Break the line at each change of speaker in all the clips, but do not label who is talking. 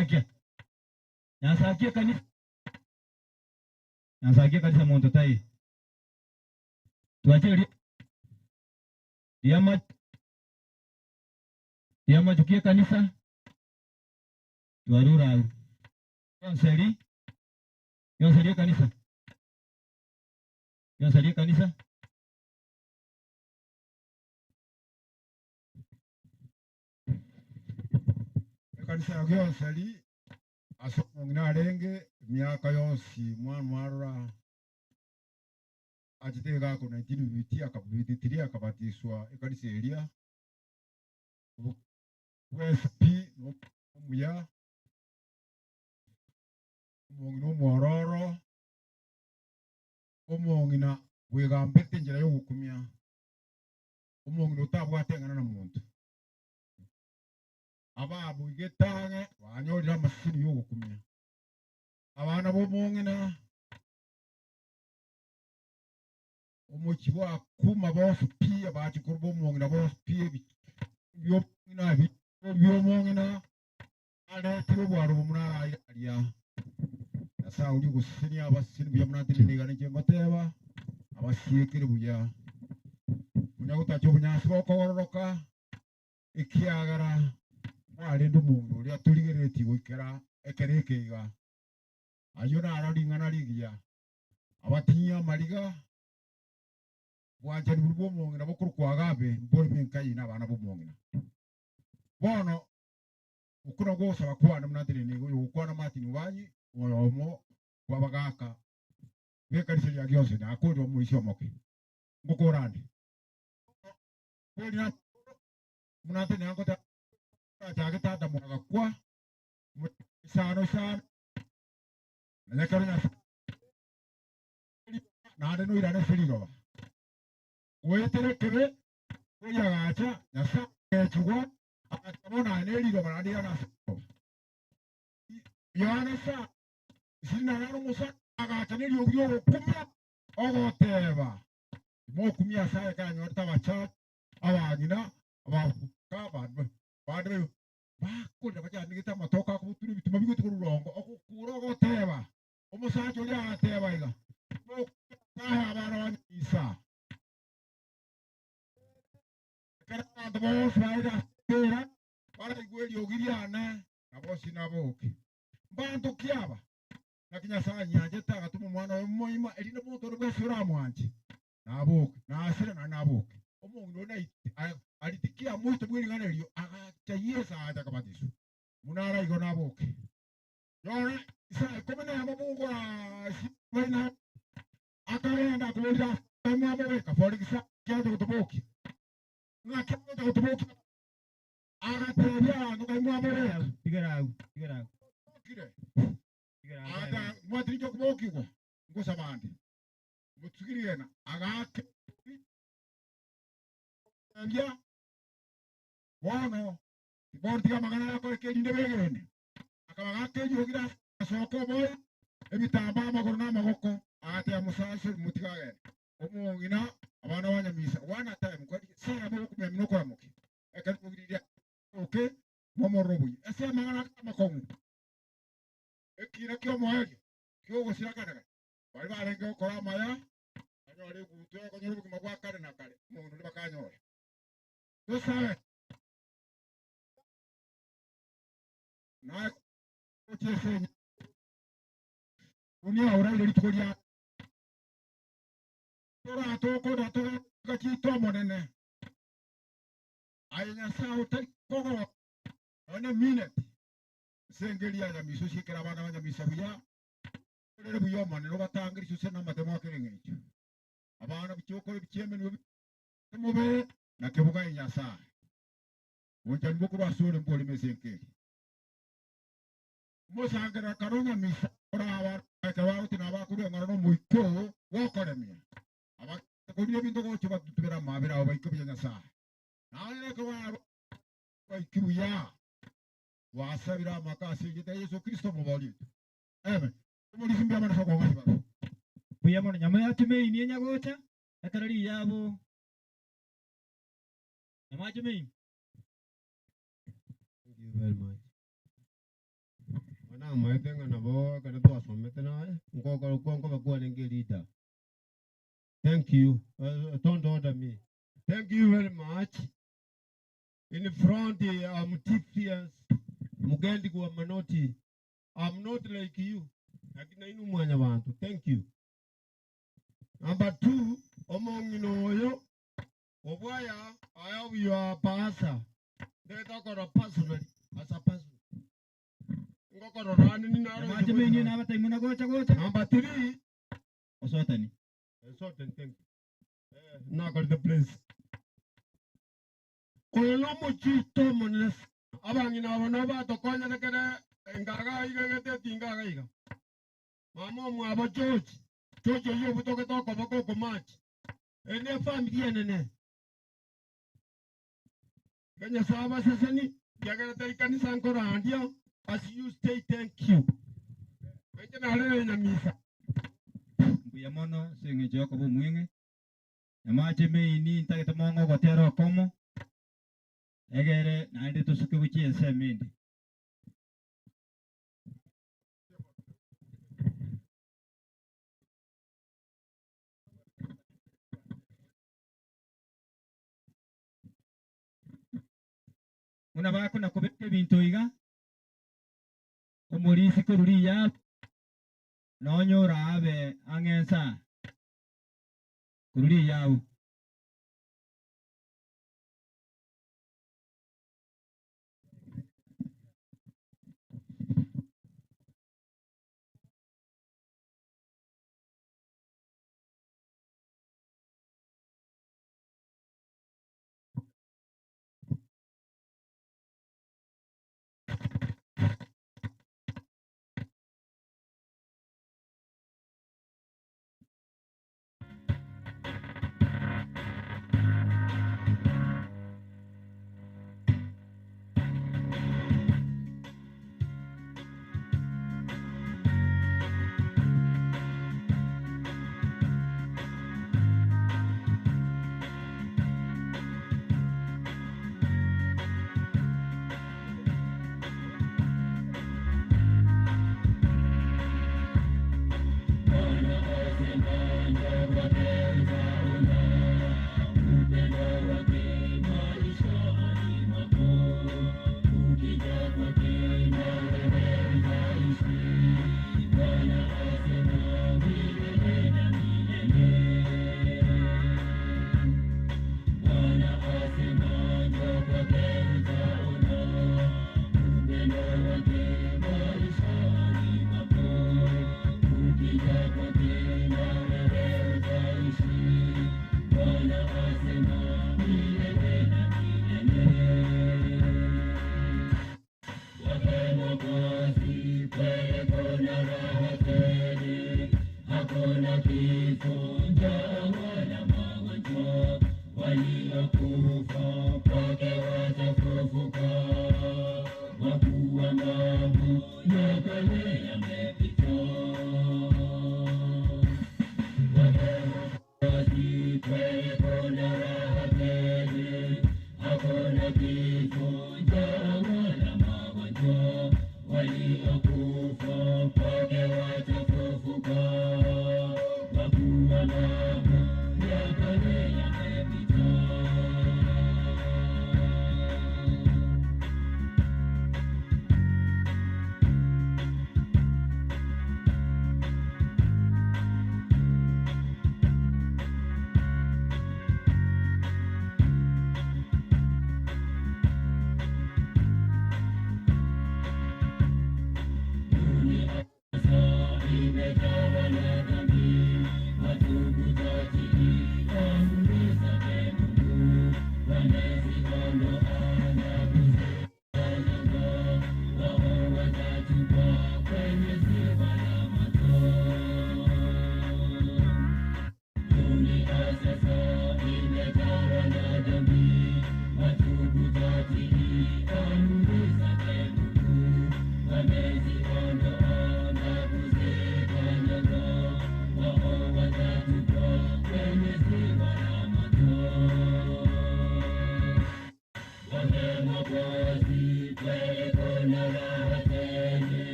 Nyansakia. Nyansakia ekanisa. Nyansakia ekanisa monto taiyo. Twachire ria riama riamachuki ekanisa twarure agwo. Yonsi eri yonsi eri ekanisa. Yonsi eri ekanisa.
Ekanisa ya Gionseri ase omong'ina arenge emiaka yonsi mwana mwarora achete iga ako 1950 akabitiria akabatiswa ekanisa eria bwensi pi omuya omong'ina omwororo omong'ina bwegambete enchera ya ogokumia omong'ina otabwate eng'ana na monto. Ababoigete ang'e banyorire amaseseni y'ogokumia. Abana b'omong'ina omochie bwakuma bonsi pi, abachukuru b'omong'ina bonsi pi, ebiomong'ina ebiomong'ina aretire obwaro obo buna araire aria. Nyasae oria ogosesenia abaseseni buya buna ntindi niga ninche ngoteba, abasiekere buya. Onya gotacha obonyansi bokogororoka, ekiagera mwarende omonto oria torigereretie goikera ekero eke iga. Ayio naro ring'ana rigiya. Abatinyie amariga, bwanchani boria bw'omong'ina bokorokwa agape mbore b'enka yaino abana b'omong'ina. Bono okwo nakwo ogosaba kwane buna ntenene iga, oyogokwana Martin Obanyi, oyomo bw'abagaaka b'ekanisa ria Gionse, nakorire omoisia omoke. Ngokora nde. Buna ntenene ngoteba, nachagete Adamu agakwa, isano isano, na ekero Nyasae naende noirane ase riroba. Goetera ekebe, oyio agacha, Nyasae agechigwa, agateba bono aye neriroba naende irane ase riroba. Yohana isano, isini na nane omosa agacha neriogi riogokumia, ogoteba, Timokumia ase aye ekeranyorete abachache, abang'ina, abafuka, abande bande bakorera bachandegete amatoke akobutura ebitima bigote korwa rongo, ogokura ogoteba, Omosacha oria agateba iga, Timokumia ase aye abana ba Nyasae. Ekero abanto bonsi baete ase embeera baraigwe eriogi riane, na bonsi naboke. Mbanto ki aba? Naki Nyasae anyanchete agatoma Omwana oye omoima, erinde omonto onde bwensi oramwanche naboke, na asire naende naboke. Omong'ina oria aritikia amoite bw'ering'ana erio, agacha Yeso agacha akabatiswa. Buna araigwe naboke. Rora, isaa ikomi nemo bungora ase akagenda akoborire ase mwamobeka Foligisi ache gotobokia. Ng'aki agocha gotobokia? Agatebia abanto ng'ai mwamobeka.
Tigera agwo, tigera agwo.
Bokire.
Tigera agwo.
Ata mwatirinche okobokigwa ngosaba ande. Motigiriena agaake tebia bono bono tiga amang'ana ayakoreke erinde begene. Akabagaaka eriogi ase asoka oboyo ebitambaa amagoro na amagoko, agatebia Musa, Motige agende. Omong'ina abana ba Nyamisa one a time kwani Sara mogokumia mino okoramokia ekero riria oke momororo obuya ase amang'ana amakong'u ekina ki'omoerio ki'ogosira kare kare baria barenge gokora amaya banyore egutwa y'okonyora obogima bwa kare na kare omong'ina oria bakanyore. Tosabe naye gochia ase enyancha buna oraire rituko ria Toratokore togoika chiito Omonene. Aye Nyasae otari kogora nonya emineti ase engeri ya nyamisa osiekere abana ba nyamisa buya, okorere buya Omonene obatange risuse na amatemo akere eng'encho. Abana buchia okore bichia emenwa mobere na kebuga aye Nyasae. Obwanchani bokorwa ase ore mboreme ase enka eria. Omosangererekano o nyamisa oraba ekero bagotina abakorwa eng'ora n'omoika oo bw'okoremia, abakorire ebinto gocha batutubere amabera abo baike buya Nyasae. Naende ekero bararwe baike buya, twasabire amaka ase erieta ria Yeso Kristo Omobori oito. Amen. Omorisia mbuya mono ase okong'a ribaga.
Mbuya mono Nyamache main enyagocha ekero riyabo Nyamache main.
Thank you very much. Namaete ng'a nabo ekero twasomete naye, nkokorokwa nkoba kwarenge eleader. Thank you, don't order me. Thank you very much. In front I'm TPS, Mugendi gwa Manoti. I'm not like you, lakini nainwe mwanyabanto. Thank you. Number two, omong'ina oyo obwaya I have your pastor. Ndeta okora personally as a person. Ngokorora ane ninaro.
Amache menye nabataimu na gocha gocha.
Number three,
Osotani.
Certain thank you. Eh, nakorete place. Oyo nomochito omonene sana. Abang'ina aba nabo batokonyete kere engaga iga egete etinga iga iga. Mama omwabo George, George oyio obutogete okoboko okomachi. Eye ne efamiri enene. Iga Nyasae abaseseni, ekiagera tari kanisa nkorandia, as you stay thank you. Nainche narere nyamisa.
Mbuya mono ase eng'encho y'okoba omweng'e. Nyamache meini ntagete mong'e ogotera okomo, egere naende tosuke gochia ensemo ende. Buna bakona kobeka ebinto iga, omorisi korwa riyabu, nonye orabe ang'e nsa korwa riyabu.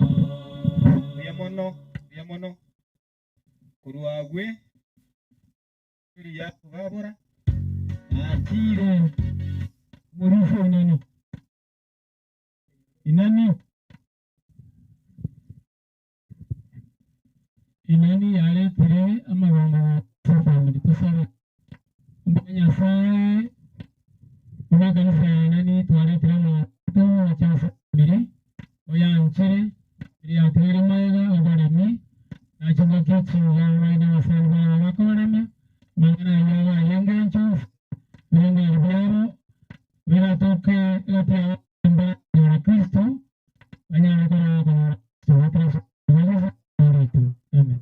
Mbuya mono, mbuya mono. Korwa agwe riya kogabora nachire omorisia inani inani
Inani yaretire amagombo gocha family tosabe omanye Nyasaye buna ekanisa ya Inani twaretire amagoso gocha ase family oyanchere riatigire magega oboremi na chingaki chingiya naende abasani baraba bakobaremia amang'ana ayio abe aye engencho ebirengererio biabo biratoke egati yabo mbaranyora Kristo banyare korora konyora Kristo goetera ase obogima bwa Yeso oito. Amen.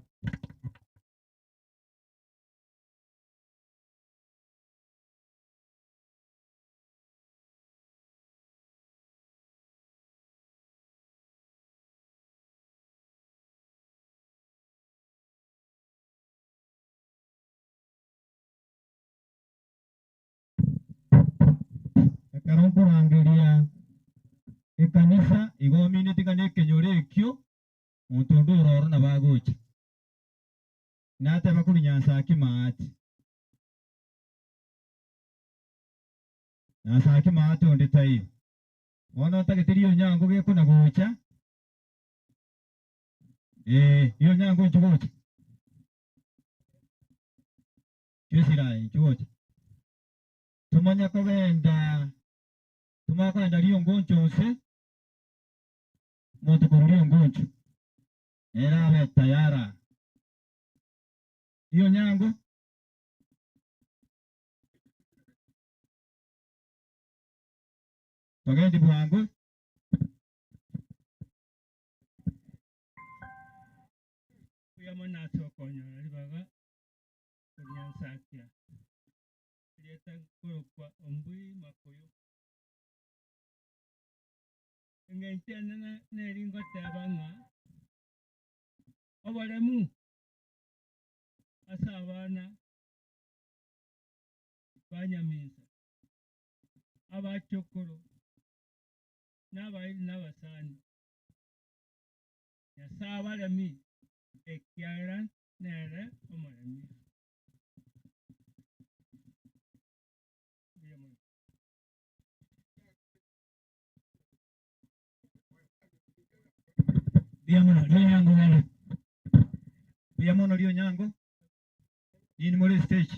Ekero nkorangeria ekanisa igo omineti ng'a nekenyoro ekio, monto onde ore ororo nabo agocha. Nateba korwa Nyansaki maate. Nyansaki maate onde taiyo. Bono ntagete rionyango gekona gocha, eh, rionyango inchuo gocha. Inchuo esira aye, inchuo gocha. Tomanya kogenda, tomanya kogenda riongoncho nse, omonto korwa riongoncho, nere abe tayara. Rionyango. Togendi bwango.
Mbuya mono ase okonyora ribaga korinyansakia. Erieta nkorokwa Ombui Makoyo. Eng'encho enene neri ngoteba ng'a oboremu ase abana ba Nyaminsa, abachokoro, na abairi na abasani. Nyasae abaremi, ekiagera nere omoremia. Mbuya mono.
Mbuya mono, Rionyango genda.
Mbuya mono Rionyango, nini more estage.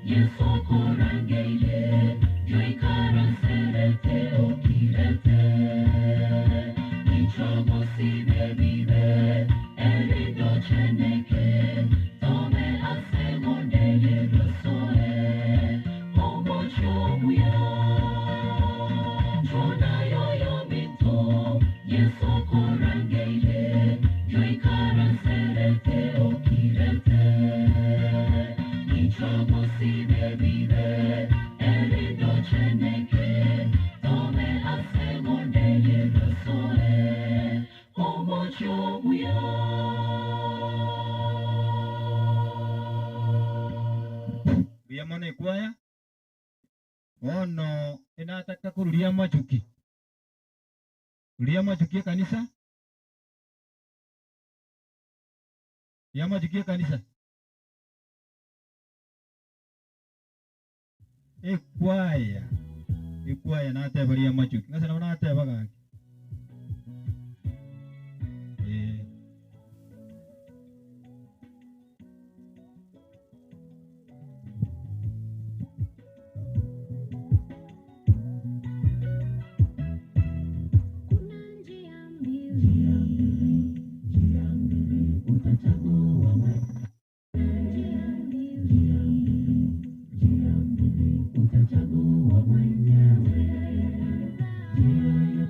Yesu korangeire, yoikaranserete okirete.
mono ekwaya, bono enataka koruria amachuki, ruria amachuki ekanisa, ria amachuki ekanisa. Ekwaya, ekwaya nateba ria amachuki, ng'ase nabo nateba gaki. Eh.
Kuna njia mbili, njia mbili utachagua wewe. Njia mbili, njia mbili utachagua mwenyewe. Njia ya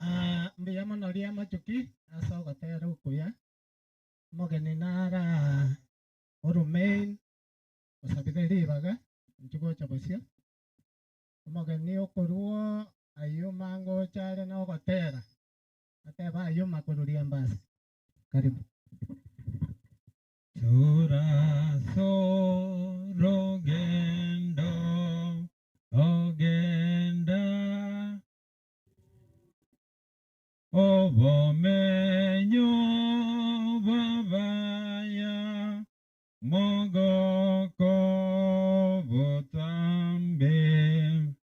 Ah, mbuya mono ria machuki ase ogotera okuya omogeni nara orumain osabire ribaga nchigocha bosio omogeni okorwo ayuma ngocha are na ogotera ateba ayuma koruria mbasi karibu.
Turasorogendo ogenda obomenyo bwabaya mogoko butambe.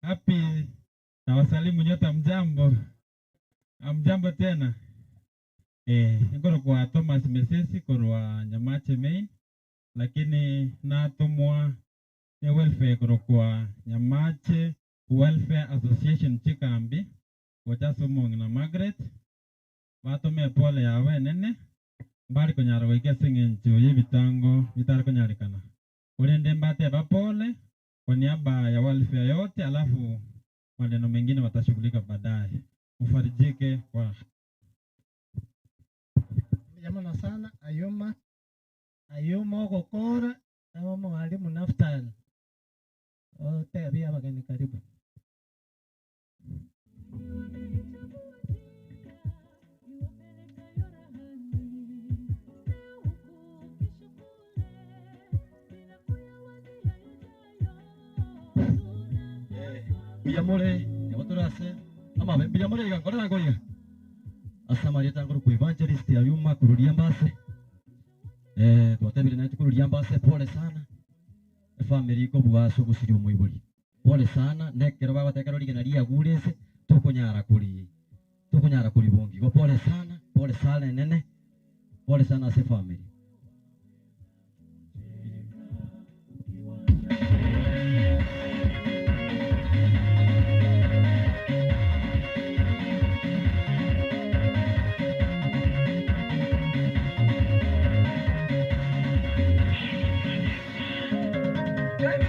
Happy na wasalimu nyote, mjambo? Amjambo tena. Nkoro kwa Thomas Mesesi korwa Nyamache Main, lakini natumwa ni welfare koro kwa Nyamache Welfare Association Chikambi gocha ase na Margaret batumie pole yawe nene mbari konyara goika ase eng'encho ya ebitango bitari konyarikana urende mbateba pole kwa niaba ya welfare yote, alafu maneno mengine watashughulika baadaye. Ufarijike kwa
Mbuya mono sana ayuma ayuma ogokora nabo mwalimu Naftali otebia abageni karibu.
Mbuya nyabatorase amabe mbuya more iga nkorera ngoiga ase amarieta ngoro ku evangelist ayuma kururia mbase twatebire naye tukururia mbase pole sana efamily iko bwaso gusiria omoibori pole sana nekero bagotekero rigena riagurese tukunyara kuri tukunyara kuri bongi go pole sana pole sana nene pole sana ase family.
Thank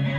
you.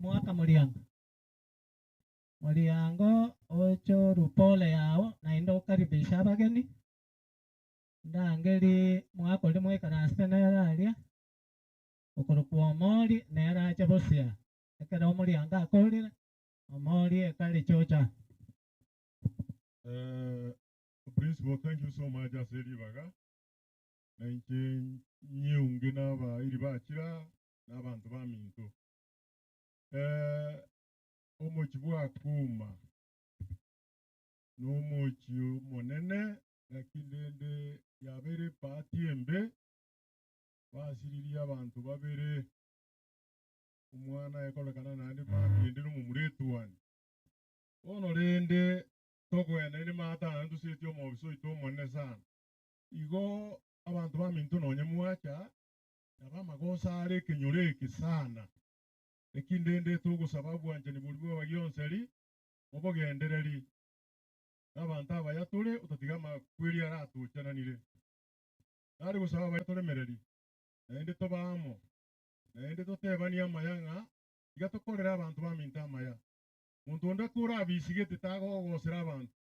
Mwaka moriango. Moriango oche orue pole yao naende okaribishe abageni, ndangeri mwaka oria mwaikaransete nere aria, okorokwa Omori nere ache bosia, ekero omoriango akorire, Omori ekare chocha.
Principal thank you so much ase ribaga, na inche nyeunge na abairi bachire aa na abanto baminto. Omochie bw'Akuma nomochie omonene, lakini rende yabeire ebahati embe, basiririe abanto babere, omwana aye kororekana naende mambia ende nomomura etuoni. Bono rende tokoenda inde maate aya ntusetie omobisa oito omonene sana. Igo abanto baminto nonye mwacha, nabo amagoso are ekenyoro eke sana. Lakini rende togosaba obwanchani boria bw'abagioncheri, mobogendereri, na abanto abaya tore, otatiga amakweri aratochananire. Nare gosaba abaya toremereri, naende tobe amo, naende totebanie amaya ng'a tiga tokorere abanto baminto amaya. Monto onde korabisigete tagogosera abanto.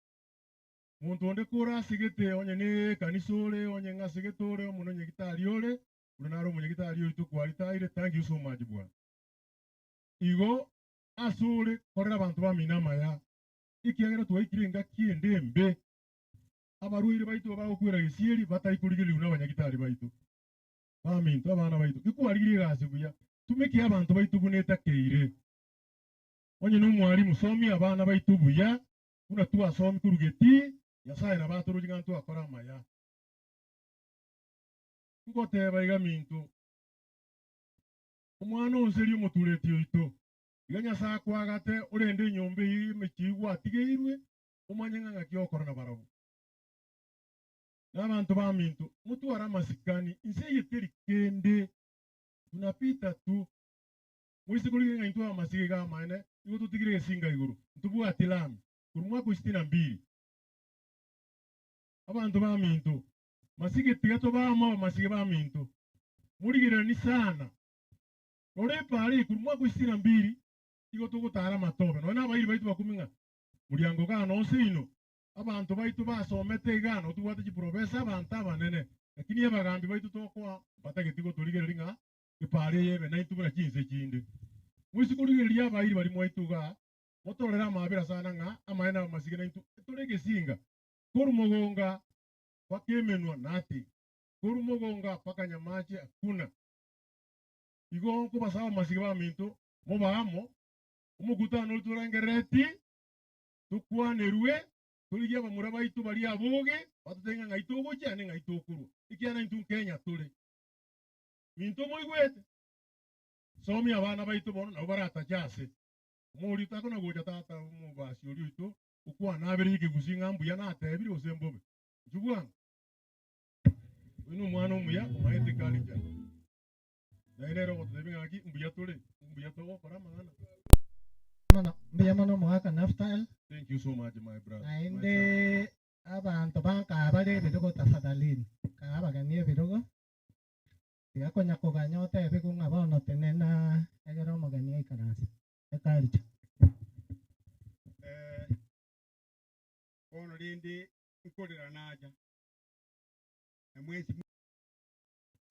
Monto onde korasigete onye nekanisa ore, onye ng'asegete ore, omonto nyagitari ore, buna nare omonyagitari oito kwaritaire, thank you so much bwana. Igo asore korera abanto bamino amaya, ekiagera twaikire engaki ende embe, abarwaire baito bagokwera gesieri batari korigererigwa nabanyagitari baito. Baminto, abana baito, gikwarigirie egasi buya, tumekia abanto baito buna etakeire. Onye nomwalimu, somia abana baito buya, buna twasomi korwa getii, Nyasaye nabo atoroche ng'a ntwakora amaya. Ngoteba iga minto, Omwana onsi erio omotureti oito, iga Nyasae akoagate orende enyomba eyio y'emechie eyio gwatigeirwe, omanye ng'a ng'aki ogokora nabarabwo. Na abanto baminto, motware amasikani, inse eye teri kende, tunapita tu. Moise korigereria ng'a intwe abamasiga iga amaene, nigo totigire egesinga igoro, ntobwati lami, korwa mwaka o sitini na mbili. Abanto baminto, masige tiga tobe amo abamasiga baminto, morigereranie sana. Rora epaara eye korwa mwaka o sitini na mbili, igo togotara amatobe, nonya nabairi baito bakumi ng'a moriango igaa nonsi ino, abanto baito basomete igaa nabo tobwate chiprofesa, abanto abanene, lakini abagambi baito tokoa mbatageti gotorigereria ng'a epaara eye ebe naintwe buna chinse chinde. Moise korigereria abairi baria mwaito igaa, motorere amaabera sana ng'a amaene abamasige naintwe tore egesinga korwa mogonga mpaka emenwa nothing, korwa mogonga mpaka nyamache hakuna. Igo nkobasaba abamasige baminto mobe amo, omokutano oria torengerereti tokwanerwe, torigie abamura baito baria aboge, batotebie ng'a ng'ai togochia naende ng'ai tokorwa, ekiagera intwe Nkenya tore. Minto moigwete? Somia abana baito bono nabwo baratache ase. Omoria takona gocha tata omobasi oria oito okwana abere ekegusii ng'a mbuya natebire gose mbobe. Inchuo bwango. Oyo nomwana omuya omaete culture. Naye nere ogototebia ng'a gaki mbuya tore, mbuya togokora amang'ana.
Mono, mbuya mono omogaka Naphtal.
Thank you so much my brother. My
Naende
son.
abanto bankaa bare ebirogo tafadhalini, kaa abageni ebirogo, tiga konya koganya otebigwe ng'a bono tenena egere omogeni aikaranse. Eculture.
Eh, bono rende nkorera nacha, na mwensi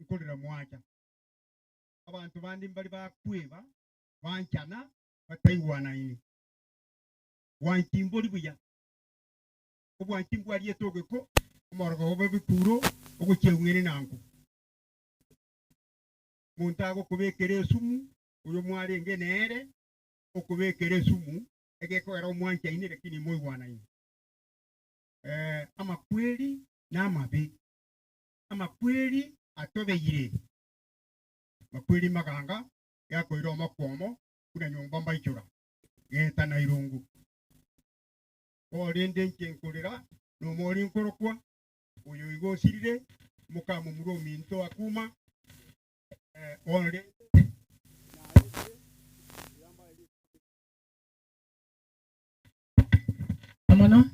nkorera mwacha. Abanto bande mbare bakweba, banchana, bataigwanaini. Bwanchi mbori buya, obwanchi mbwariete ogeko, omorogoba obe bikuro, ogochia ung'ene nango. Monto agokobekera esumu, oyo mwarenge nere, okobekera esumu, egekogera omwanchaine lakini moigwanaine. Eh, amakweri namabe, amakweri atobeire, makweri maganga, gakoira omokuomo buna nyomba mbaichora, geta na irungu. Korende inche nkorera, nomori nkorokwa, oyo igo osirire, mokamomura ominto akuma, eh, bono rende
mono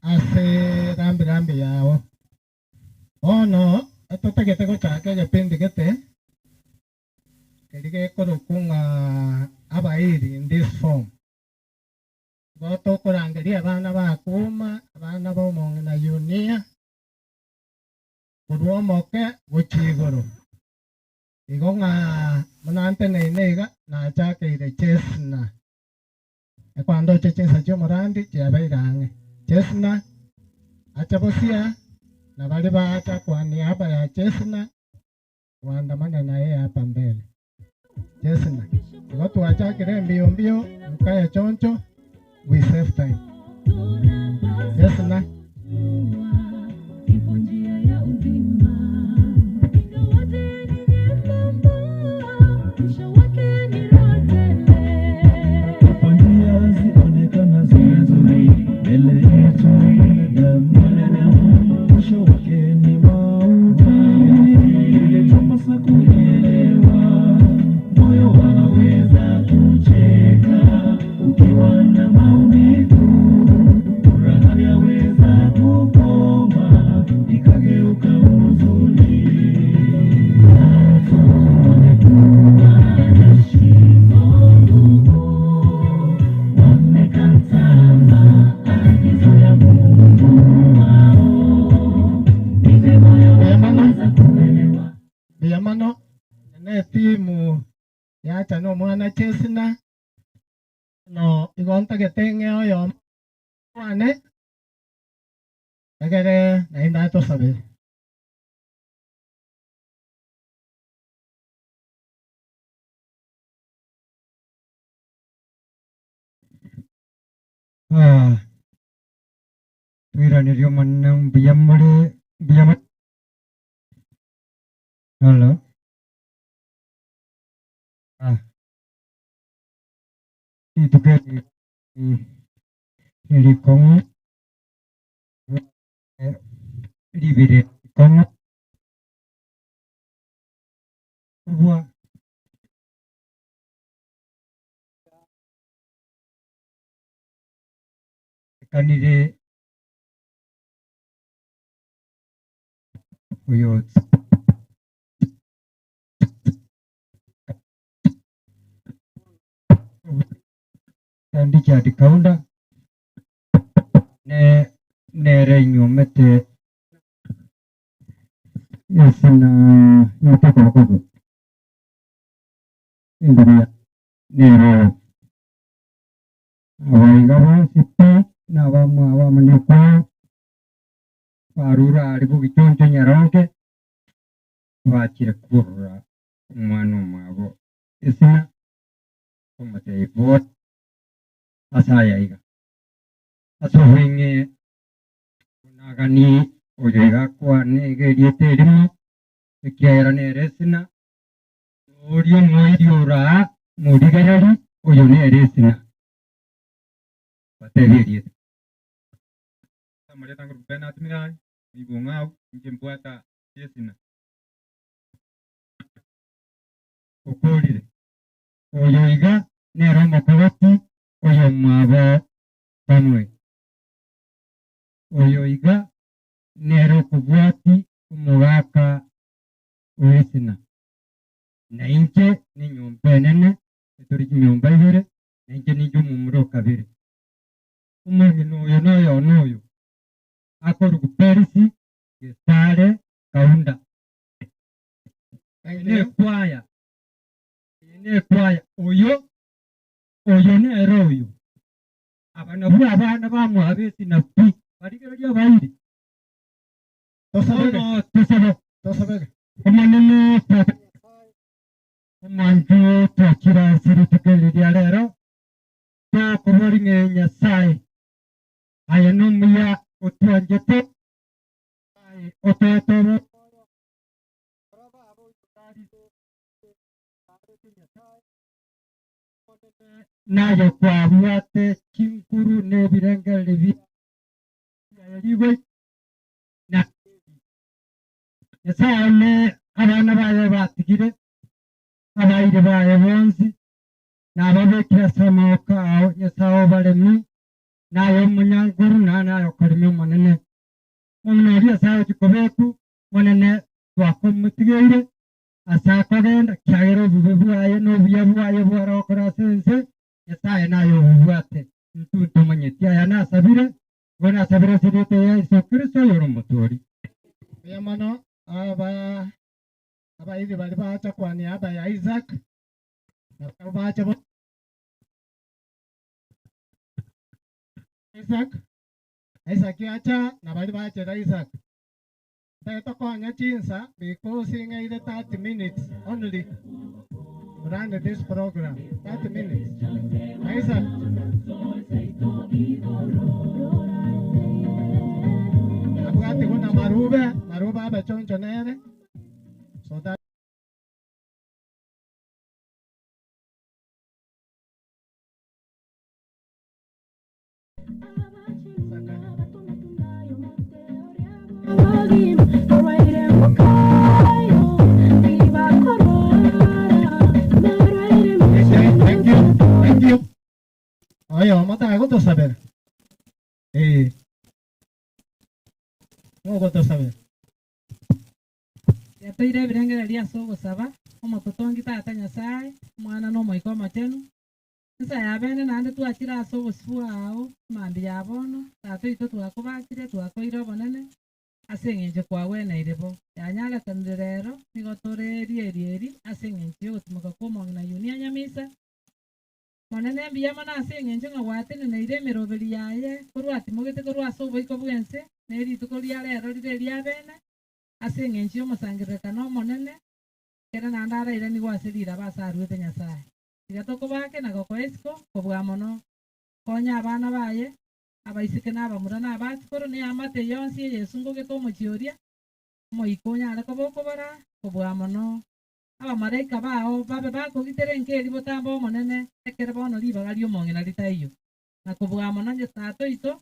ase rambi rambi yao. Bono totagete gochaka egepindi gete. Keria gekorokwa ng'a abairi in this form. Igo tokorangeria abana ba Kuma, abana ba omong'ina Yunia, korwa omoke gochia igoro. Igo ng'a buna nteneine iga, nachakeire Chesna. Ekwandoche chinsa chi'omorandi chiabeire ang'e. Chesna ache bosia, na baria baacha kwa niaba ya Chesna Kuandamana naye hapa mbele. Jesna, igo twachakire mbio mbio nkaye choncho, we save time. Jesna. Mbuya mono, ne etimu yacha nomwana Chesina, bono igo ntagete ng'e oyomo kwane, egere naende atosabere.
Ah, twiranerie Omonene mbuya more, mbuya more. Hello. Ah. Rituko eri nerikong'u ribere rikong'u kobua ekanire oyo Richard Kaunda ne nere inyuomete esina yotokobokobo endugu ya nere oyo abaiga bonsi pi nabamwabo amo nekwao barure aria bogichoncho nyaronke bachire korora omwana omwabo esina omotebia bori ase aya iga. Ase obweng'e nagani oyo iga akwane iga erieta erimo, ekiagera nere esina, oria omoiri ore aa morigererie, oyo nere esina. Batebie erieta.
Amarieta nguru Bernard Mirai, Ibong'au, inche mbwata esina.
Okorire. Oyo iga nere omokogoti oyomwabo Samuel. Oyo iga nere okobwati omogaka oesina. Na inche nenyomba enene, etore chinyomba ibere, na inche ninche omomura o kabere. Omong'ina oyo noyone oyo, akorokwa Perisi Gesare Kaunda.
Thank
Eye
you.
nekwaya, eye nekwaya, oyo, oyo nere oyo. Aba nabwo abana bamwabo esina pi, barigereria abairi.
Tosabere.
Bono tosabe.
Tosabere.
Omonene Tata Nyasae, omwancho twachire ase rituko eri ria rero, tokoboria ng'a Nyasae, aye nomuya otwanchete, Nyasae otoete obotoyo, Rora baba oitotarise, ototaarete Nyasae, Omonene, naye kwabwate chinguru na ebirengererio biaye rigoika na Nyasae one abana baye batigire, abairi baye bonsi, nababekire ase amaboko ao, Nyasae obaremi, naye omonyanguru, na naye okoremia Omonene. Omong'ina oria ase agochia kobekwa, Omonene twakomotigeire ase akogenda, ekiagera obobe bwaye. bwaye bwarokore ase ense, Nyasae naye obobwate. Intwe ntomanyeti aya nasabire, igo nasabire ase erieta ria Yeso Kristo oyore Omotoori.
Mbuya mono aba abairi baria bacha kwa niaba ya Isaac, na barabwo bache bo Isaac, Isaac acha na baria bachera Isaac. Ntagete tokonye chinsa because ing'eire 30 minutes only to run this program, 30 minutes. Isaac. Abwati buna Marube, Marube abe choncho nere so that Thank you. Thank you. Oyomo tagotosabera. Eh. Mogotosabera.
Yatoire ebirengererio ase ogosaba, Omototongi Tata Nyasae, Omwana na Omoika Omochenu, Insa ya bene naende twachire ase obosio bwao mambia ya bono, Tata oito twakobakire, twakoire obonene, ase engencho kwagweneire bo. Yanyarekanire rero, nigo tore erieri eri ase engencho y'ogotimoka kw'omong'ina Yunia Nyamisa. Monene mbuya mono ase engencho ng'a gwateneneire emeroberi yaye korwa atimogete korwa ase oboiko bw'ense, ne rituko ria rero rire eria bene, ase engencho y'omosangererekano omonene, ekero naende arairanigwe ase riraba ase aruete Nyasae. Tiga tokobake na gokoa isiko kobua mono. Konya abana baye, abaiseke na abamura na abasikoro, na eamate yonsi eyesungogete omochie oria, omoika onyare koba okobora kobua mono. Abamalaika bao babe bakogitera enka eria botambe Omonene, ekero bono ribaga ri'omong'ina ritaiyo. Na kobua mono onye Tata oito,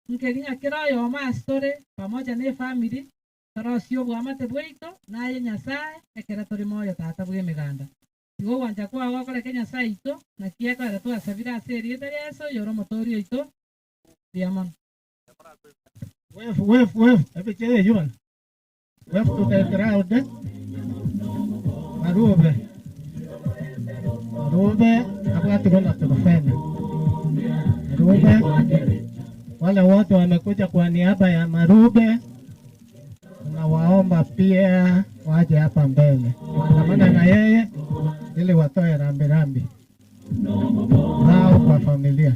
nkeri ng'a kera oyomo ase tore, pamoja nefamiri, torosie oboamate bwaito naye Nyasae, ekero tore moyo Tata bw'emeganda. Tiga ogwancha kwao gokoreke Nyasae oito, naki ekoera twasabire ase erieta ria Yeso oyore Omotooria oito. Mbuya mono.
Wave, wave, wave. Ebicha eyio bana. Wave to the crowd. Marube. Marube abwatirwe na Turufena. Marube. Wale wote wamekuja kwa niaba ya Marube tunawaomba pia waje hapa mbele waandamane na yeye ili watoe rambirambi zao kwa familia.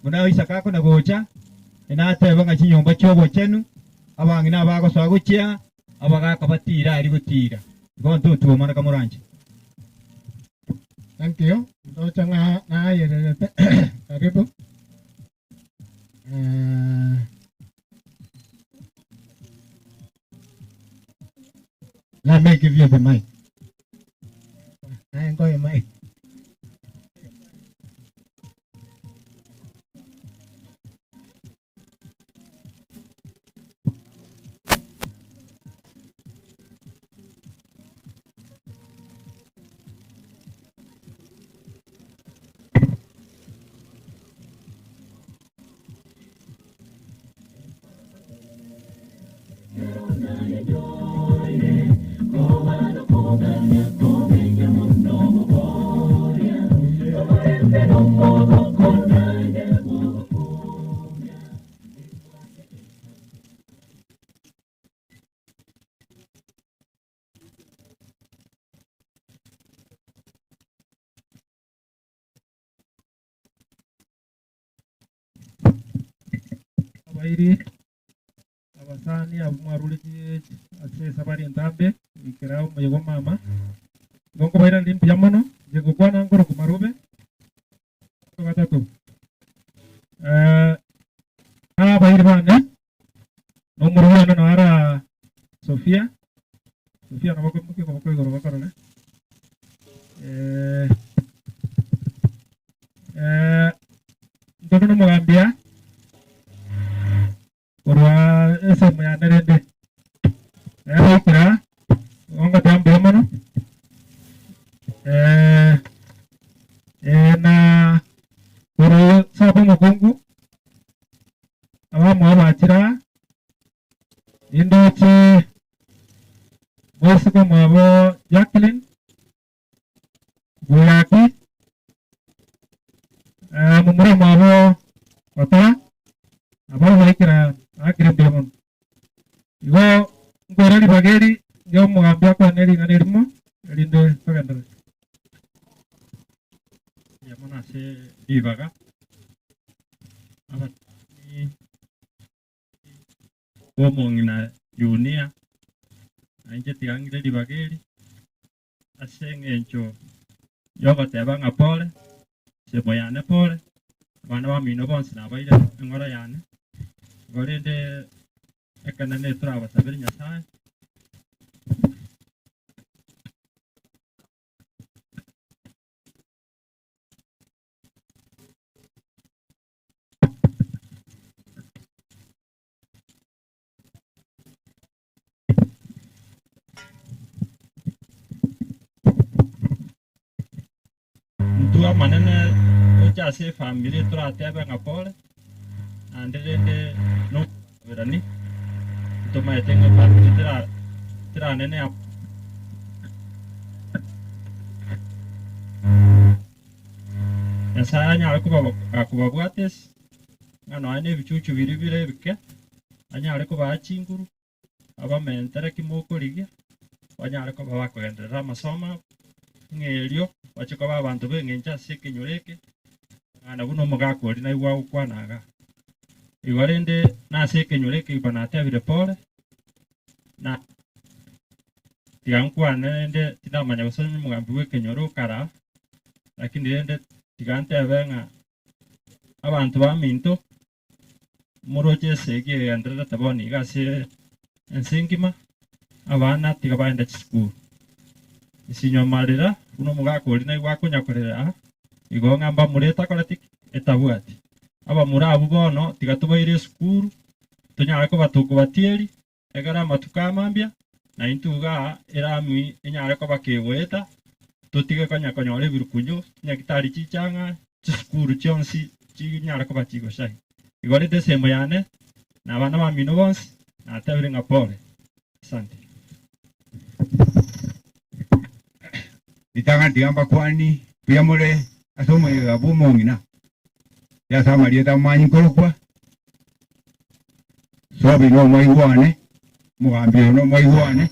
Buna Isaka akona gocha, nateba ng'a chinyomba chi'obochenu, abang'ina abagosoa gochia, abagaaka batiire aria gotiira. Igo ntotwomana kamoranche.
Thank you. Ndoche ng'a nayererete karibu. Eh, let me give you the mic. Naye ngoe mic.
Abairi abasani abwo mwarure ase esabari entambe goikera omoyega o mama, igo nkobairaneria mbuya mono, inche ngokwana nkorokwa Marube, gatato. Abairi bane, na omorwani one naro ara Sofia, Sofia nabo okoimokia okoboko igoro bakorore. Ntore na omogambi aa, korwa ensemo yane rende, nere goikera aa, igo ngoteba mbuya mono, na korwa sobo omokungu. bamwabo bachire aa, nindoche moiseke omwabo Jacqueline Buyaki, momura omwabo Otora, nabo baikera aakire mbuya mono. Igo nkoira ribaga eri ng'e omogambi akwane ring'ana erimo, erinde togenderere.
Mbuya mono ase ribaga, abatani b'omong'ina Yunia, na inche tiga ng'ire ribaga eri, ase engencho y'ogoteba ng'a pore, ensemo yane pore, abana bamino bonsi nabaire eng'ora yane, igo rende ekenene torabasabere Nyasae. Intwe amanene toche ase efamiri toratebe ng'a pore, naende rende nokoberani, ntomaete ng'a efamiri tera teranene amo. Nyasaye anyare koba gakobabwata ase, ng'a nonya na ebichuchu biria bire ebike, anyare kobaa chinguru, abamentere ki mokorigia, banyare koba bakogenderera amasomo abo, ng'a erio bache koba abanto b'eng'encho ase ekenyoro eke, ng'a buna omogaka oria naigwa agokwana iga. Igo rende nase ekenyoro eke igo natebire pore, na tiga nkwane rende tindamanya gose onye omogambi bw'ekenyoro okara, lakini rende tiga ntebe ng'a abanto baminto Moroche esegi egendererete bono iga ase ense engima, abana tiga bagende chisukuru. Nsinywa amarera buna omogaka oria naigwe akonya korera aa, igo ng'a mbamura etakoreti ki? Etabwati. Abamura abwo bono tiga tobaire esukuru, tonyare koba tokobatieria, Ekero amatuko amambia, na intwe iga erami enyare koba kegoeta, totige konya konyora ebirukunyu, chinyagitari chichang'a, chisukuru chionsi chinyare koba chigochai. Igo rende esemo yane, na abana bamino bonsi, natebire ng'a pole. Asante.
Ritang'ani tiga mbakwani mbuya more ase omoyega bw'omong'ina, ase amarieta amanyi nkorokwa, Sobi nomoigwa one, omogambi oyo nomoigwa one,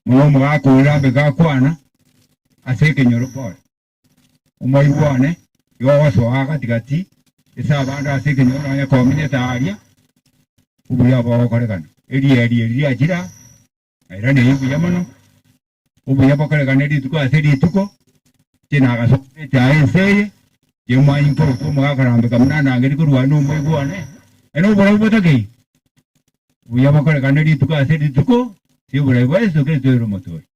mono omogaka oria ambeke akwana ase ekenyoro pore. Omoigwa one igo ogosoa gati gati ase abande ase ekenyoro nonya kominyete aria, obuya bogokorekana. Erieri eri riachire aa, Nairaneire mbuya mono, obuya bokorekane rituko ase rituko, inche nagasomera echae ense eye, inche mwanyi nkorokwa omogakarambeka buna ndangerie korwana omoigwa one, aye noborabu botakei. Obuya bokorekane rituko ase rituko, ase oborai bwa Yeso Kristo ere Omotoori.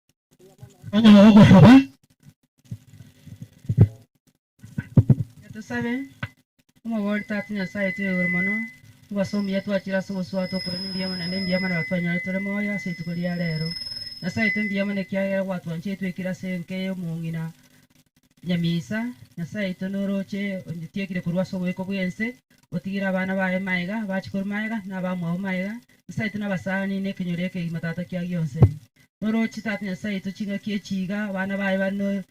Onyare gosaba.
Tosabe, Omobori Tata Nyasae oito oyo igoro mono, obaso omuya twachire ase obosio bwao tokorania mbuya mono naende mbuya mono twanyorete tore moyo ase rituko ria rero. Nyasae oito mbuya mono ekiagera gwatwanchire twekire ase enka eye omong'ina Nyamisa, Nyasae oito noroche onye tiekire korwa ase oboiko bw'ense, otigire abana baye magega, abachukuru magega, na abamwabo magega, Nyasae oito nabasani, na ekenyoro ekegima Tata kia gionsi. Noroche Tata Nyasae oito ching'aki echi iga, abana baye bare no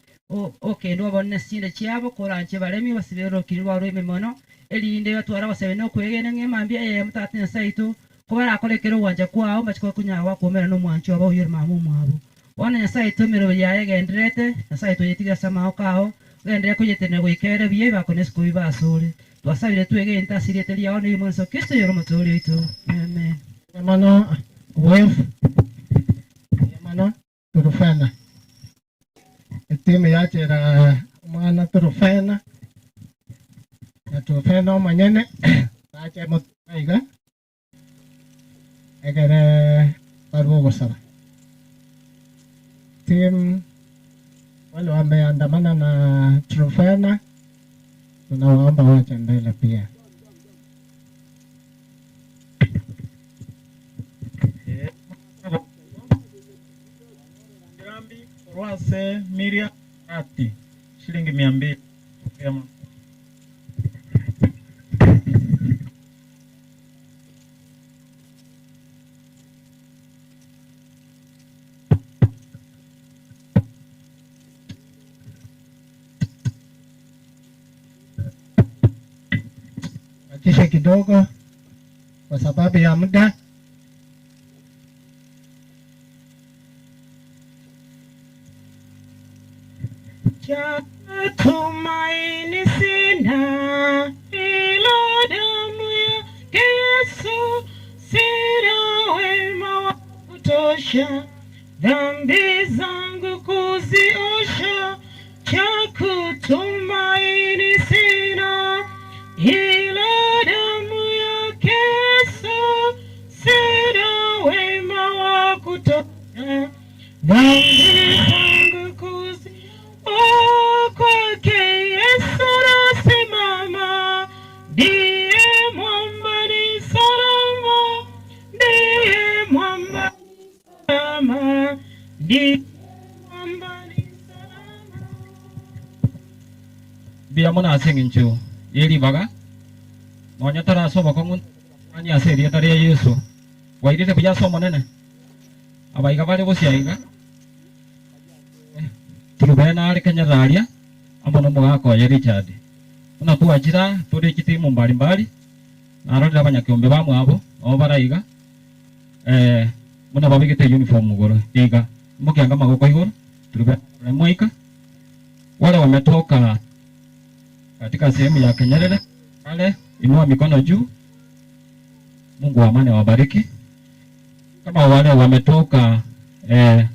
okendwa obonene ase chinda chiabo, koranche baremie basibere orokini rwao rw'ime mono, erinde batware ogosebia na okwegena ng'a emambia eyemo Tata Nyasae oito, kobarakore ekero ogwancha kwao, mbache konyara gwakoumera nomwanchi obo oyio ore mama omwabo. Bono Nyasae oito emeroberi yaye egendererete, Nyasae oito oyetigere ase amaboko ao, ogenderere koyetenena goika ere buya ebako na esiko bibe asore. Twasabire twegente ase erieta riao na eri'Omwana Yeso Kristo oyore Omotooria oito. Amen.
Mbuya mono Wave, mbuya mono Turufena. Etimu yachera omwana Turufena, na Turufena omonyene tache motuko iga. Ekere barue ogosaba. Team wale wameandamana na Trufena tunawaomba wache mbele pia.
Korwa ase Miriam Bahati, shilingi mia mbili. Mbuya mono.
Harakishe kidogo kwa sababu ya muda.
Cha tumaini sina ila damu yake Yesu, sina wema wa kutosha dhambi zangu kuziosha. Cha kutumaini sina ila damu yake Yesu, sina wema wa kutosha dhambi zangu kuzi Oh, kwake Yesu nasimama, ndiye mwamba ni salama, ndiye mwamba ni salama, ndiye mwamba ni
Mbuya mono ase engencho ye ribaga, nonya tore ase obokong'u ntari ase erieta ria Yeso. Bwairire buya ase Omonene? Abaiga bare bosio aiga, Tirubena are kenyerera aria amo nomogaka oye Richard. Buna twachire aa tore chitimu mbari mbari, narorire abanyakeombe bamwabo nabo bare aiga, eh, buna babegete uniform igoro iga. Imokiange amagoko igoro, Tirubena arore mwaika. Wale wametoka katika sehemu ya Kenyerere pale, inua mikono juu. Mungu wa amani awabariki. Kama wale wametoka eh,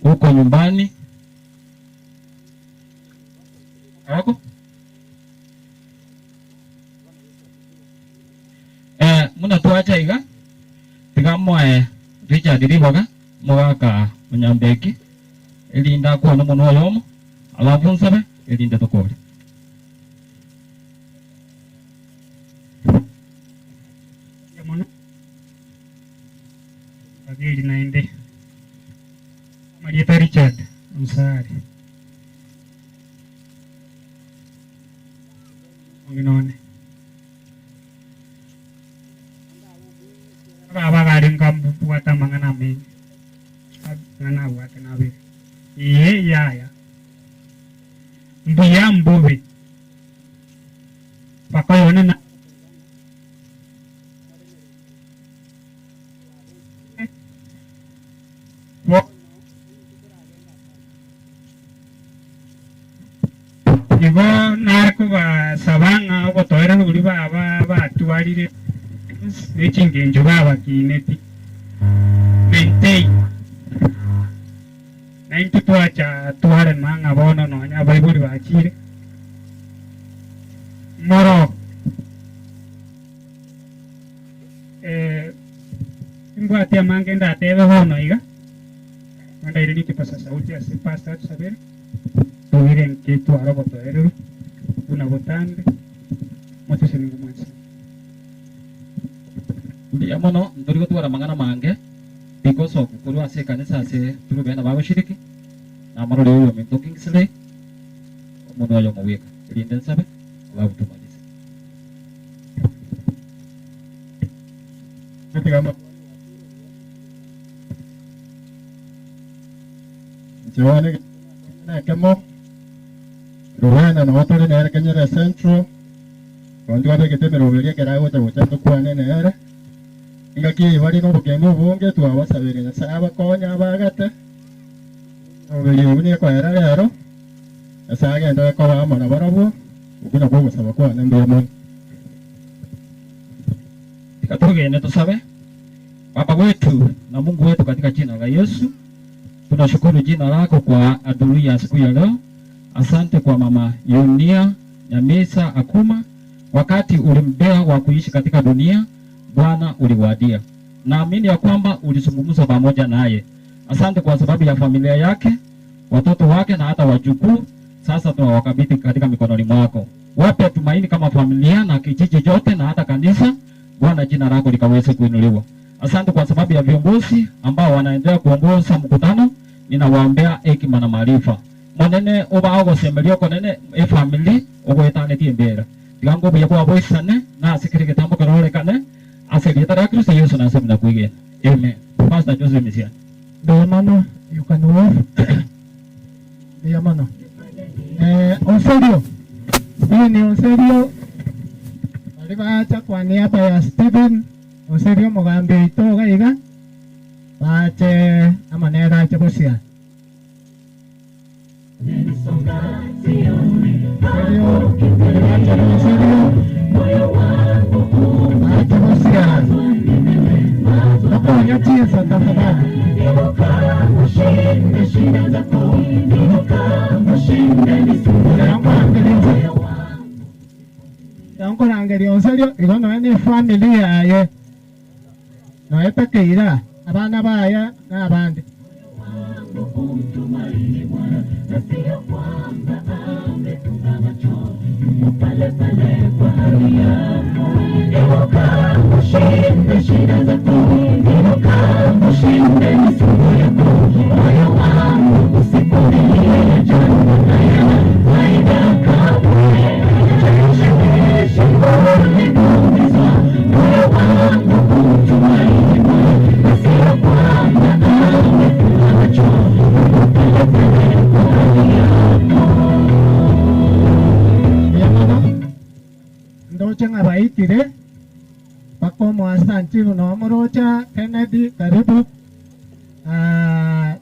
huko nyumbani wako eh, muna twacha iga tiga moe Richard ribaga mogaka onyambeki erinde akwane omonwa oyomo alafu nsabe erinde tokore.
Mbuya mono Babeli naende. Amarieta Richard Onsare. Omong'ina one. Ababa gare nkabwate amang'ana amenge. Amang'ana abwate nabere. Ee yaya. Mbuya mbobe. Mpaka oyone na Igo nare kobasaba ng'a obotoereru boria baba batwarire ne chingencho babakineti, maintain. Na intwe twacha twarema ng'a bono nonya abaibori bachire moroo. Eh, timbwati amange ndatebe bono iga, ondaire nikipasa sauti ase pastor atusabere, togire nketware obotoereru buna botambe, motesenigwe mwensi.
Mbuya mono, ntori gotwara amang'ana amange because of korwa ase ekanisa ase turi bene bagoshiriki, namorore oyo ominto Kingsley, omonwe oyomo bweka, erinde nsabe, alafu tumalize.
Inche bono nekemo, Rowena noo tore nere Kenyerere Central, bono twabegete emeroberio ekero agocha gocha tokwane nere, engaki eye bare nobokembe obonge twabasabeire Nyasaye abakonye abagate, emeroberio eyio nekoera rero, Nyasaye agenderere koba amo nabarabwo, okwo nakwo ogosaba kwane mbuya mono.
Tiga togende tosabe. Baba wetu na Mungu wetu katika jina la Yesu, tunashukuru jina lako kwa adhuria ya siku ya leo. Asante kwa mama Yunia Nyamisa Akuma, wakati ulimbea wa kuishi katika dunia, Bwana uliwadia. Naamini ya kwamba ulizungumza pamoja naye. Asante kwa sababu ya familia yake, watoto wake na hata wajukuu. Sasa tunawakabidhi katika mikononi mwako. Wape tumaini kama familia na kijiji chote na hata kanisa. Bwana, jina lako likaweze kuinuliwa. Asante kwa sababu ya viongozi ambao wanaendelea kuongoza mkutano, ninawaombea hekima na maarifa. Monene oba ogosemeria okonene efamily ogoetanetie embera tiga ngobuya bwa boisane na ase kere getambo kerorekane ase erieta ria Kristo Yesu nase buna kwegena. Amen. Pastor Joseph Misiani.
Mbuya mono, you can wave. Mbuya mono. Eh, Onserio. Huyu ni Onserio. Baria bacha kwa niaba ya Stephen, gose erio omogambi oito iga iga, bache amo nere ache gosia. Erio baria bacha gose erio, bache gosia. Tokonya chinsa tafadhali. Nkorangeria onsi erio igo nonya ne efamiri yaye, nonya takeira abana baye na abande. Mbuya mono, ndoche ng'a baikire mpaka omoasanchi buna omorocha Kennedy karibu.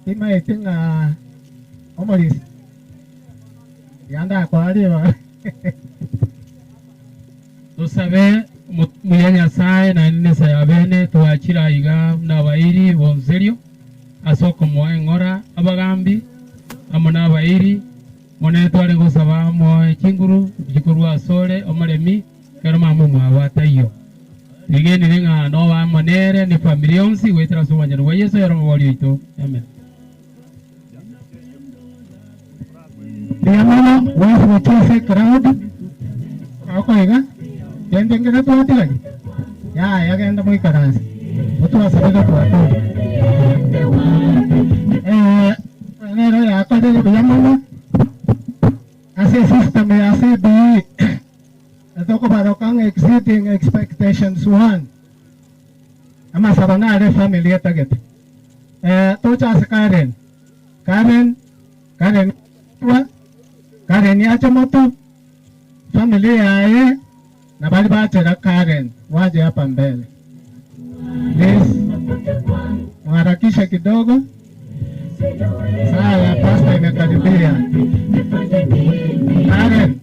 Timaeti ng'a omorisia iga ndakoa ribaga.
Tosabe muya Nyasae naende nesa ya bene twachire aiga buna abairi bonserio ase okomoa eng'ora abagambi amo nabairi monene tware gosaba moe chinguru chikorwa asore omoremi ekero mama omwabo ataiyo. Twegenire ng'a nobe amo nere ne efamiri yonsi goetera ase obwanchani bwa Yeso ere Omobori oito. Amen.
Mbuya mono gwensi gochia ase ecrowd okoiga kende nkere twatigaria yaya genda moikaranse otwasabire twatore eh nero yakorire buya mono ase esystem ya CBE etokobaroka ng'a exceeding expectations one amasabo nare efamily etagete eh toche ase Karen Karen Karen twa Karen ache moto family yaye na bari bachera Karen waje hapa mbele please muharakishe kidogo saa ya pasta imekaribia Karen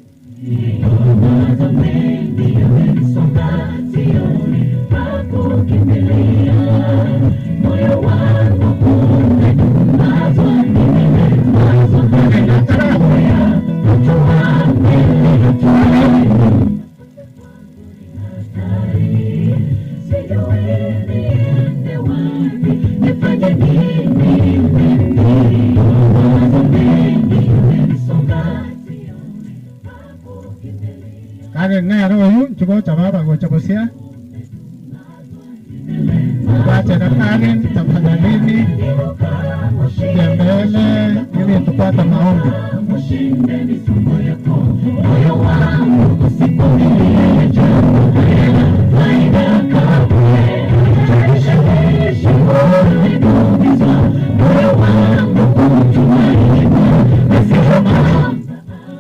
Kare nere oyu nchigocha baba gocha bosia Bachera Karen tafadhalini tuje mbele ili tupate maombi.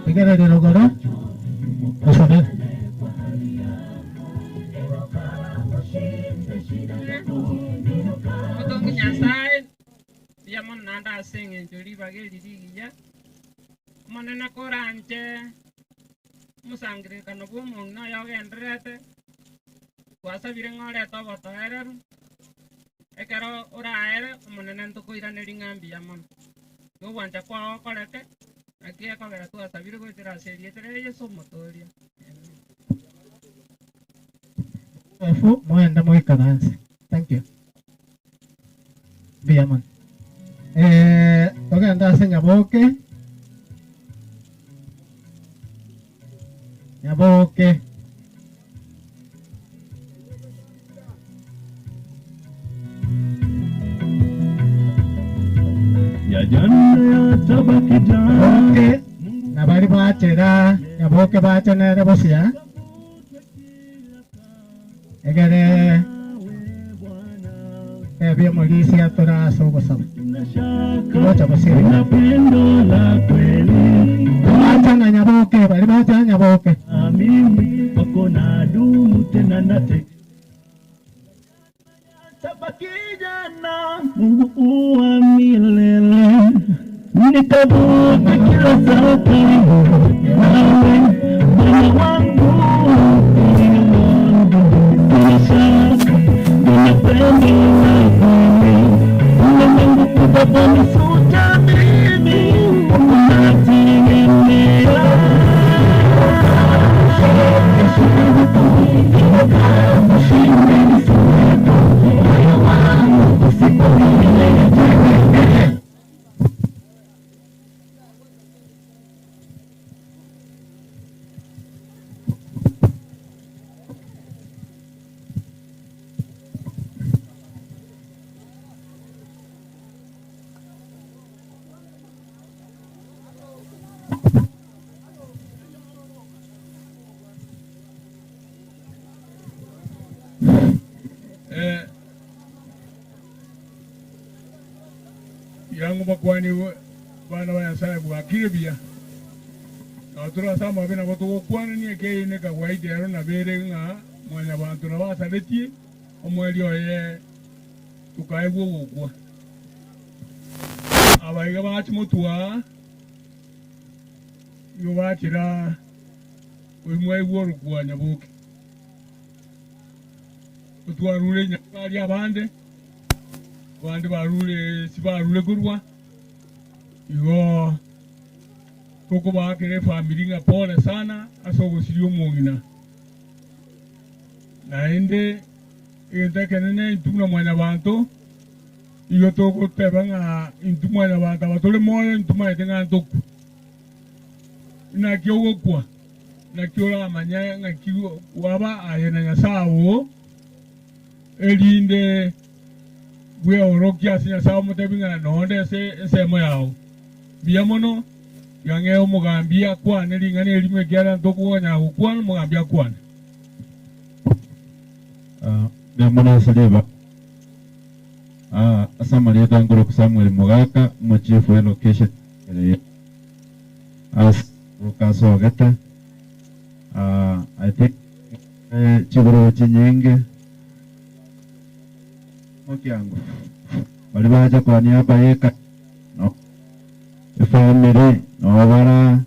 Rigereria rogoro osabe.
Omotongi Nyasae, mbuya mono naende ase engencho ribaga eri rigiya. Omonene koranche omosangererekano bw'omong'ina oye ogendererete, twasabire ng'a orete obotoereru, ekero oraere Omonene ntokoiranerie ng'a mbuya mono. Nogwancha kwao okoreke, naki ekogera twasabire goetera ase erieta ria Yeso Omotoria. Amen.
Efu moende moikaranse. Thank you. Mbuya mono. Eh, togende ase Nyaboke. Nyaboke. Nyaboke nabari bachera Nyaboke bache nere bosia egere tebia omorisia tore ase ogosaba gocha bosia iga. Bacha na Nyaboke bari bacha Nyaboke.
mimi kwako nadumu tena nate Tabaki jana, Mungu uwa milele, nitavuka kila safari nawe Bwana wangu, bila shaka ninapendwa nawe, ulimwengu unaponisuta mimi, unategemea
Eh, yango bakwani bana ba Nyasaye bwakire buya. Nabo tore ase amabe nabo togokwanania ekeene kawaida ero nabo ere ng'a mwanyabanto nabo asaretie omweri oye tokaegwa ogokwa. Aba iga bache motwe aa, igo bachera oyio mwaigwa orokwa Nyaboke. Twarure Nyasae abande, abande barure sibarure korwa, igo tokobaakera efamiri ng'a pole sana ase ogosiria omong'ina. Naende egento ekenene intwe buna mwanyabanto, igo togoteba ng'a intwe mwanyabanto aba tore moyo intwe maete ng'a ntokwe. Naki ogokwa? Naki oramanye ng'aki kwaba aye na Nyasae oo, erinde bweorokie ase Nyasae omotebi ng'a nonde ase ensemo yao. Mbuya mono, tiga ng'ee omogambi akwane ring'ana erimo ekiagera ntokonyara gokwana, omogambi akwane.
Mbuya mono ase ribaga. Ase amarieta nkorokwa Samuel Mogaka, omochief we location ere ase kasogete. I think chigorogo chinyinge mokiango baria bacha kwa niaba ye no efamiri nabo bara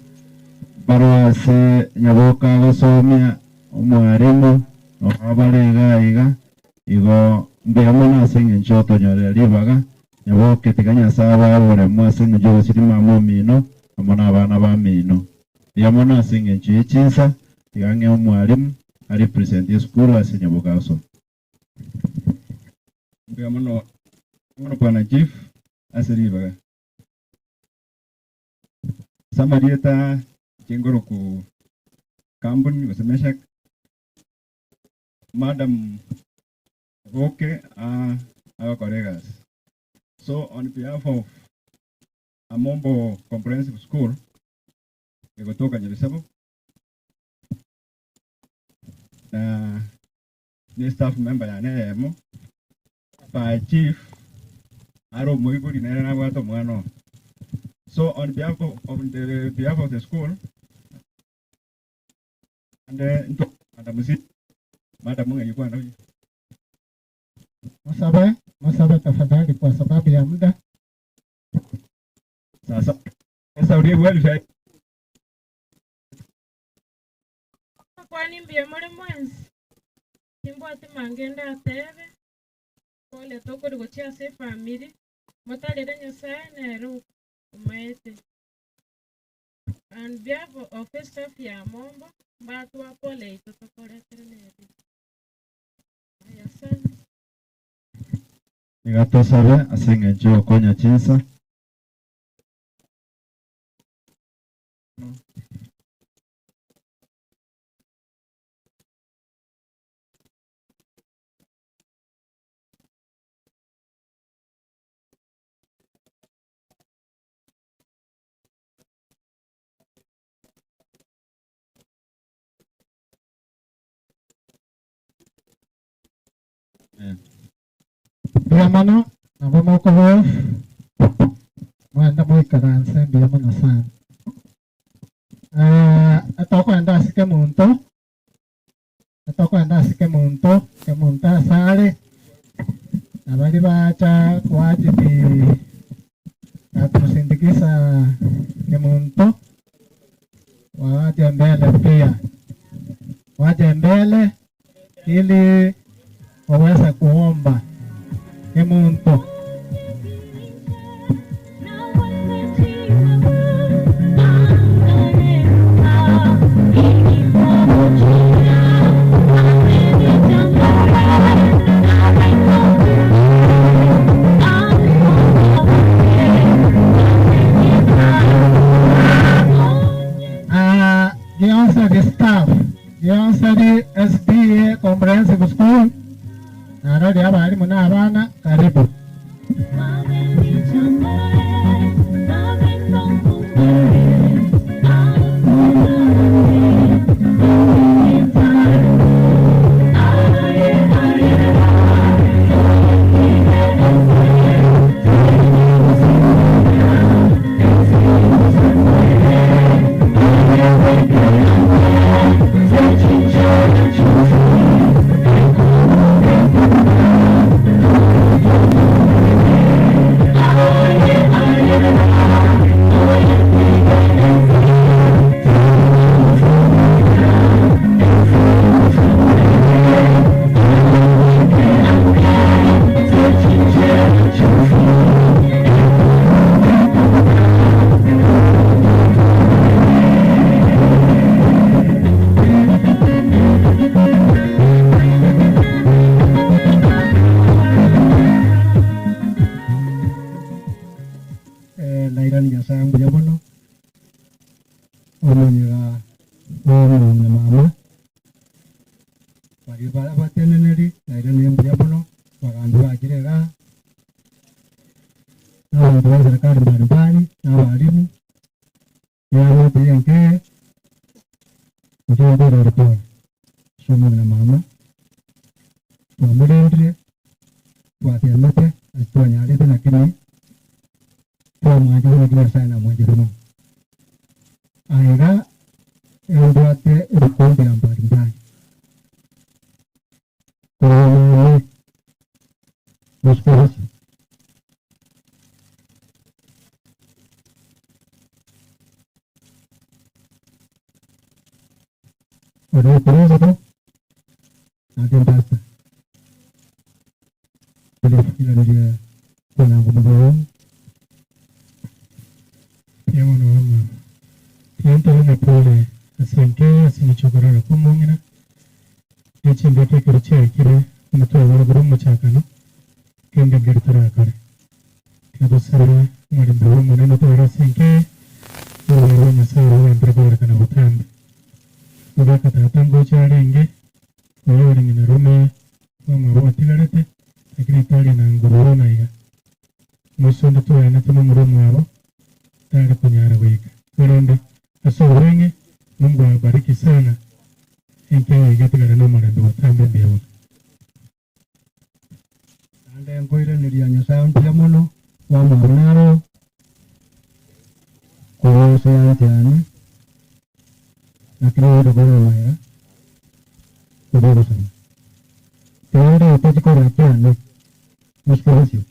barwa ase Nyaboka agosomia omwarimu nabo bare iga iga igo mbuya mono ase eng'encho otonyorire ribaga Nyaboke tiga Nyasaye abae oboremu ase eng'encho y'ogosiri mama omino amo na abana bamino. Mbuya mono ase eng'encho ye chinsa, tiga ng'e omwalimu a represent esukuru ase Nyaboke agosoma.
Mbuya mono mono Bwana Chief ase ribaga. Ase amarieta inche nkoroku Kambuni gose Meshak, Madam Nyaboke agokora egasi. So on behalf of Amombo Comprehensive School egotoka Nyabisabo na ne staff member yane eyemo by chief are omoibori nere nabwate omwana oyo. So on behalf of, on the behalf of the school and nto Madam C, Madam ng'ai kwana oyo.
Musabe, musabe tafadhali kwa sababu ya muda.
Sasa esauri ebwelfare
Kwani mbuya more mwensi? Timbwati mange ndatebe, pole tokori gochia ase efamiri, motarere Nyasaye nere omaete. On behalf of estaff ya Mombo, mbatwa pole ito tokoretere nere. Aya, asante.
Iga tosabe ase engencho y'ogokonya chinsa.
Mbuya mono, nabo mokoboa mwende moikaranse mbuya mono sana. Eh, etokoenda ase kemonto, etokoenda ase kemonto, kemonto asare, na baria bacha kwa ajili ya kumsindikiza kemonto, waje mbele pia, waje mbele ili waweze kuomba kemonto. Ah, Gionsa staff, Gionsa SDA Comprehensive School, narori abarimu na abana, karibu. Eh, nairani Nyasaye mbuya mono omonyega bw'omong'ina mama baria ba- abateneneri nairani mbuya mono bagambi bachire igaa na abanto ba serikali mbalimbali na abalimu eamate ya enkeye inche nkorora pole ase omong'ina mama twamorendire twatemete ase twanyarete lakini twamwanchire naki Nyasaye namwanchete mono. Aiga embwate ebikombe ya mbalimbali korwa mame mosike bosio. Ore principal ate pastor iraneria kwanango mobere
Mbuya mono mama. Tiga ntobe ng'a pole ase enke ase eng'encho okorara kw'omong'ina, ne chimbeke ekero chiaikire buna twabora korwa omochakano, kende nkeri torakore. Tiga tosabe omorembe bw'Omonene otobere ase enka eye, na obuya bwa Nyasae bogenderere koberekana botambe. Mogaka tata ngocha arenge, oyo ore ng'ina rome bw'amwabo otigarete, lakini tari na nguru bono iga. Omosonda twaenete momura omwabo, tari konyara goika. Korende ase obweng'e, Mungu awabariki sana, enka eye iga etigare nomorembe botambe mbuya mono.
Naende nkoiraneria Nyasae mbuya mono bw'amwabo naro korwa ase eancha yane, naki nigo ndokorera magega korwa ogosaba. Tiga ndete chikorera chiane mosike bosio.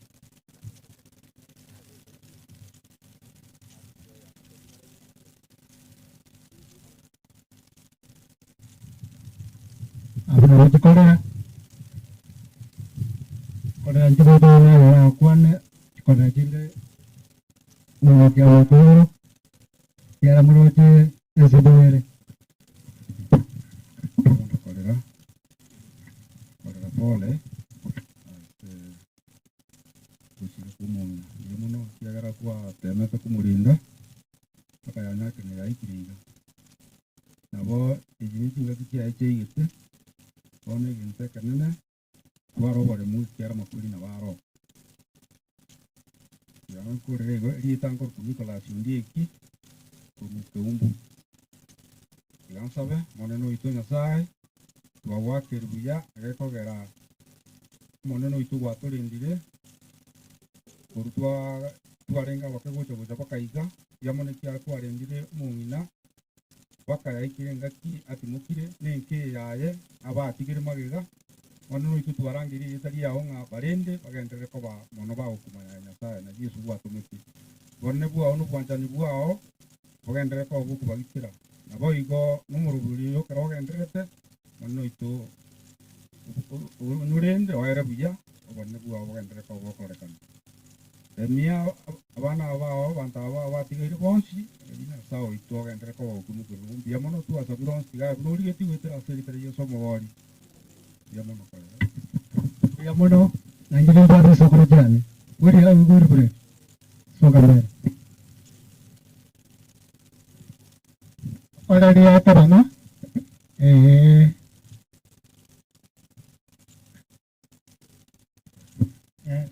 Abwo nabo chikorera, korera nchigocha naye orakwane, chikorera chinde mogokia gokoro, kiagera moroche ense boere.
Korera, korera pole ase gosira kw'omong'ina. Mbuya mono ekiagera gwatemete komorinda mpaka yanyakire yaikire iga. Nabo echi ne chingaki chiaye chiaigete, bono egento ekenene, tware oboremu ekiagera amakweri nabo aro. Tiga nkorere igo, erieta nkorokwa Nicholas Ondieki, korwa Keumbu. Tiga nsabe, Omonene oito Nyasae, twagwakeire buya egekogera Omonene oito gwatorendire, korwa twa twarenge abake gocha gocha mpaka iga, mbuya mono ekiagera kwarendire omong'ina.
Mpaka yaikire engaki atimokire nenka eye yaye abatigire magega, bono noitwe twarangeirie erieta riao ng'a barende bagenderere koba mono bagokumanya aye Nyasae na Yeso gwatomete. Obonene bwao na obwanchani bwao bogenderere koba bokobagitera. Naboigo nomoroberi oyo ekero ogendererete, Omonene oito onyorende oere buya, obonene bwao bogenderere koba bokorekana. Remia abana aba bao, abanto aba bao batigaire bonsi, erio Nyasae oito ogenderere koba okoimokererwa mbuya mono. Twasabire onsi tiga aye buna origetie goetera ase erieta ria Yeso Omobori. Mbuya mono korera.
Mbuya mono, nainche nimbwate esokoro chiane. Wilfred, soka mbere.
Ore rieta bana, ee.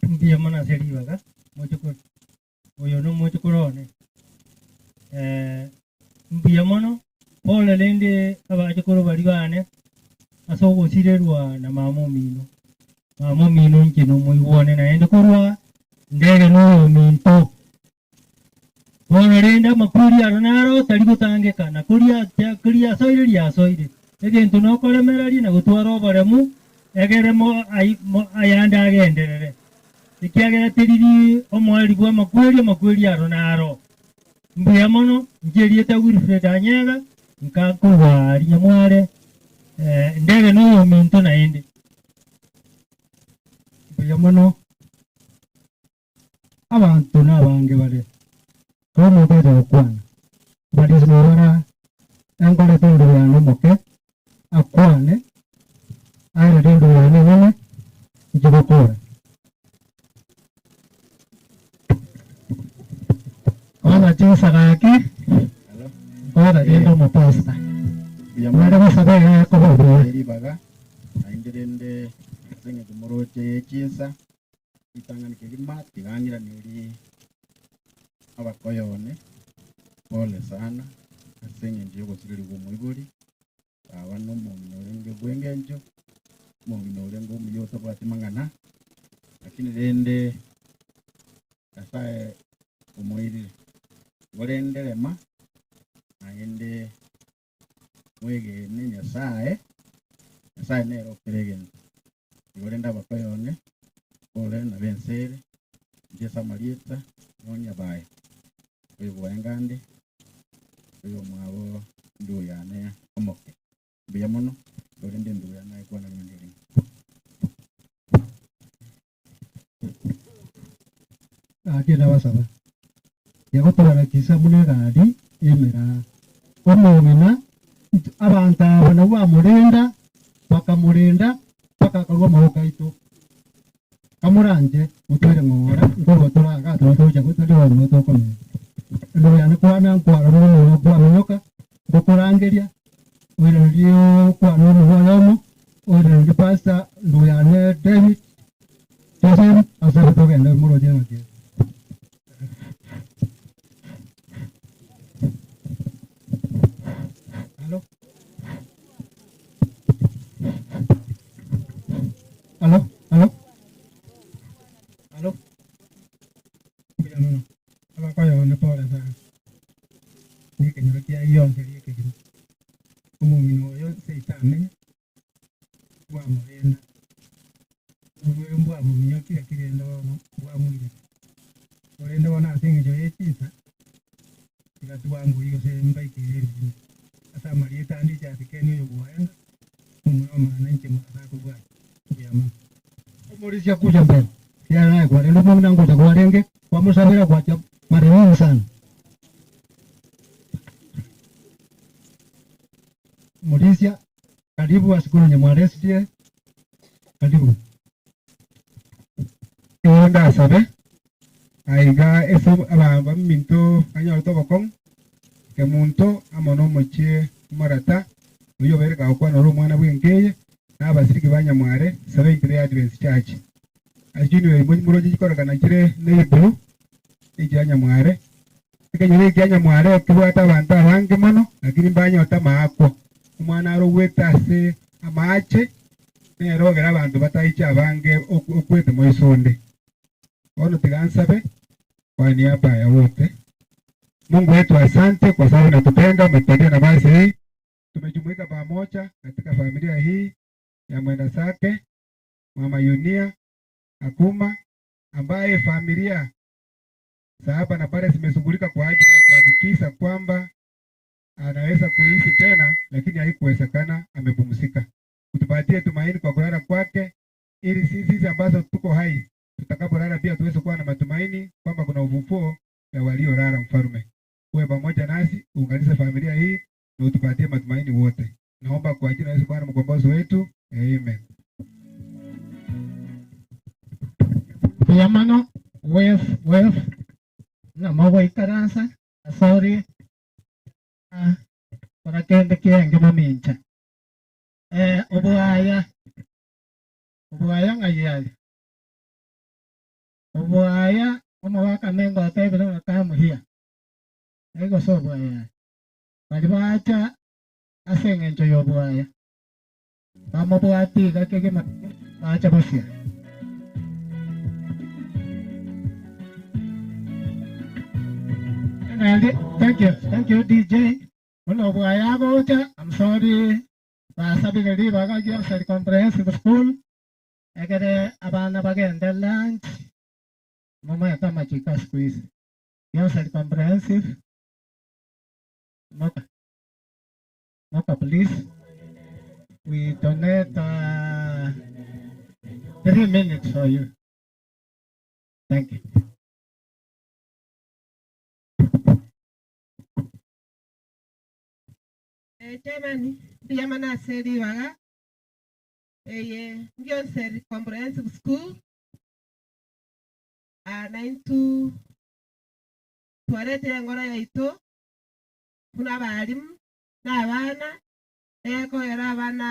Mbuya mono ase ribaga, mochokoro, oyo nomochokoro one. Mbuya mono, pole rende abachokoro baria bane, ase ogosirerwa na mama omino. Mama omino inche nomoigwa one naende korwa ndege noyo ominto. Bono rende amakweri aro naro tari gotangeka, na koria koria asoire riasoire. Egento nokoremereria na gotwara oboremu, egere mo ai mo ayande agenderere. Ekiagera teriri omoerio bw'amakweri, amakweri aro naro. Mbuya mono, inche erieta Wilfred Anyega, nkakorwa aria Nyamware, ndege noyominto naende.
Mbuya mono. Abanto nabange bare, kera omonto ocha gokwana, Abarisi nigo bara enkorete endugu yane omoke, akwane, aerete endugu yane enene, inche gokora.
Bono chinsa gaki, nkogera rende omopasta. Mware gosaba iga ekoba buya.
Ribaga naende rende ase eng'encho moroche ye chinsa Ritang'ani kegima tigang'iranerie abakoyo one, pole sana ase eng'encho y'ogosirerigwa omoibori, baba nomong'ina orenge bw'engencho, omong'ina orenge omuya otabwati mang'ana, lakini rende Nyasaye omoirire. Igo rende rema naende mwegene Nyasae, Nyasae nere okera egento. Igo rende abakoyo one, ore na b'ense ere, inche ase amarieta nonya baye, oyo bwaengande, oyo omwabo endugu yane omoke. Mbuya mono, igo rende endugu yane aye kwana ring'ana erimo.
Gaki nabasaba, tiga chinsa buna egari y'emeraa. Omong'ina, abanto aba nabwo bamorenda, bakamorenda mpaka akarua amaboko aito. Kamoranche motwere ng'ora, nkorwa tore igaa tari togocha tari ororo tokomenya. Endugu yane kwana nkwarora omonwa kwaminyoka, ngokorangeria, oiranerie okwana omonwa oyomo, oiranerie pastor endugu yane David, Joseph, ase abwo togende moroche ng'aki ere. Halo? Halo? Halo?
Halo? Mbuya mono. Abakoyo one pole sana. Nekenyoro kiaye gionsi erio ekegima. Omong'ina oyo seito amenye, bwamorenda. Oborwaire mbwamominyokire ki rende bono bwamoirete. Korende bono ase eng'encho ye chinsa, tiga twangorie gose mbaikere emeremo. Ase amarieta ande Richard Ken oyo bwaenga, omomura omana inche murasa akobwate. Mbuya mono.
Omorisia kuja mbere, ekiagera naye kwarenge omong'ina ngocha kwarenge, kwamosabera gwacha mara nyingi sana. Omorisia, karibu ase korwa Nyamware SDA, karibu.
Nigo ndasabe aiga ase abaminto banyorete obokong'u, Kemunto amo nomochie omorata, oyio obeire kagokwana ore omwana bw'enka eye, na abasiriki ba Nyamware Seventh Day Adventist Church. Ase chinwe imo moroche chikorekana chire ne blue, echia Nyamware. Ekenyoro eke kia Nyamware kebwate abanto abange mono, lakini mbanyote amaakwa. Omwana arogwete ase amaache, nere ogera abanto bataiche abange okwete moiso onde. Bono tiga nsabe kwa niaba ya wote. Mungu wetu asante kwa sababu unatupenda, umetupatia nafasi hii. Tumejumuika pamoja katika familia hii ya mwenda zake Mama Yunia Akuma ambaye familia za hapa na pale zimeshughulika kwa ajili ya kuhakikisha kwamba anaweza kuishi tena, lakini haikuwezekana, amepumzika. Utupatie tumaini kwa kulala kwake, ili sisi ambazo tuko hai tutakapolala pia tuweze kuwa na matumaini kwamba kuna ufufuo ya waliolala. Mfalme, uwe pamoja nasi, uunganishe familia hii na utupatie matumaini wote. Naomba kwa jina la Yesu Bwana mkombozi wetu, amen.
Mbuya wave wave ng'a mogoikaransa sorry ah, kora kende kienge momincha eh, obwaya obwaya ng'ai aye obwaya omogaka mengo otebire ng'a kamuhia egose obwaya aye bari bacha ase eng'encho ya obwaya bamobwati iga kegima bacha bosia. Thank you, thank you DJ. Muno obwaya gocha, I'm sorry. Basabire ribaga Gioseri Comprehensive School. Egere abana bagende lunch. Mama amachika siku hizi. Gioseri Comprehensive. Moka. Moka, please. We donate 3 minutes for you. Thank you.
Eh, Chairman, mbuya ase ribaga eye Ngionseri Comprehensive School ah, naintu twaretire engoro yaito buna abarimu na abana ekogera abana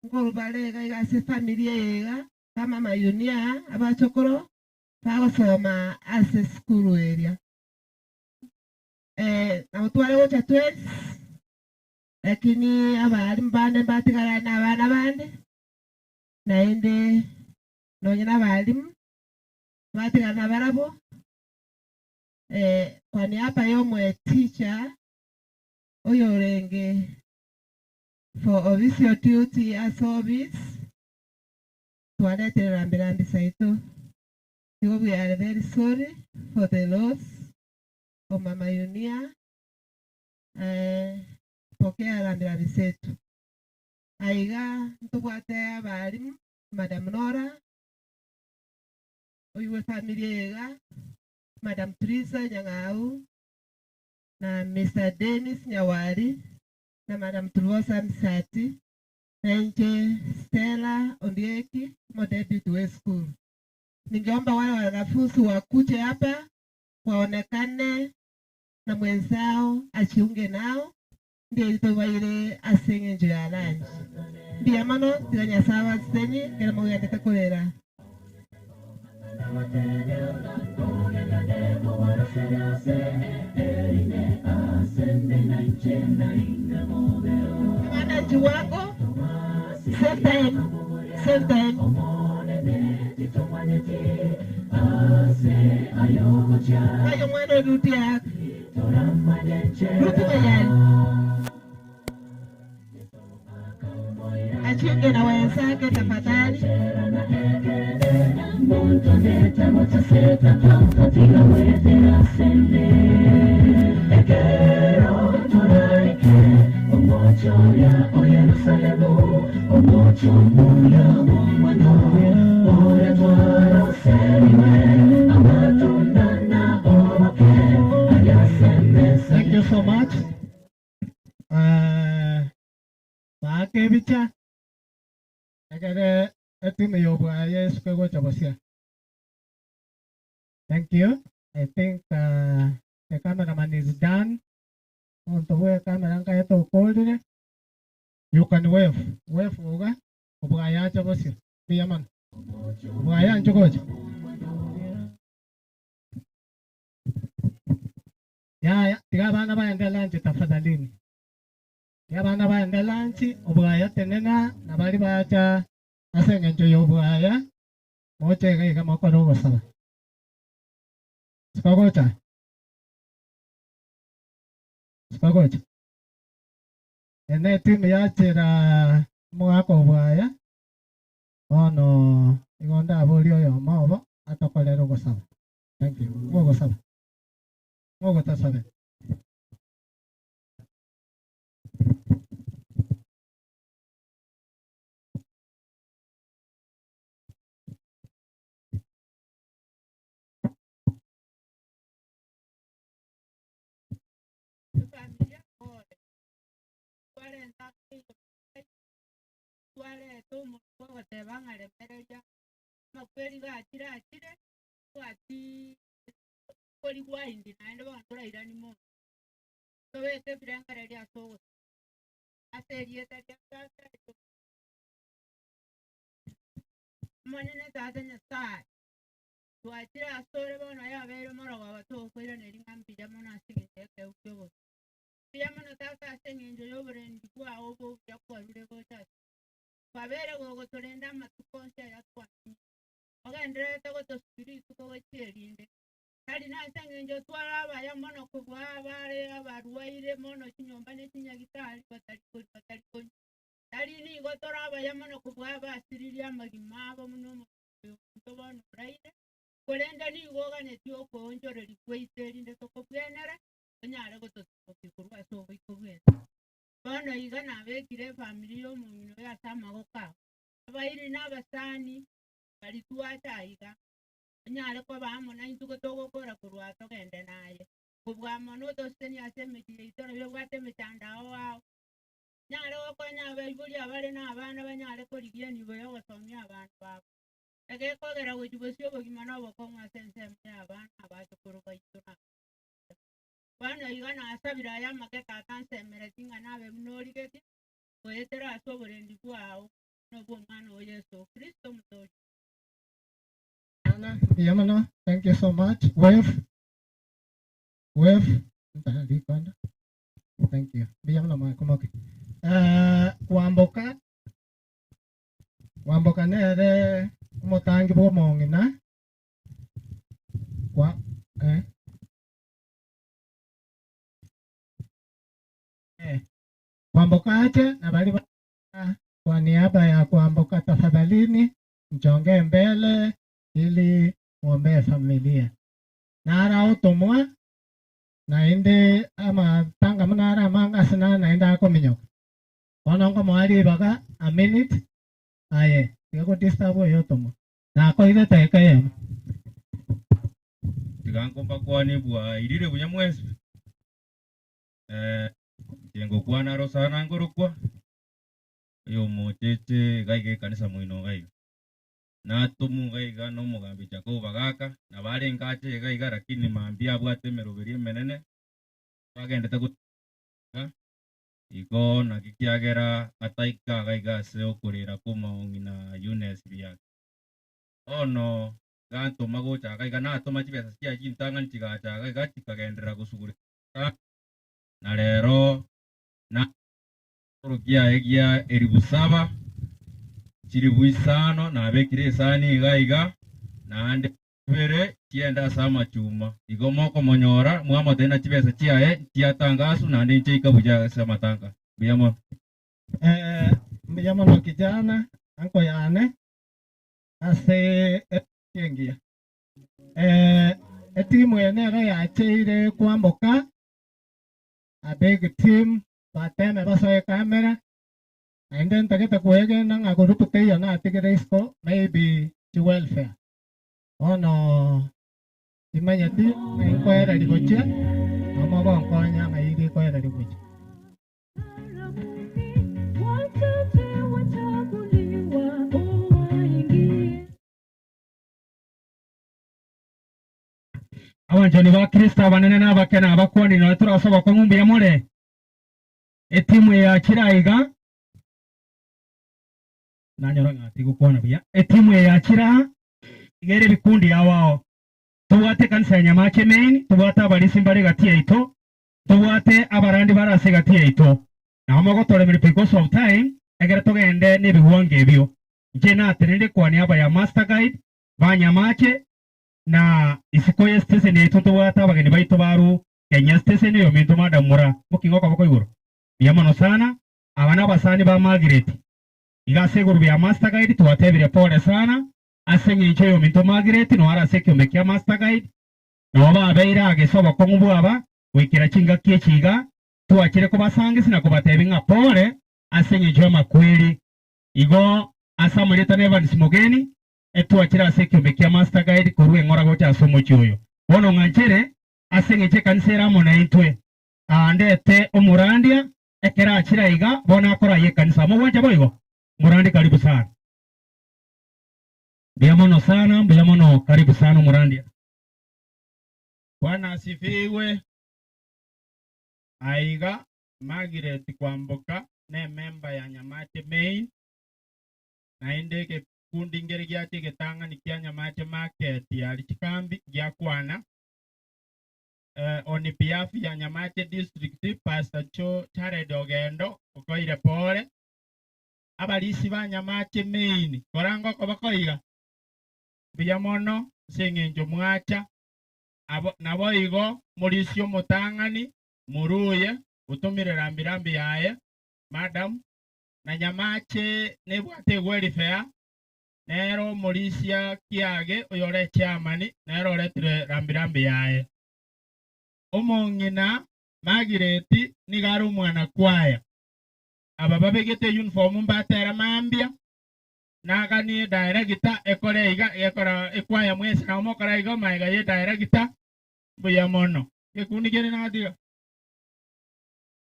nkorubare iga iga ase efamily eye iga bamama Yunia abachokoro bagosoma ase esukuru eria eh, nabo tware gocha twensi lakini abarimu bande batigara na abana bande naende nonye na abarimu batigara na barabo eh, kwa niaba y'omwe teacher oyo orenge for official duty as office twaretire rambirambi saito. Igo we are very sorry for the loss of Mama Yunia. Eh, pokea rambirambi zetu. Aiga ntobwate abarimu Madam Nora oyu we family iga Madam Teresa Nyang'au na Mr. Dennis Nyawari na Madam Truosa Msati na Stella Ondieki mo deputy we school. Ningeomba wale wanafunzi wakuje hapa waonekane na mwenzao achiunge nao ndio itobaire ase eng'encho ya lunch. Mbuya mono tiga Nyasaye abasesenie ekero mogendete korera. Wananchi wako same time, same time. Ayo mwana ruti yak. Ruti mayani. Achiunge na wenzake tafadhali.
Thank you so much. Baake bicha ekere etimu ya obwaye esuke gocha bosia. Thank you. I think the cameraman is done. Omonto bwe camera nkaete okorire. You can wave. Wave uga obwaye ache bosia. Mbuya mono. Obwaye anche gocha. Yaya, tiga abana baende lunch tafadhalini. Tiga abana baende lunch, obwaya tenena na bari bacha ase eng'encho ya obwaya moche iga iga mokore ogosaba. Sikogocha. Suka gocha. Eye ne etimu yachera omogaka obwaya, bono igo ndaborie oyomo obo atokorere ogosaba. Thank you. Ng'o ogosaba? Ng'o ogotasabera?
Efamilia ore, twarenta twareta omonto ogoteba ng'a remereria, amakweri gachire achire, tobwati kori gwaindi naende bono torairani monto. Tobeke ebirengererio ase ogosaba, ase erieta ria Tata, erio Omonene Tata Nyasae, twachire asore bono yabeire omorogoba togokoiraneria ng'a mbuya mono ase engencho y'ekeegwa ki'obogima. Mbuya mono Tata ase engencho y'oborendi bwao obo obuya kwarure gocha ase Kwabeire gogotorenda amatuko onsi aya twamenyire, ogendererete gotosubia rituko gochia erinde. Tari nase engencho tware abaya mono kobua abare abarwaire mono chinyomba ne chinyagitari batari koria batari konywa. Tari nigo tore abaya mono kobua abasiririe amagima abo buna omosunte omonto bono oraire, korende nigo oganetie okoonchoreria gwaito erinde tokobwenere, onyare gototimokia korwa ase oboiko bw'ense. Bono iga nabekire efamiri y'omong'ina oyo ase amaboko ao, abairi na abasani baria twacha aiga, onyare koba amo naintwe gotogokora korwa aa togende naye. Kobua mono otosesenie ase emechie yaito nabio ebwate emechando ao ao. Nyare gokonya abaibori abare nabana banyare korigia enibo y'ogosomia abana babo. Egekogera gochia bosio obogima nobokong'u ase ensemo y'abana abachokoro baito na abana baito. Bono iga nasabire aya amake Tata nsemeretie ng'a nabe buna origetie, goetera ase oborendi bwao na obw'Omwana oo Yeso Kristo Omotoori oito.
Ana, mbuya mono, thank you so much. Wave, wave, nta rikondo. Thank you. Mbuya mono mwakomoke. Eh, kwamboka kwamboka nere omotangi bw'omong'ina kwa eh. Eh. Kwamboka ache na bali ba kwa niaba ya Kwamboka, tafadhalini mchongee mbele ili muombee familia nara otomwa Naende amatanga buna are amange ase nare naende akominyoka. Bono nkomoa ribaga a minute, aye tiga go disturb oyo otomwa. Nakoire edageka eyemo.
Tiga nkombakwanie bwairire buya mwensi. Eh, inche ngokwana aro sana nkorokwa, oyomocheche iga iga ekanisa moino iga iga. Natomwa iga iga na omogambi Jakobo bagaaka, nabo arenge ache iga iga lakini mambia abwate emeroberi emenene, bagendete gotiga igo naki kiagera ataika iga iga ase okorera kw'omong'ina Eunice Biagi. Bono gantoma gocha iga iga natoma chibesa chiaye chintang'ani chigacha iga iga chikagenderera gosugurika na rero na Ekero kiaye gia elifu saba, chilifu isano nabekire esani iga iga, naende ibere chiende ase amachuma. Igo mokomonyora, mwamotebia na chibesa chiaye nchiatangaswe, naende inchaika buya ase amatanga. Mbuya mono.
Eh, mbuya mono kijana, anko yane, ase etimu engiya. Eh, etimu eye nero yacheire kwamboka, a big team, Bateme basoe camera, naende ntagete kwegena ng'a group teiyo natigire isiko maybe chi welfare. Bono timanyeti ng'ai nkoereria gochia, nabo mogonkonya ng'ai rikoereria gochia.
Abanchani ba Kristo abanene na abake na abakuani nonya tore ase obokong'u mbuya more. Etimu eye yachire aiga, nanyora ng'a tigokwana buya. Etimu eye yachire aa, iga ere ebikundi ao ao. Tobwate ekanisa ya Nyamache Main, tobwate abarisia mbare egati yaito, tobwate abarandi bare ase egati yaito. Nabo mogotoremeria because of time, egere togende na ebigwango ebio. Inche natenenire kwa niaba ya Master Guide ba Nyamache, na isiko ye station yaito ntobwate abageni baito barwu.
Kenya Station oyominto Madam Mura mokinge okoboko igoro. Mbuya mono sana, aba nabasani ba Margaret. Iga ase egurube ya Master Guide twatebire pole sana ase eng'encho oyominto Margaret noyo are ase ekiombe kia Master Guide, nabo babeire agese obokong'u bwaba goikera chingaki echi iga twachire kobasangisi na kobatebia ng'a pole ase eng'encho y'amakweri. Igo ase amarieta na Evans Mogeni etwachire ase ekiombe kia Master Guide korwa eng'ora gocha ase omochie oyo. Bono ng'anchere ase eng'encho ekanisa ere amo naintwe, aa ndete omorandia ekero achire aiga bono akoraia ekanisa. Mogwancha boigo? Morandi karibu sana. Mbuya mono sana, mbuya mono, karibu sana omorandia.
Bwana asifiwe. Aiga Margaret Kwamboka nememba ya Nyamache Main, naende egekundi nkere giacha egetang'ani kia Nyamache Market aria chikambi giakwana eh, on behalf ya Nyamache District Pastor Cho Jared Ogendo okoire pore abarisi ba Nyamache Main koranga okoboko iga mbuya mono ase eng'encho mwacha abo naboigo morisi omotang'ani Moruye otomire rambi-rambi yaye, madam, na Nyamache nebwate egwelifea, nere omorisia kiage oyore echairman nere oretire rambi-rambi yaye. Omong'ina Margaret nigo are omwana kwaya. Aba babegete uniform mbatera mambia, naganie director ekore iga gekora ekwaya mwensi nabo mokora iga magega ye director mbuya mono. Gekundi kere natiga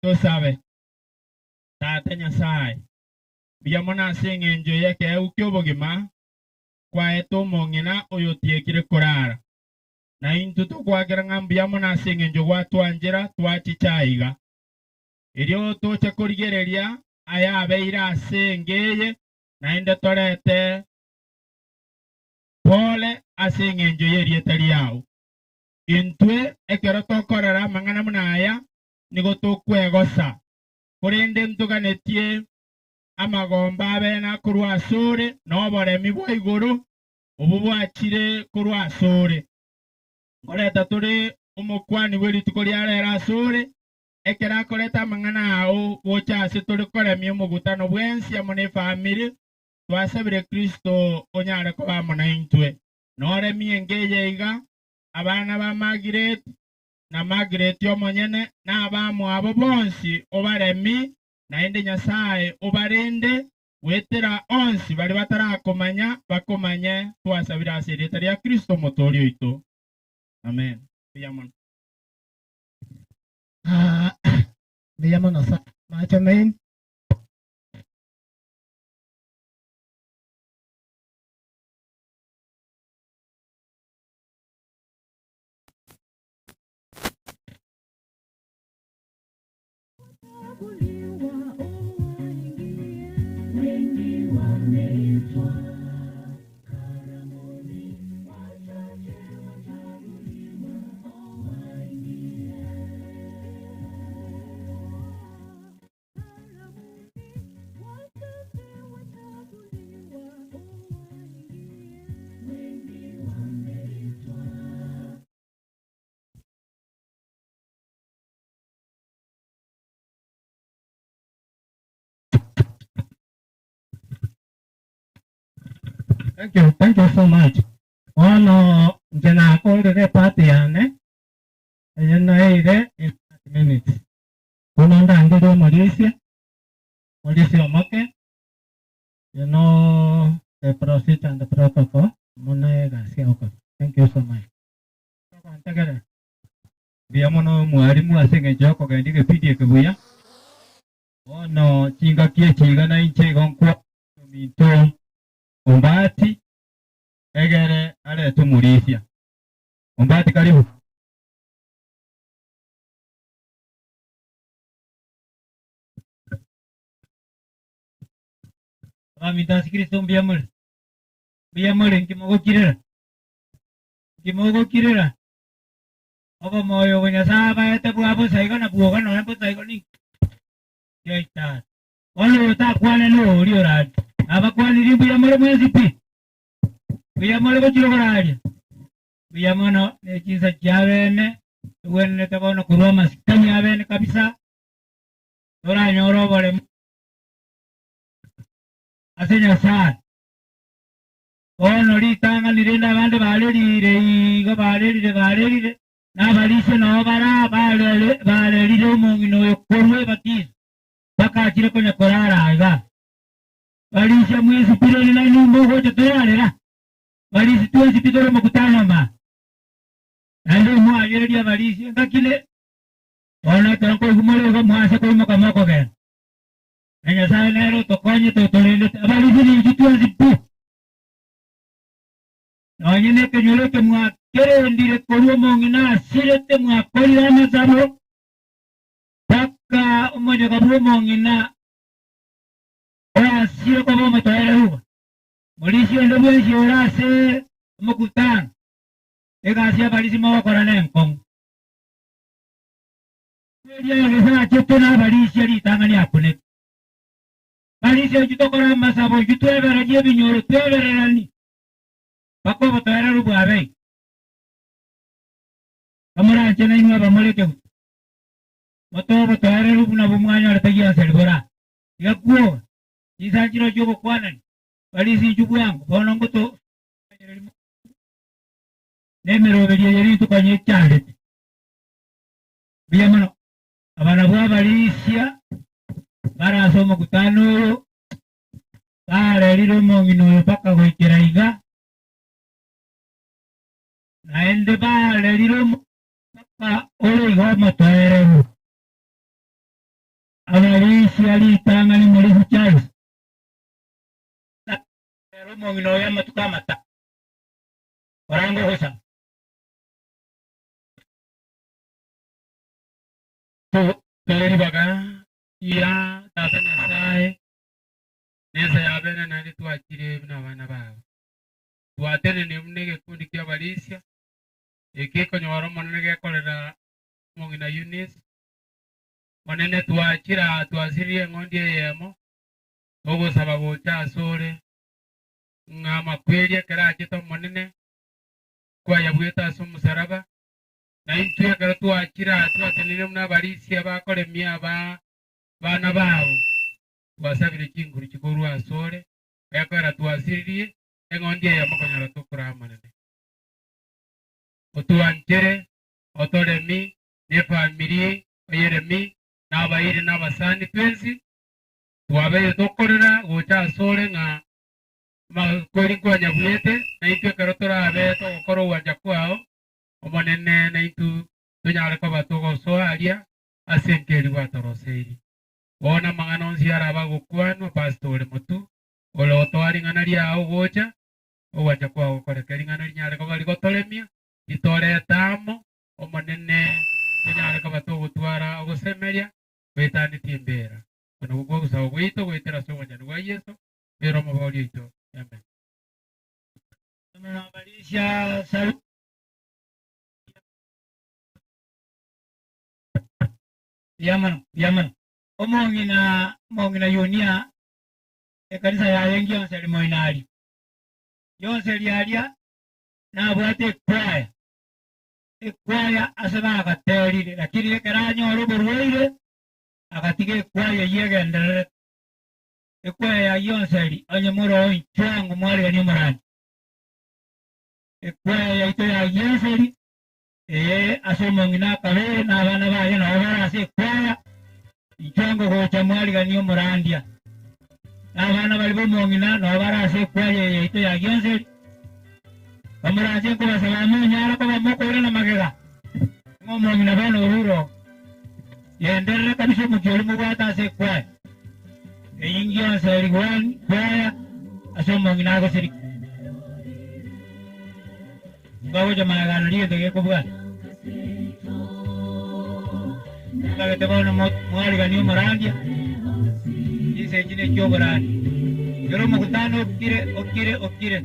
tosabe. Tata Nyasae, mbuya mono ase engencho y'ekeegwa ki'obogima kwaete omong'ina oyotiekire korara. Na intwe togoakera ng'a mbuya mono ase engencho gwatwanchera twachicha aiga. Erio toche korigereria ayabeire ase enka eye, naende torete pole ase engencho y'erieta riao. Intwe ekero tokorora amang'ana buna aya, nigo tokwegosa, korende ntoganetie amagomba abe nakorwa asore, na oboremi bwa igoro obwo bwachire korwa asore. Nkoreta tore omokwani bwe rituko ria rero asore, ekero akoreta amang'ana ao gocha ase tore koremia omogutano bwensi amo nefamiri, twasabire Kristo onyare koba amo naintwe. Noremie enka eye iga, abana ba Margaret, na Margaret omonyene, na abamwabo bonsi obaremi, naende Nyasae obarende goetera onsi baria batarakomanya bakomanye, twasabire ase erieta ria Kristo Omotooria oito. Amen. Mbuya mono.
Ah, mbuya mono sana mache main.
Wengi wameitwa karamuni, wachache wachaguliwa waingie. Karamuni, wachache wachaguliwa waingie. Wengi wameitwa.
Thank you, thank you so much. Bono inche nakorire epart yane eye naeire in 30 minutes. Bono ndangerie omorisia, omorisia omoke, you know the procedure and the protocol buna egasi egokora. Thank you so much. Ogontegerera.
Mbuya mono omwalimu ase engencho y'okogendia egepindi eke buya. Bono chingaki echi iga nainche igo nkwa ominto Ombati egere arete omorisia. Ombati karibu.
Abaminto ase Kristo mbuya more? Mbuya more? Inki mogokirera? Inki mogokirera? Obomoyo obo Nyasae abaete bwa bosa igo na bwoga nonya bosa igo ninki? Giaitana. Bono oyo otakwane noria orarie. Nabakwanirie mbuya more mwensi pi? Mbuya more gochia okoraria? Mbuya mono ne chinsa chiabene. Togwenerete bono korwa amasikani abene kabisa, toranyore oboremu ase Nyasae. Bono ritang'ani rende abande barerire igo barerire barerire, na abarisia nao bara barere barerire omong'ina oyo korwa ebatiso, bakachire konya korara aiga. Barisia mwensi tirori nainwe mogocha torarera, barisia twensi titore omokutano maa. Naende imwayererie abarisia engaki ne bono ekero nkoigwa more igo mwanse koimoka mokogenda. Na Nyasae nere otokonyete otorendete abarisia ninchwe twensi pi. Nonye nekenyoro eke mwakerendire korwa omong'ina asirete mwakorire amasabo mpaka omonyoka bw'omong'ina oasire koba omotoereru. Morisia onde bwensi ore ase omokutano Egasi y'abarisia mogokora nenkong'u. Eria egesachete nabarisia ritang'ani akunete. Barisia inchuo tokore amasabo, inchuo twebererie ebinyoro, twebereranie, mpaka obotoereru bwabeire. Bamoranche nainwe abamore ekegutu, motoe obotoereru buna bwo mwanyorete gionseri bora. Tiga kwoga, chinsa nchiroo chi'ogokwanania, barisia inchuo bwango, bono ngoto nemeroberio eye rituko nyechandete. Mbuya mono. Aba nabwo abarisia bare ase omokutano oyo, barerire omong'ina oyo mpaka goikera iga, naende barerire mpaka ore iga omotoereru. Abarisia ritang'ani Morisi Charles, narera omong'ina oyo amatuko amata. Korange ogosaba.
Tore ribaga ria Tata Nyasae, na ense ya bene naende twachire buna abana babo. Twatenenire buna egekundi ki'abarisia, eke ekonyora Omonene gekorera omong'ina Eunice. Monene twachire aa twasiririe eng'ondi eyemo, togosaba gocha asore, ng'a amakweri ekero achete Omonene, kwayabuete ase omosalaba, na intwe ekero twachire aa twatenenire buna abarisia bakoremia aba bana babo, twasabire chinguru chikorwa asore, gekoera twasiririe eng'ondi eyemo konyora tokoraa Omonene. Otwanchere, otoremi, na efamiri oyeremi, na abairi na abasani twensi, twabeire tokorera gocha asore ng'a Amakweri nkwanyabuete, naintwe ekero torabe togokora ogwancha kwao, Omonene, naintwe tonyare koba togosoa aria ase enka eria gwatoroseirie. Bono amang'ana onsi arabe agokwanwa, Pastor ore motu, ore gotoa ring'ana riao gocha, ogwancha kwao gokoreke, ring'ana rinyare koba rigotoremia, ritorete amo, Omonene, tonyare koba togotwara ogosemeria goetanetie embera. Oko nokwo kw'ogosaba gwaito goetera ase obwanchani bwa Yeso, Ere Omobooria oito. Amen.
Mbuya mono, mbuya mono. Omong'ina, omong'ina Yunia, ekanisa yaye ngionsi moino aria. Yonsi aria nabwate ekwaya, ekwaya ase bagaterire, lakini ekero anyora oborwaire, agatiga ekwaya eyio egendererete. Ekwaya ya Gionseri, onye more oo inchuo ango mwariganie omorandi. Ekwaya yaito ya Gionseri, eye ase omong'ina akabere na abana baye nabo bare ase ekwaya, inchuo ango gocha mwariganie omorandia. Na abana baria b'omong'ina nabo bare ase ekwaya eye yaito ya Gionseri. Bamoranche nkobasaba monyare koba mokoirana magega, ng'a omong'ina bono orure oo. Genderera kabisa omochie oria mobwate ase ekwaya. Eyio ngionsi eri kwaya ase omong'ina agosirika. Bagocha magega nario egento gekobwata. Ntagete bono mwariganie omorandia, chinsa echi nechi'oborandia. Kera omokutano okire, okire, okire.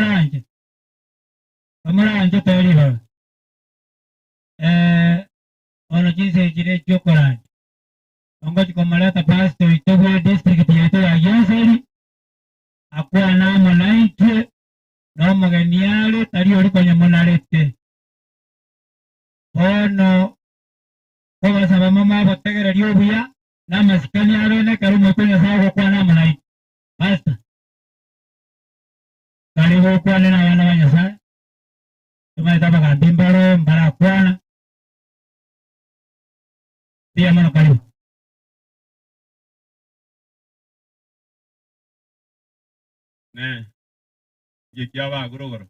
Bamoranche. Bamoranche toe ribaga. Eh, bono chinsa echi ne chiokorandia. Ongochi komoreta pastor oito bwe district yaito ya Gionseri, akwane amo naintwe, na omogeni are tari oria konya monarete. Bono nkobasaba momo obotegereri obuya na amasikani abene ekero Omoika o Nyasae agokwana amo naintwe. Pastor, karibu okwane na abana ba Nyasae. Tomaete abagambi mbaro mbarakwana. Mbuya mono karibu.
Ne inki kiaba rogoro?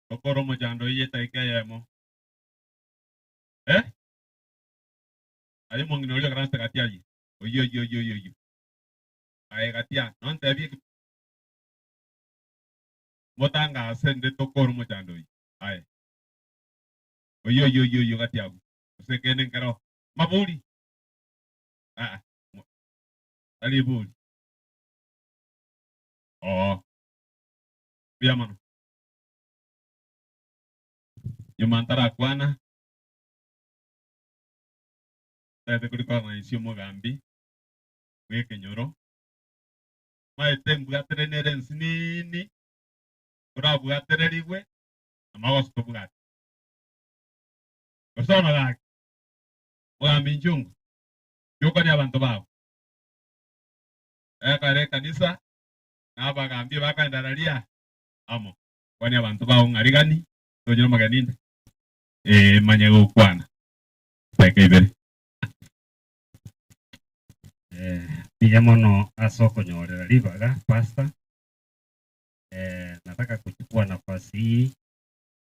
Tokore omochando oyio edaika eyemo. Eh? Aye omong'ina oria okaranse gati ayio. Oyio oyio oyio oyio oyio. Aye gati aa, nontebie ki? Motangase nde tokore omochando oyio. Aye. Oyio oyio oyio oyio gati agwo. Gose kende nkero. Mabori. Aa. mo- Tari ebori. Oo. Mbuya mono. Nyuma ntarakwana, ntagete korikwana omogambi bw'ekenyoro, maete mbwatere nere ensinini, orabwatererigwe amagoso tobwate. Gose bono gaki, mogambi Nchungu, kiokania abanto bao. Ekare ekanisa, na abagambi bakaenda raria amo. Kwania abanto bao ng'a rigani, tonyore omogeni inde, ee, manye gokwana chidakika ibere.
Eh, mbuya mono ase okonyorera ribaga pastor. Eh, nataka kuchukua nafasi hii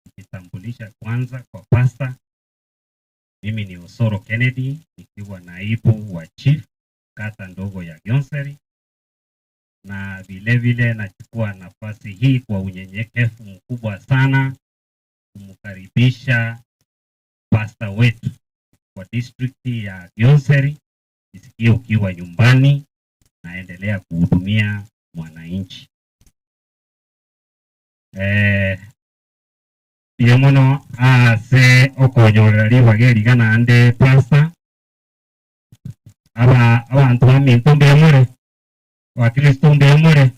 kujitambulisha kwanza kwa pastor. Mimi ni Osoro Kennedy nikiwa naibu wa chief kata ndogo ya Gionseri, na vile vile nachukua nafasi hii kwa unyenyekevu mkubwa sana kumkaribisha pasta wetu kwa district ya Gionseri. Jisikie ukiwa nyumbani, naendelea kuhudumia mwananchi. Eh, mbuya mono ase okonyorera ribaga eri iga naende pastor aba abanto baminto mbuya more abakristo mbuya more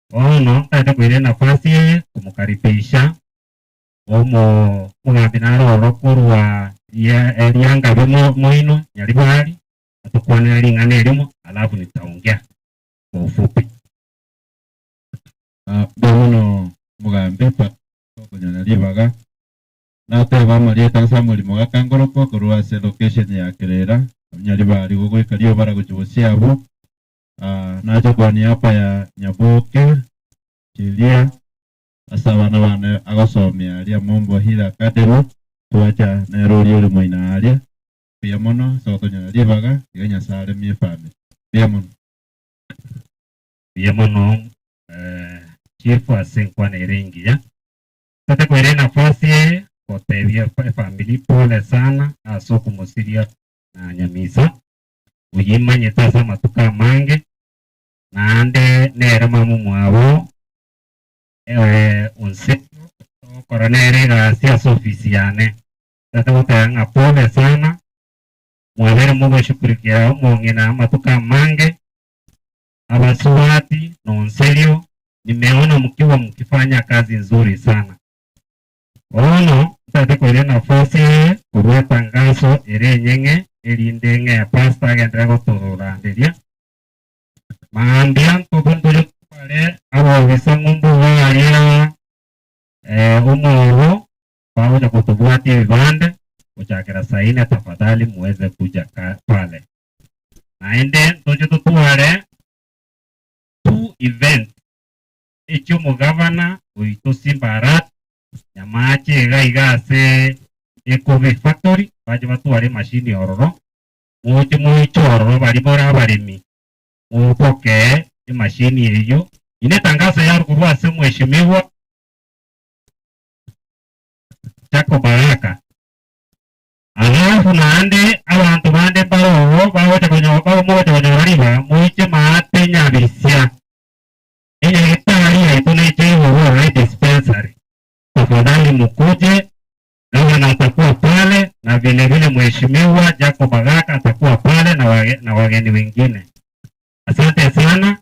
bono ntagete koira enafasi eye komokaribisha omo omogambi nare oro korwa ria riangabe mo moino Nyaribari atokwanere ring'ana erimo alafu nitaongea kwa ufupi.
Ah, mbuya mono omogambi pa okonyora ribaga nateba amarieta ase omorimo gakangorokwa korwa ase location ya Kerera Nyaribari gogoika riobara gochia bosio abwo Ah, nacha kwa niaba ya Nyaboke Cheria ase abana bane agosomia aria Mombo Hill Academy twacha nere oria ore moino aria mbuya mono ase gotonyora ribaga iga Nyasaye aremie efamily mbuya mono.
Mbuya mono eh, chief ase enkwana ere engiya. Tete koira enafasi eye gotebia efamily pole sana ase okomosiria na Nyamisa oyimanyete ase amatuko amange naende nere mama omwabo eh, onse togokora nere egasi ase ofisi yane. Tete goteba ng'a pole sana mwabere mogoshughulikia omong'ina amatuko amange abasubati nonserio nimeona mkiwa mkifanya kazi nzuri sana. Bono ntagete koira enafasi eye korwa etangaso ere enyeng'e erinde ng'e pastor agenderere gotoranderia. Mambia ntobe ntoche totware abobisa ng'umbu baria eh, omwobo bagocha kotobwatia ebibande gochakera saa ine tafadhali muweze kuja ka, pale. Naende ntoche totware two event echi'omogavana oito Simba Arati Nyamache iga iga ase Ecovi Factory bache batware emashini ororo moche moiche ororo baria more abaremi mobokee emashini eyio ine etangaso yarwa korwa ase omweshimiwa Jacob Baraka. Alafu naende abanto bande mbare oo bagocha konyo mogocha konyora ribaga moiche maate nyabisia. vile vile Mheshimiwa Jacob Agaka atakuwa pale na, wage, na wageni wengine. Asante sana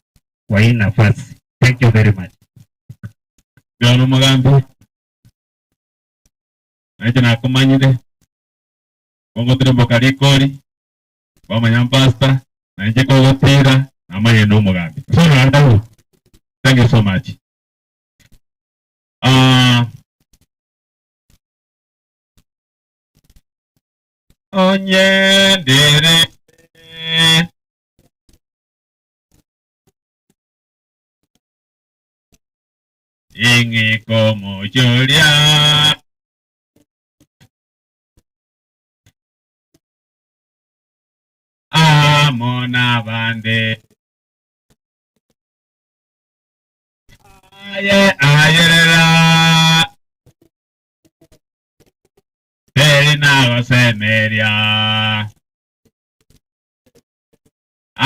kwa hii nafasi. Thank you very much.
Mbuya omogambi, nainche nakomanyire, kongotirimboka rikori, kwamanya mpastor, nainche kogotira, namanyire nomogambi. So naende thank you so much. Ah, onye ndere ing'iko mochoria amo nabande aye ayerera teri nagosemeria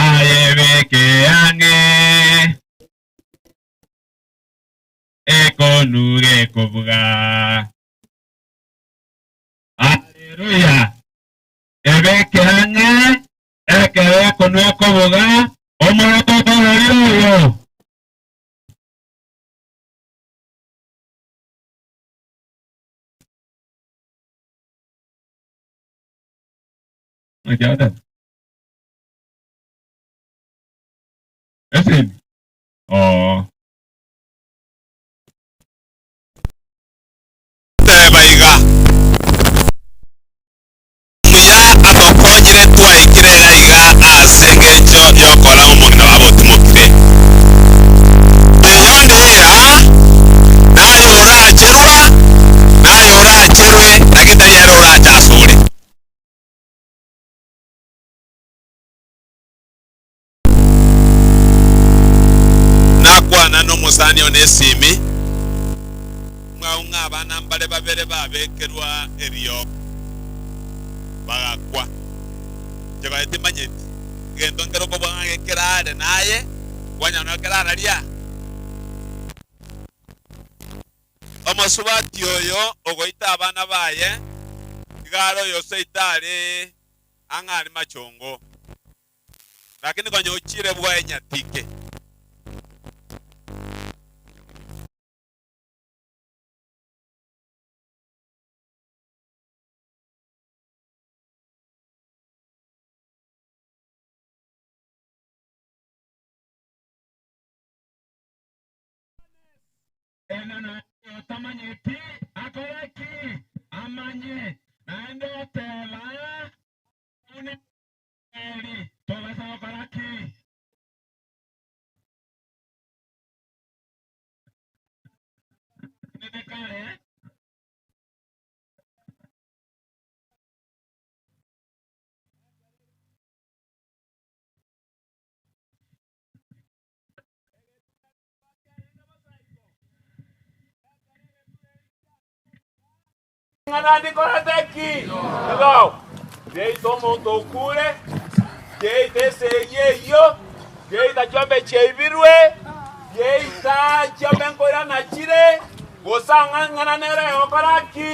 aye beke ang'e ekonu gekobuga Haleluya ebeke ang'e ekero ekonu ekobuga omoroto otorori oyo Naki agoteba? Esimi? Oo.
Teba iga, Omuya atokonyire twaikire iga iga ase engencho y'okora omong'ina babo otimokire. Eyonde aa, naye oracherwa, naye oracherwe, naki tari ere orache asore. Nakwana nomosani one esimi, mwao ng'a abana mbare babere babekerwa eriogo, bagakwa. Inche konya timanyeti egento nkere okobua ng'a gekerare naye, kwanyora nabo kerararia. Omosubati oyo ogoita abana baye, iga are oyo seito are ang'e aria machongo. Lakini konya ochire bwaye nyatike.
Otamanyeti akore ki? Amanye. Naende oteba, Buna eri, tobasa gokora ki? Nete kare.
Ng'ana ndikorete ki? Igo geita omonto okure, geita esegi eyio, geita chiombe chiaibirwe, geita chiombe nkoirana chire, gose ang'a ng'ana nere egokora ki?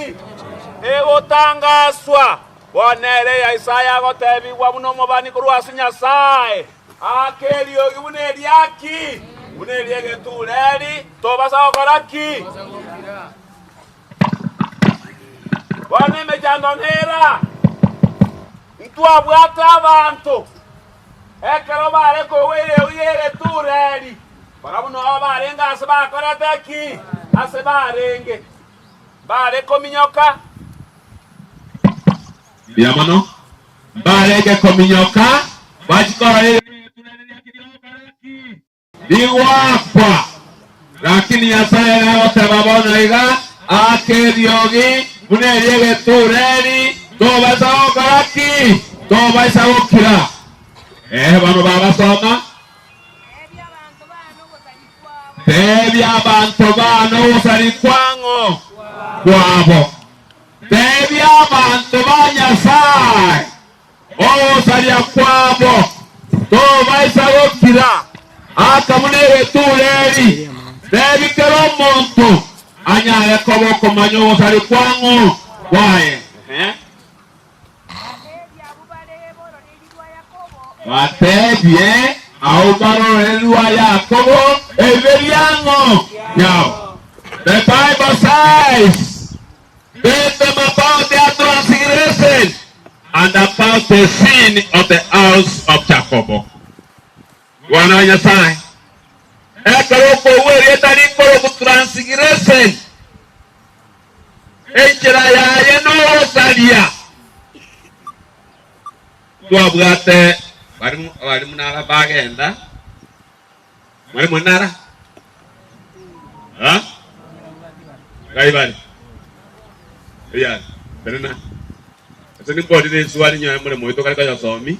Egotangaswa. Bono nere ya Isaya agotebigwa buna omobani korwa ase Nyasae, Aka eriogi buna eriaki, buna eri'egetureri, tobasa gokora ki? Bono emechando nera, ntwabwate abanto ekero bare kogwa eriogi y'egetureri, barabwo nao barenge ase bakorete ki? Ase barenge bare kominyoka.
Mbuya mono. Mbarenge kominyoka bachie korora Rigwakwa. Lakini Nyasae agoteba bono iga, Aka eriogi buna eri'egetureri, tobaisa gokora ki? Tobaisa gokira. Ee, bono bagasoma. Tebia abanto baane ogosari kwang'o kwabo. Tebia abanto ba Nyasae ogosaria kwabo, tobaisa gokira aka buna egetureri. Tebia kera omonto anyare koba okomanya ogosaria kwang'o kwaye. Batebie abwo barore rwa Yakobo ebibe biang'o biao. The Bible says, Tell them about their transgression and about the sin of the house of Jacob. Mwana wa Nyasae, ekero okoigwa erieta rikorokwa transgression, enchera yaye nogosaria. Twabwate abalimu nara bagenda, mwalimu nara? Ha? Ngai bare? Eyare, tenena. Ase nimborire eswali nyoe more moito kare koyosomi.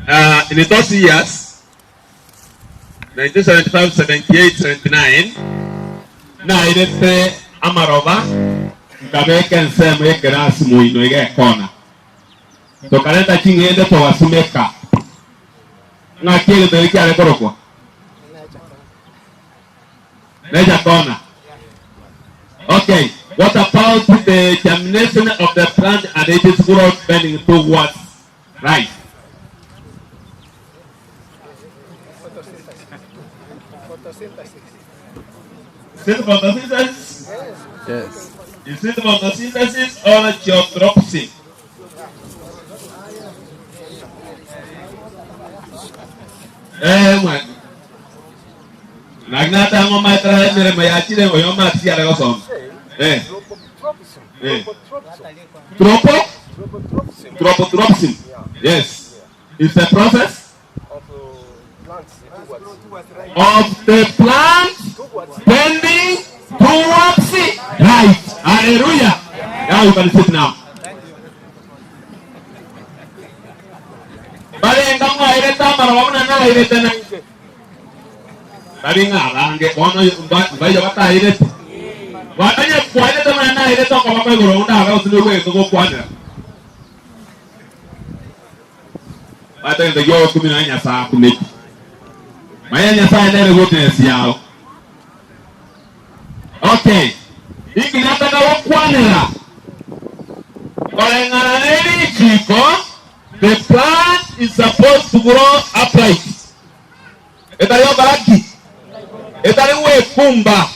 Uh, in those years, 1975, 78, 79, nairete amaroba nkabeka ensemo y'ekerasi moino iga ekona. Tokareta ching'ende togasimeka. Ng'aki egento eke kiare korokwa? Nature corner. Okay, what about the germination of the plant and its growth bending towards right? Is it photosynthesis?
Yes.
Is it photosynthesis or geotropsy? Eh, mwana. Naki natang'o omaetera emeremo yachire oyo omati are gosoma. Eh. Eh. Tropo? Tropotropsin. Yes. It's a process of the plant bending towards right. Hallelujah. Now you can sit now. Barenga mwairete amaroba buna narairete nainche. Tari ng'a abange bono mbaiyo bataireti. Onye kwairete buna nairete okoboko igoro onde abe gose nigo egento gokwanera. Omanyete egento gi'ogokumia nonya Nyasae akumeti. Manya Nyasae nere witness yao. Okay, inki nataka gokwanera? Koreng'ana ne richiko, the plant is supposed to grow upright. Etari gokora ki? Etari gwekumba.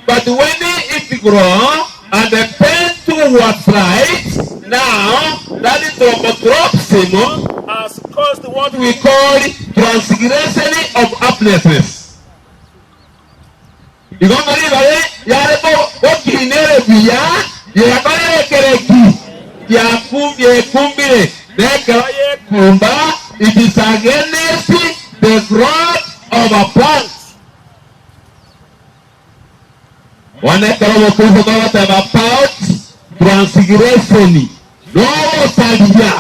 But when it grow and bend towards right, now that tropotropsm has caused what we call transgression of uprightness. Igo ng'a ribaga yare gokiina ere buya, riakorire ekereki giekumbire, na ekero yekumba, it is against the growth of a plant. Bono ekero obokristo togoteba about transgression, nogosaria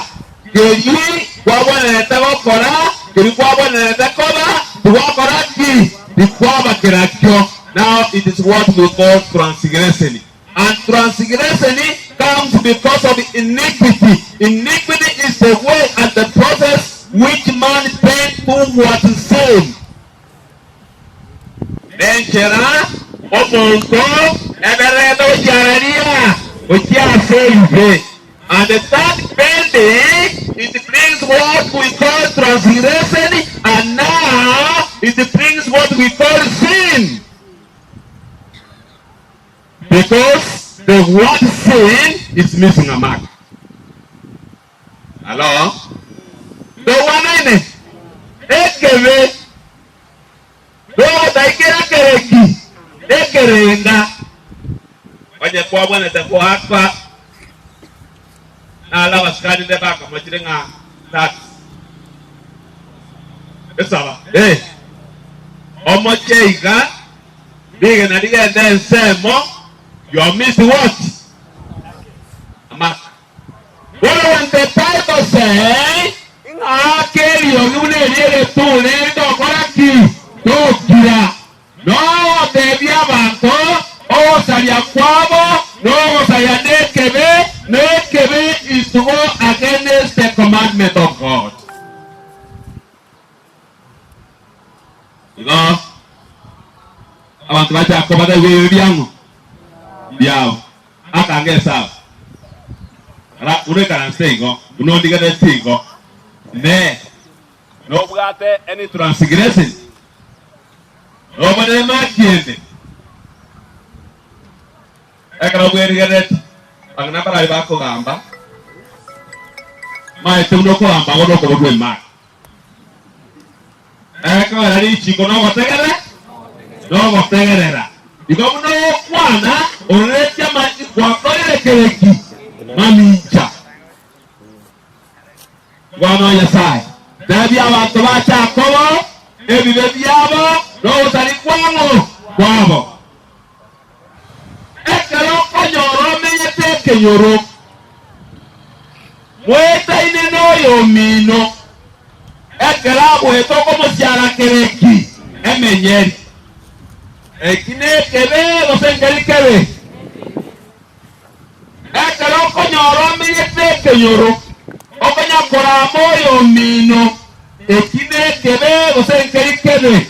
keria kwabwenerete gokora, keria kwabwenerete koba, tigwakora ki? Tikwaba kerakio. Now it is what we call transgression. And transgression comes because of iniquity. Iniquity is the way and the process which man bend towards sin. Nenchera omonto ebererete gochiararia gochia ase ebibe. And that bending, it brings what we call transgression, and now it brings what we call sin. Because the word sin is missing a mark. Hello? Togwanaine? Ekebe togotaikera kereki ekerenga onye kwabwanete goakwa naro abasikari nde bakamochire ng'a tax esaba eh omoche iga rigena rigende ensemo you are miss what amaka Bono when the Bible say ng'a ake eriogi buna eria egetuuni tokora ki? Tokira. Nogotebia abanto ogosaria kwabo nogosaria nekebe, na ekebe is to go against the commandment of God. Igo abanto bachaka kobatebia ebibe biang'o? Biabo. Akanga Esau. Rora, buna oikaranse igo. Buna ondigeretie igo, Inee, nobwate any transgression? Nobonene maki ende? Ekero bwerigereretie, abang'ina mbarabwo bakogamba, maete buna okogamba agwo nokoborwa emaki. Ekogera richiko nogotegere nogotegerera. Igo buna ogokwana ororetie amache gwakorire kereki mamincha. Mwana o Nyasae, tebia abanto ba Jakobo ebibe biabo na ogotari kwang'o kwabo. Ekero okonyora omenyete ekenyoro, mwetaine noyomino, ekero agoeta okomosiara kereki emenyeri. Eki nekebe gose nkeri kebe? Ekero okonyora omenyete ekenyoro, okonya korama oyomino, eki nekebe gose nkeri kebe?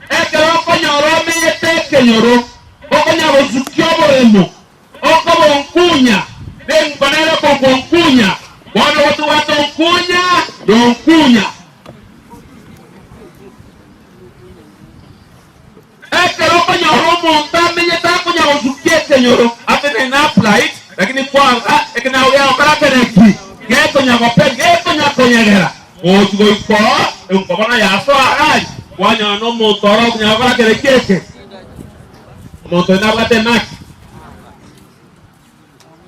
Ekero okonyora omenyete ekenyoro, okonya gosukia oboremo, okobonkunya, nenguba nere okobonkunya, bono gotobwate onkunya nonkunya. Ekero okonyora omonto amenyete akonya gosukia ekenyoro, atenene upright, lakini kwanga ekenyago giagokora kereki, gekonya gope, gekonya konyegera, gochi goika oo, enkobono yasoa agari, kwanyora na omonto ore okonya gokora kereki eke. Omonto oyo nabwate emaki.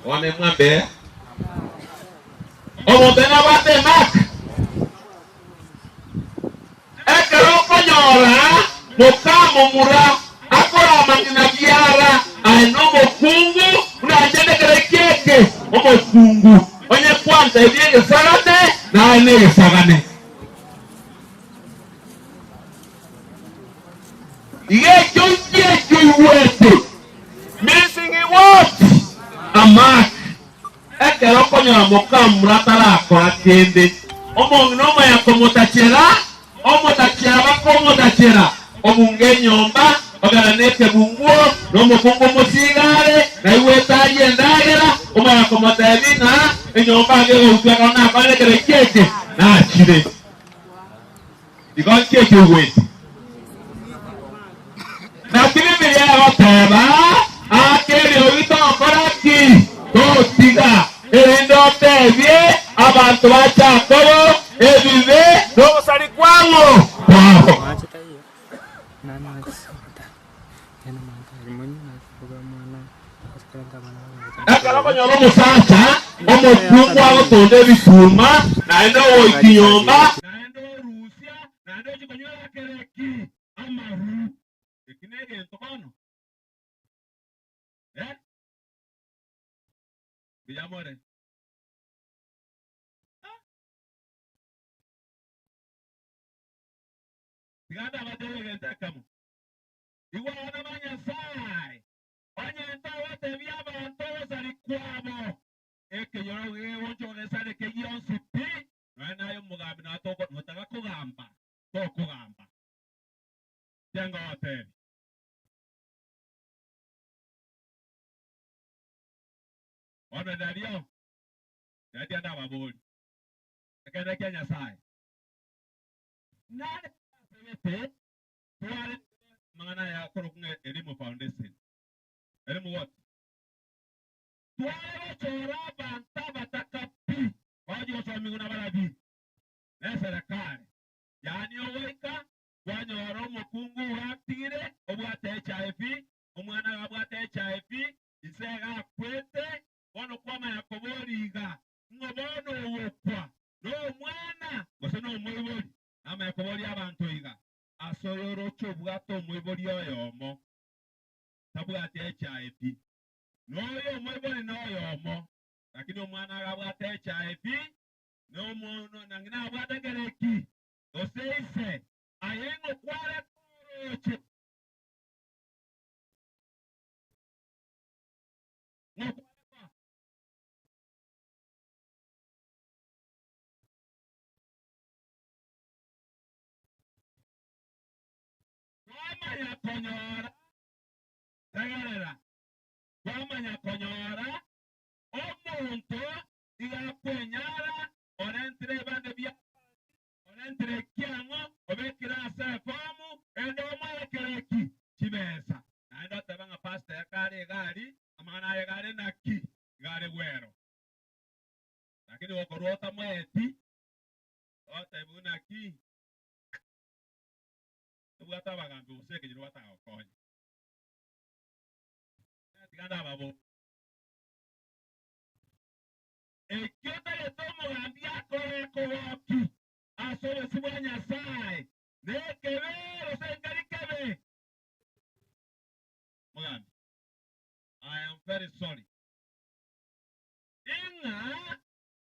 Bono emwambe. Omonto oyo nabwate emaki. Ekero okonyora mokamomura akorama ng'ina biara, aye nomokungu buna inche ndekere kieke omokungu, onye kwantebia egesagane, naye negesagane. Iga ekio inki ekio oigwete? Missing what? A mark. Ekero okonyora mokamura tarakora kende, omong'ina omanya komotachera, omotachera bakomotachera, obunge enyomba, ogenda nekebunguo, na omokungu omosigare, naigwete arie endagera, omanya komotebia ng'a enyomba age egoutwa ekero nakorire ekero eki eke, nachire. Igo nki ekio oigwete? Naki Bibilia egoteba, Aka eriogi togokora ki? Totiga, erinde otebie abanto ba Jakobo ebibe nobosari kwang'o kwabo. Ekero okonyora omosacha omokungu agotonda ebituma, naende ogoika nyomba, naende orusia, naende ochia konywera kera eki amaru, eki negento bono, eh? Mbuya more. Ah. Tiga ndabatebie egento ekemo. Igwa abana ba Nyasae, onye ntogotebia abanto ogosari kwabo, ekenyoro gegonchoka gesareke gionsi pi, nonya naye omogambi nonya totaka kogamba, tokogamba. Inche ngogotebia. Bono riario, riaria ndababorie, ekeene kia Nyasae. Nare asegete tware amang'ana aya akorokwa ng'a Elimu Foundation. Elimu what? Tware gochora abanto abataka pi bagochia gosomigwa na barabi na eserekari. Yaani ogoika kwanyora omokungu ogatigire obwate HIV, omwana agabwate HIV, inse iga akwete, bono kwamanya koboria iga, ng'o bono ogokwa, nomwana gose nomoibori? Namanya koboria abanto iga, Ase oyoroche obwate omoibori oyomo, tabwati HIV, noyo omoibori noyomo, lakini omwana agabwate HIV, na ng'ina abwate kere ki? Gose ise, aye ng'o kwarete oroche? Ng'o kwarete? Kwamanya konyora, tegerera, kwamanya konyora omonto.
Iga akwenyara, orentire ebande bia orentire ekiang'o, obekire ase efomu, ende omoekere eki? Chibesa. Naende oteba ng'a pastor ekare iga aria, amang'ana aye iga are naki? Iga are bwero. Lakini gokorwa otamoeti, otebiwe naki? Tobwate abagambi gose ekenyoro batagokonya. Tiga ndababo. Ekio otagete omogambi akore akogoki ase obosio bwa Nyasae, nekebe gose nkeri kebe? Mogambi, I am very sorry ing'a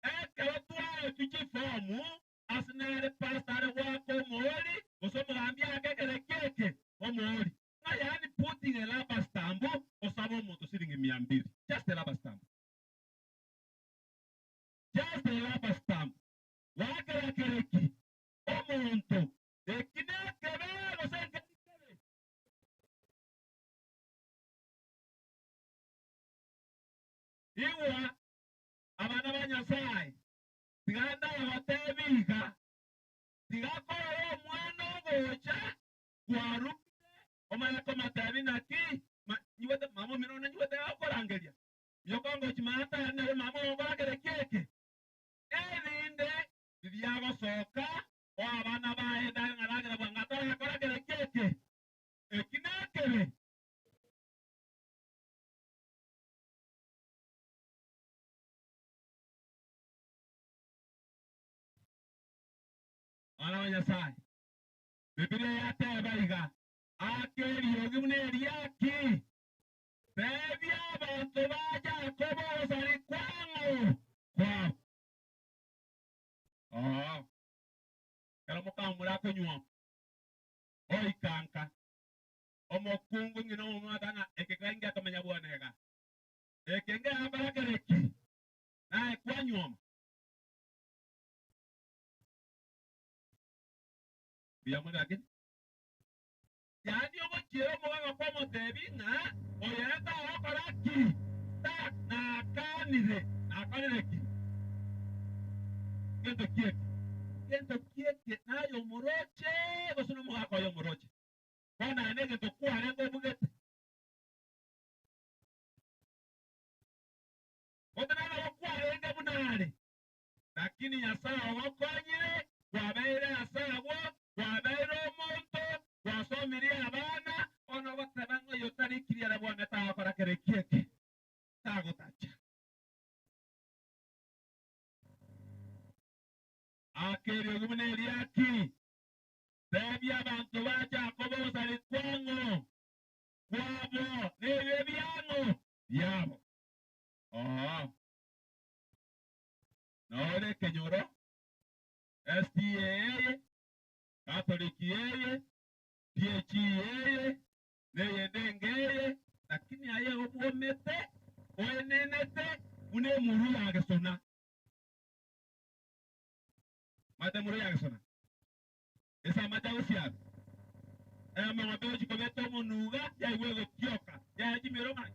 ekero twaetwe chifomu ase nare pastor are goaka omoori gose omogambi aake ekereki eke omoori ng'a yaani putting a rubber stamp osaba omonto siringi mia mbili just a rubber stamp just a rubber stamp goakera kereki omonto eki nekebe gose nkeri kebe? Igwa, abana ba Nyasae, tiga ndagoteebie iga, tiga korora omwana ogocha kwarure, omanye komoteebia naki, nyigwete mama omino one nyigwete agokorangeria, nyoka ngochi maate aria nario mama ogokora kere ki eke, erinde riria agosoka oe abana baye endagera ng'a ragera bwango atarakora kere ki eke, eki nekebe. Abana ba Nyasae, Bibilia yateba iga, Aka eriogi buna eriaki, tebia abanto ba Yakobo ogosari kwang'o kwabo. Oo, ekero mokamura akonywa oikanka, omokungu ng'ina omomwata ng'a eke kainge akomenya bwone iga, eke ngegakora kere ki, naye kwanywoma. Mbuya more lakini. Yaani ogochiera omogaka kwamotebia ng'a oyo ere tagokora ki? Ta nakanire. Nakorire ki? Gento ki eke? Gento ki eke naye omoroche gose nomogaka oye omoroche? Bono aye negento kwarenge obugete. Gose nabo kwarenge buna are. Lakini Nyasae ogokonyire, kwabeire ase agwo, kwabeire omonto, gwasomirie abana, bono ogoteba ng'a oyo otarikiri ere bwane tagokora kere ki eke, tagotacha. Aka eriogi buna eriaki, tebia abanto ba Jakobo ogosari kwang'o kwabo, na ebibe biang'o biabo. Oo. Nore ekenyoro, SDA eye, Catholic eye, PAG eye, na eyende enga eye, lakini aye obwomete, oenenete buna emuru ya gesona. Omanyete emuru ya gesona? Ase amache agosiaba, emeng'ombe egochia kobeta omonuga, yaigwa egotioka, yaya chimioro ng'a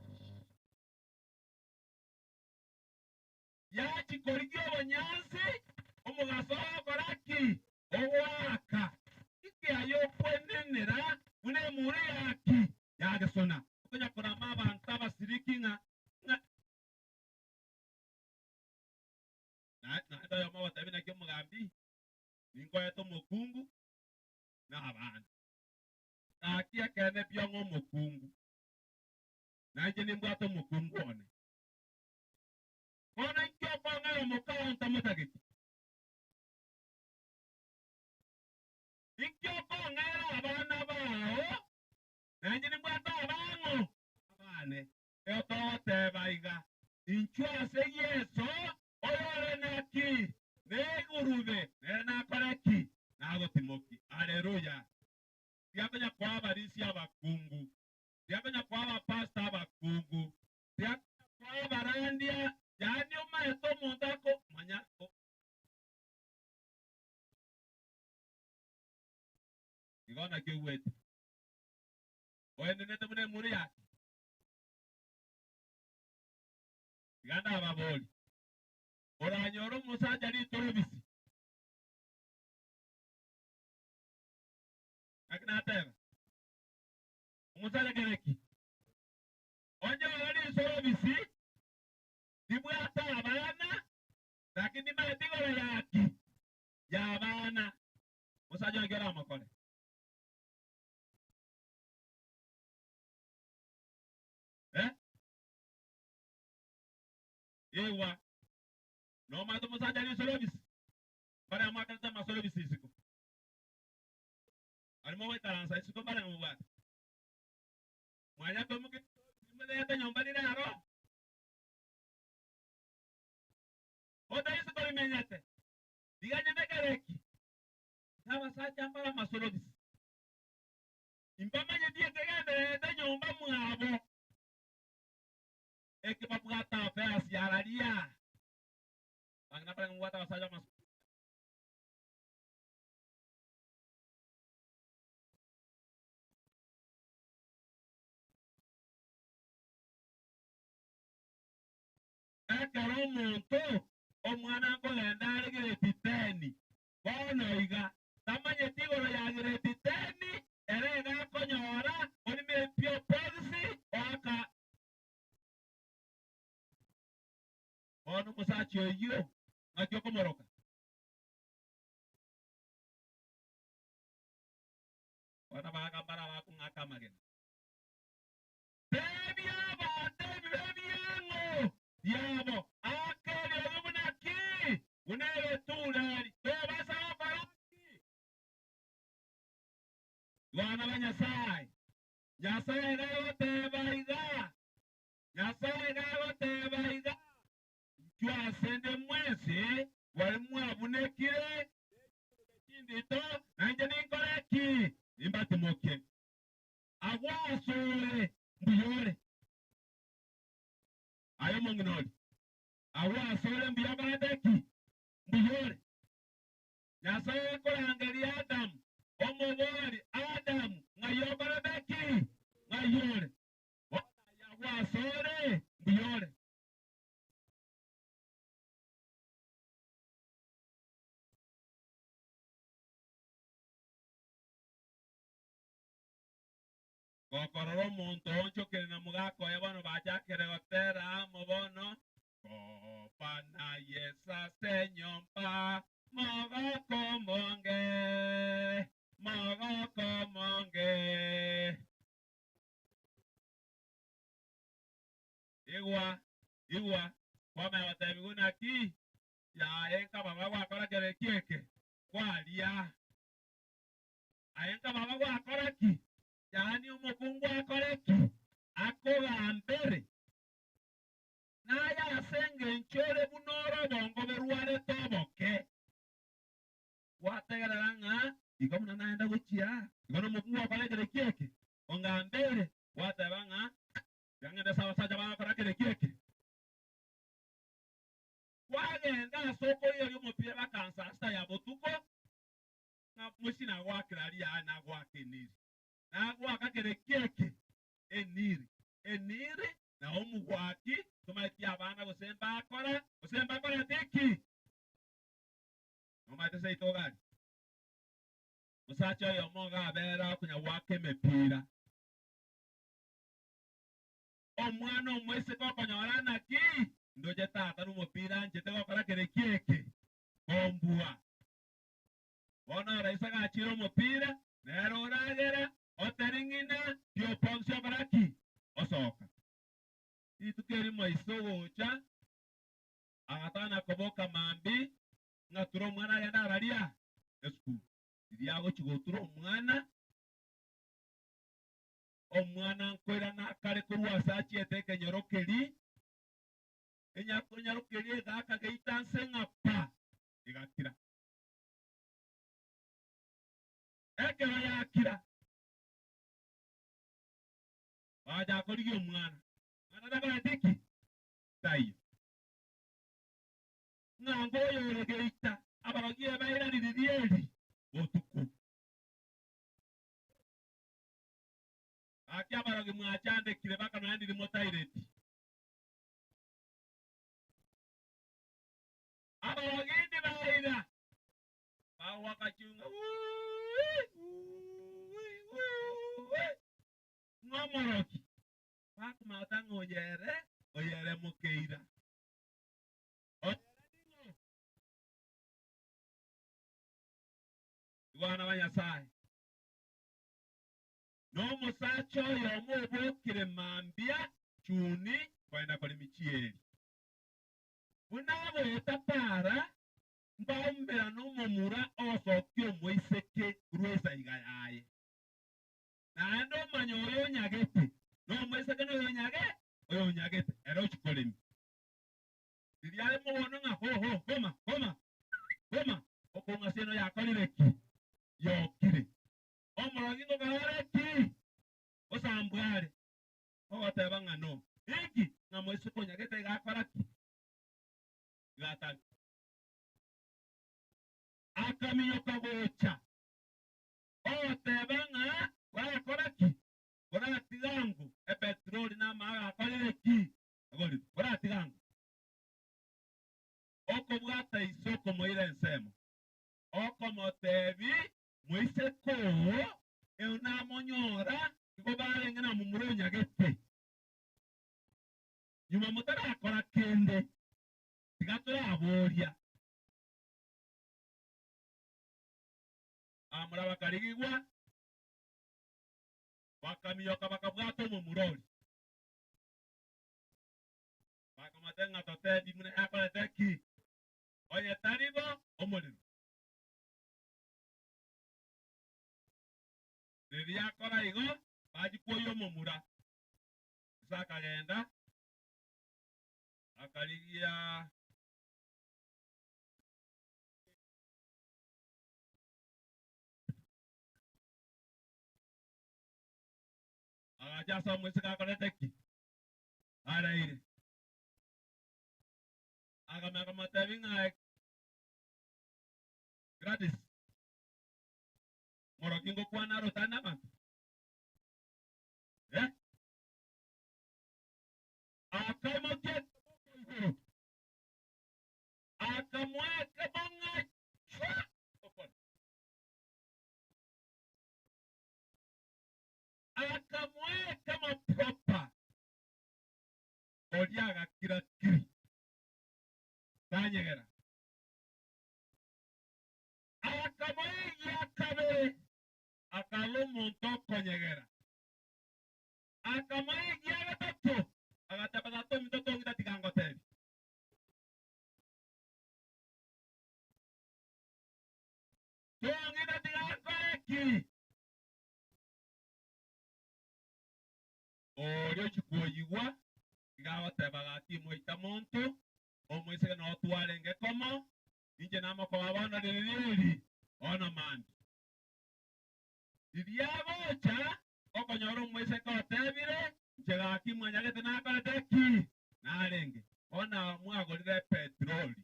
Yachia korigia obonyansi, omogaso ogokora ki? Ogoaka. Inki aye okwenenera buna emuru ya ki? Ya gesona. Okonya korama abanto abasiriki ng'a ng'a Naende oyomo ogotebi naki omogambi, ninkoete omokungu na abana. Gaki ekeene biong'e omokungu, nainche nimbwate omokungu one. Bono inki okong'era omokao ntamotageti? Inki okong'era abana bao, nainche nimbwate abang'o? Abane. Eo togoteba iga, Inchuo ase Yeso, oyore naki? Negurube, nere nakore ki? Nagotimoki. Haleluya! Tiga konya koa abarisia abakungu, tiga konya koa abapastor abakungu, tiga konya koa abarandia, yaani omaete omonto ako manya o Igo naki ogwete? Oenenete buna emuru yake? Tiga ndababorie.
Oranyore omosacha ritorobisi. Naki nateba? Omosacha kere ki? Onyore risorobisi ribwate abana, lakini nimanyete igoro yaki? Y'abana. Omosacha oyo nki oramokore? Eh? Igwa, nomanyete omosacha risorobisi? Mbaria mwakerete amasorobisi isiko. Aria mogoikaransa isiko mbaria mobwate. Mwanya koimokia risorobisi rimorete nyomba rire aro. Ota isiko rimenyete. Riganye nekere ki? Nabasacha mbare amasorobisi. Imbamanyeti ekegendererete nyomba mwabo. Eke babwate affairs yararia. Bang'ina barenge mobwate abasacha amasorobisi. Ekero omonto omwana nkogenda are grade 10, bono iga tamanyeti igoro ya grade 10, ere iga akonyora orimire pure policy oaka bono omosacha oyio ng'aki okomoroka. Bono abagaka mbare abakong'aka amagena. Tebia abanto ebibe biang'o biabo, aka eriogi buna ki? Buna egetureri. Tobasa gokora ki? Bana ba Nyasae, Nyasae iga agoteba iga, Nyasae iga agoteba iga, Inchuo ase 'nde mwensi baria mwabunekire chindito, nainche ninkore ki? Nimbatimokie. Agwo asore mbuya ore. Aye omong'ina oria, agwo asore mbuya okorete ki? Mbuya ore. Nyasae akorangeria Adamu, omoboria, Adamu, ng'ai okorete ki? Ng'ai ore? Bono aye agwo asore mbuya ore. Gokorora omonto oonchokire na mogaka oye bono bachakire gotera amo bono, Koba na Yeso ase enyomba, mogoko omonge, mogoko omonge. Igwa, igwa, kwamanya gotebigwa naki, Yaye nkababa gwakora kere ki eke? Kwaria. Aye nkababa gwakora ki? Yaani omokungu akore ki? Akogambere. Naye ase engencho ore buna ore obongo borwarete oboke. Gwategerera ng'a igo buna naenda gochia aa, igo nomokungu okore kere ki eke? Ongambere. Gwateba ng'a tiga ng'ende ase abasacha bagokora kere ki eke? Kwagenda ase okorigereria omopira bakansa saa sita ya botuko, ng'a mochie nagoakera aria yaya nagoaka eniri. Nagoaka kere ki eke? Eniri. Eniri na omogwaki, tomaeti abana gose mbakora, gose mbakorete ki? Nomaete seito iga aria? Omosacha oyomo iga abere akonya goaka emepira. Omwana omoiseke okonyora naki? Ndoche tata nomopira anchete gokora kere ki eke? Kombua. Bono oroise gachire omopira, nere oragera, otari ng'ina, tioponsi okora ki? Osoka. Rituko erimo ise ogocha, agatana koboka mambia, ng'a tura omwana agende araria esukuru. Riria agochia gotura omwana, omwana nkoirana akare korwa ase achiete ekenyoro keria, enyakonyaro keria egaaka geita nse ng'a pa, egakira. Ekero yakira, bagacha korigia omwana. Mwana takoreti ki? Taiyo. Ng'a ngoyo ore geita, abarogie baira riria eri botuko. Gaki abarogi mwachandekire baka nonya ndiri motaireti. Agwaka chiunga wuuii wuuii wuuii ng'a omoroki bakomata ng'a oyere oyere mokeira. Oyere ning'o? Igwana ba Nyasaye. Na omosacha oyomo obokire mambia chuni kogenda koremia chieri. Buna agoeta para, mbaumera nomomura ogosokia omoiseke korwa esaiga yaye. Naende omanye oyo onyagete, na omoiseke noyo onyage, oyo onyagete, ere ochia koremia. Riria are mogondo ng'a ho ho homa homa homa, okong'asa eno yakorire ki? Yokire. Omorogi ngokora ore ki? Osambwa are. Ogoteba ng'a no. Inki? Ng'a moiseke onyagete iga akora ki? Iga atari. Akaminyoka gocha. Ogoteba ng'a orakora ki? Oratiga ango epetroli na amaga akorire ki? Agorire. Oratiga ango. Okobwata ise okomoira ensemo. Okomotebi moiseke oo, eo namonyora, igo barenge na momura onyagete. Nyuma motarakora kende, tiga toraboria. Abamura bakarigigwa, bakaminyoka bakabwata omomura oria. Bakamotebia ng'a totebi buna yakorete ki, onye tari bo, omorero. Riria akora igo, bachia kwoyia omomura. Ise akagenda, akarigia. Agacha ase omoiseke akorete ki? Araire. Akamanya komotebia ng'a Gladys, moroki ngokwana are otari nabanto? Eh? Akaimokia ekeboko igoro, akamoa ekemong'achwa okore. Akamoa ekemo proper, oria agakira kiri, tanyegera. Akamoegia kabere, akaba omonto okonyegera. Akamoegia gatato, agateba, Tata ominto tong'ita tiga ngotebie. Tong'ita tiga nkore ki? Oria ochia koyigwa, iga agoteba, Gaki moita monto, omoiseke noo twarenge komo, Inche namokoba bono riria eri, bono mambia. Riria agocha, okonyora omoiseke otebire, Inche gaki mwanyagete nakorete ki? Narenge. Bono mwagorire epetroli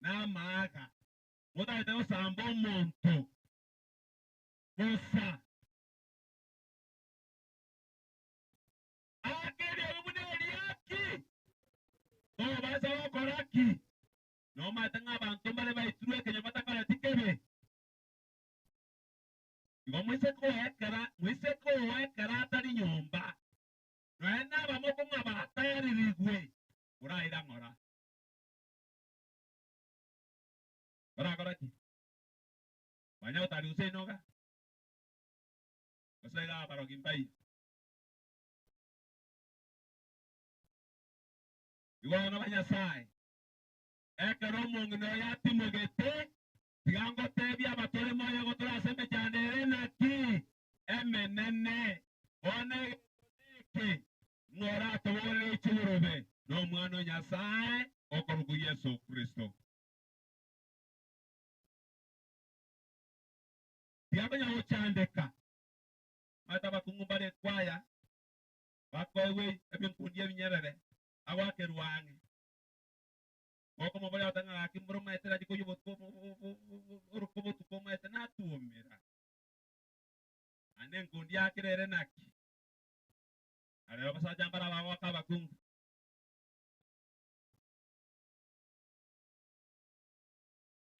na amaaga, motagete gosamba omonto bosa. Aka eriogi buna eriaki, tobaisa gokora ki? Nomaete ng'a abanto mbare baitirwe ekenyoro batakoreti kebe? Igo moiseke oo ekero moiseke oo ekero atari nyomba, nonya nabamoko ng'a bataririgwe, oraira ng'ora. Orakora ki? Manya otari gose inoga, gose iga abarogi mbaiyo. Igo abana ba Nyasae, ekero omong'ina oyo atimogete, tiga ngotebie abatore moyo gotore ase emechando ere naki emenene. Bono egento neke, ng'a oratobogorerie chigurube n'Omwana o Nyasae okorokwa Yeso Kristo. Tiga konya gochandeka. Omanyete abakungu mbare ekwaya bakoegwa ebinkundi ebinyerere agoakerwa ang'e. Gokomoboria goteba ng'a gaki mboro omaete nache koyia obotuko oruko botuko omaete natwomera. Naende enkundi yakera ere naki? Na rero abasacha mbare abagoaka abakungu.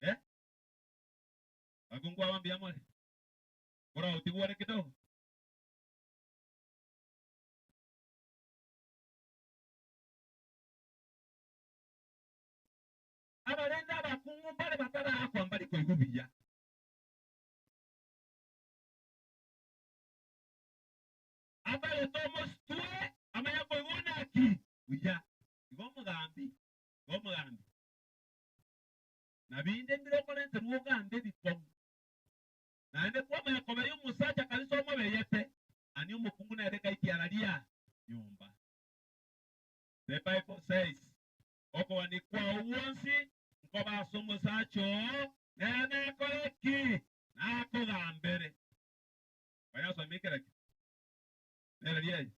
Eh? Bakungu aba mbuya more? Korautigware kidogo? Abarende abakungu mbare bataraakwa mbari koigwa buya. Atarete omositwe amanye koigwa naki buya. Igo omogambi, igo omogambi. Nabinde mbire okorenterwa ogambe ebikong'u. Naende kwamanya kobeya omosacha kabisa omobeyete, ani omokungu nere gaitiara ria nyomba. The Bible says, Okogania kwao gwonsi nkobe ase omosacha oo, nere nakore ki? Nakogambere. Konya osome ekerakio. Nere riaye.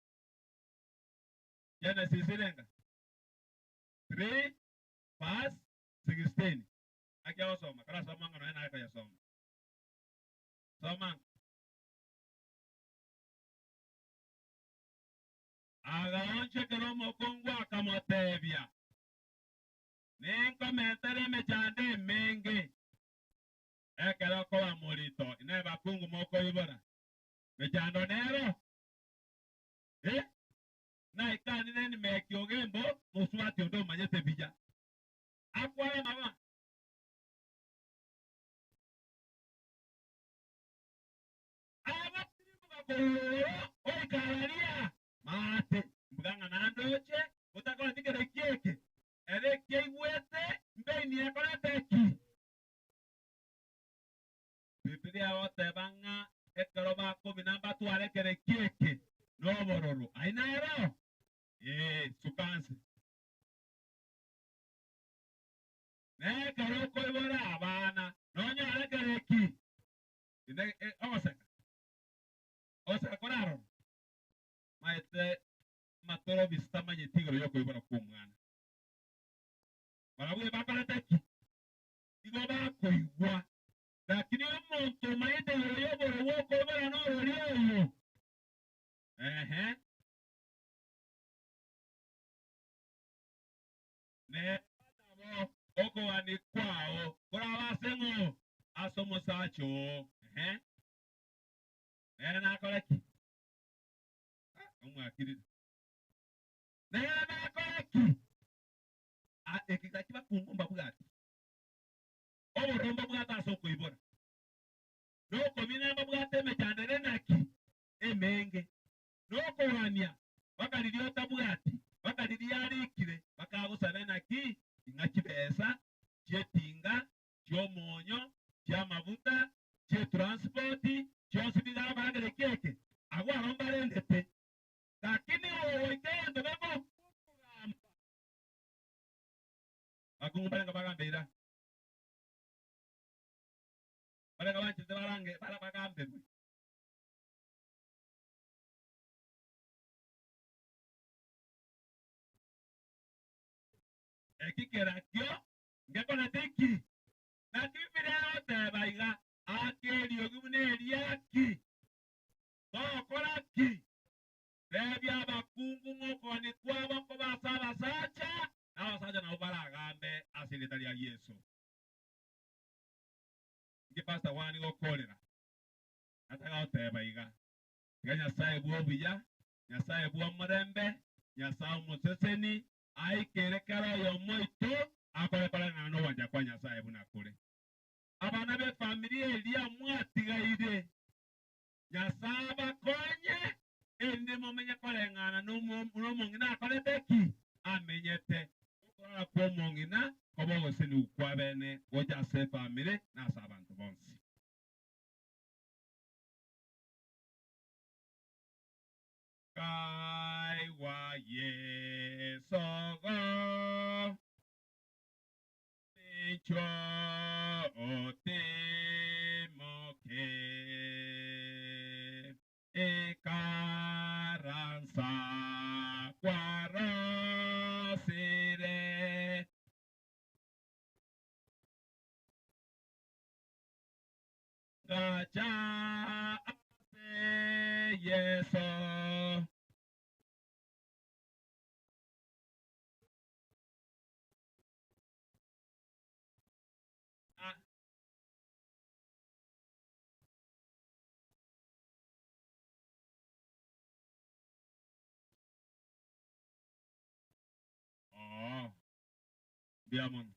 Genesis renga 3 verse 16. Akia gosoma, karasoma ng'a nonya naye koyasoma. Soma. Agaonchokera omokungu akamotebia, ninkomentere emechando emenge ekero okoba morito ine bakungu mokoibora mechando nero eh? Naikanire nimeki ogembo mosubati onde omanyete buya akwara mama agotirimbuka oikararia mate mbuga ng'a nandoche otakora tikere kieke ere kiaigwete mbeini ekorete ki Biblia goteba ng'a ekero bakobina mbatware ekere kieke nobororo ai nero ee sukanse nekero okoibora abana nonyore ekere ki ine ogoseka ogoseka korarora maete matoro bisitamanyeti igoro yokoibora kwa omwana barabwe bakorete ki igo bakoigwa lakini omonto omanyete igoro yoboro bwokoibora norori oyo ehe ne nabo okogani kwao koraba ase ng'o ase omosacha oo ehe nere nakora ki omwakirire nere nakora ki ekigaki bakungu mbabwati oborombo bwate ase okoibora nokobina mbabwate emechandere naki emenge nokogania bakariria otabwati bakariria arikire bakagosaba naki ing'a chibesa chietinga chiomonyo chiamabuta chietransport chionsi bigakoragere kieke agwo aro mbarendete lakini ogoika egento gekogamba bakungu barenga bagambeira barenga banchete barange bara bagamberwe ekikerakio ngekorete ki naki Biblia egoteba iga akeriogi buna eriaki tokora ki tebia abakungu ng'okoni kwabo nkobasa abasacha na abasacha nabo baragambe ase erita ria Yesu inki pastor wani gokorera atagoteba iga iga Nyasaye bwa obuya Nyasaye bwa omorembe Nyasaye omoseseni aikere kero oyo moito akorekora ng'ana nobwancha kwa Nyasaye buna kore abana be familia eria mwatigaire Nyasaye abakonye erinde momenye koreng'ana nomong'ina akorete ki amenyete okorara kwa omong'ina koba ogoseni kwa bene gocha ase efamiri na ase abanto bonsi kaigwa Yesogo nicho otimoke ekaransa kwarosire ngacha ase Yeso Mbuya mono.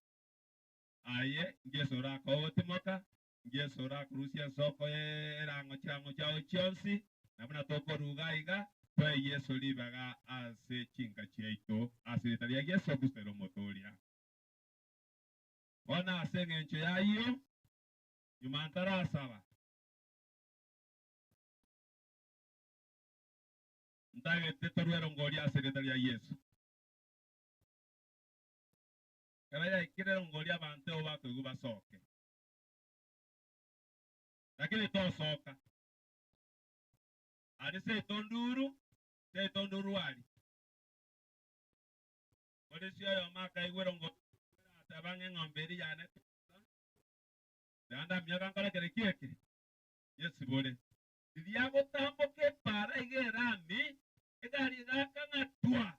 Aye ngeso orakoe gotimoka, ngeso orakorusia ensoko erang'o chirang'o chiao chionsi, na buna tokoruga iga, toe Yeso ribaga ase chinka chiaito, ase erieta ria Yeso Kristo ere Omotoria. Bono ase engencho y'ayio, nyuma ntarasaba, ntagete torue erongori ase erieta ria Yeso. Ekero yaikire erongori abanto ebo bakoigwa basoke, lakini tosoka. Aria seito nduru, seito nduru aria. Morisia oyomo akaigwa erongori agateba ng'a eng'ombe eria yane tesa, naende aminyoka nkore kere ki eke? Nyesibore. Riria agotamboka epaara iga erami, egari egakang'atwa.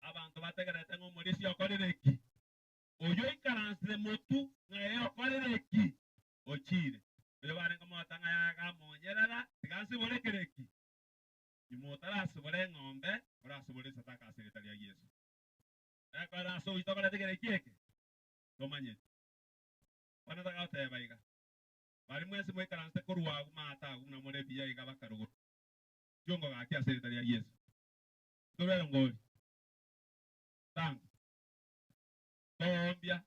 Abanto bategerete ng'a omorisia okorire ki? Oyio oikaransire motu ng'a ee okorire ki? Ochiire. Oyo barenge komota ng'a yaya gamonyerera, tiga nsibore kere ki? Nyuma otarasibora eng'ombe, orasibore esadaka ase erieta ria Yeso. Ekero ase ogochia tokorete kere ki eke? Tomanyeti. Bono tagagoteba iga, Baria mwensi moikaransete korwa agwo maate agwo buna more ebiya iga bakarugora chiongo gaki ase erieta ria Yeso. Torwere ngori. Tanga. Toombia.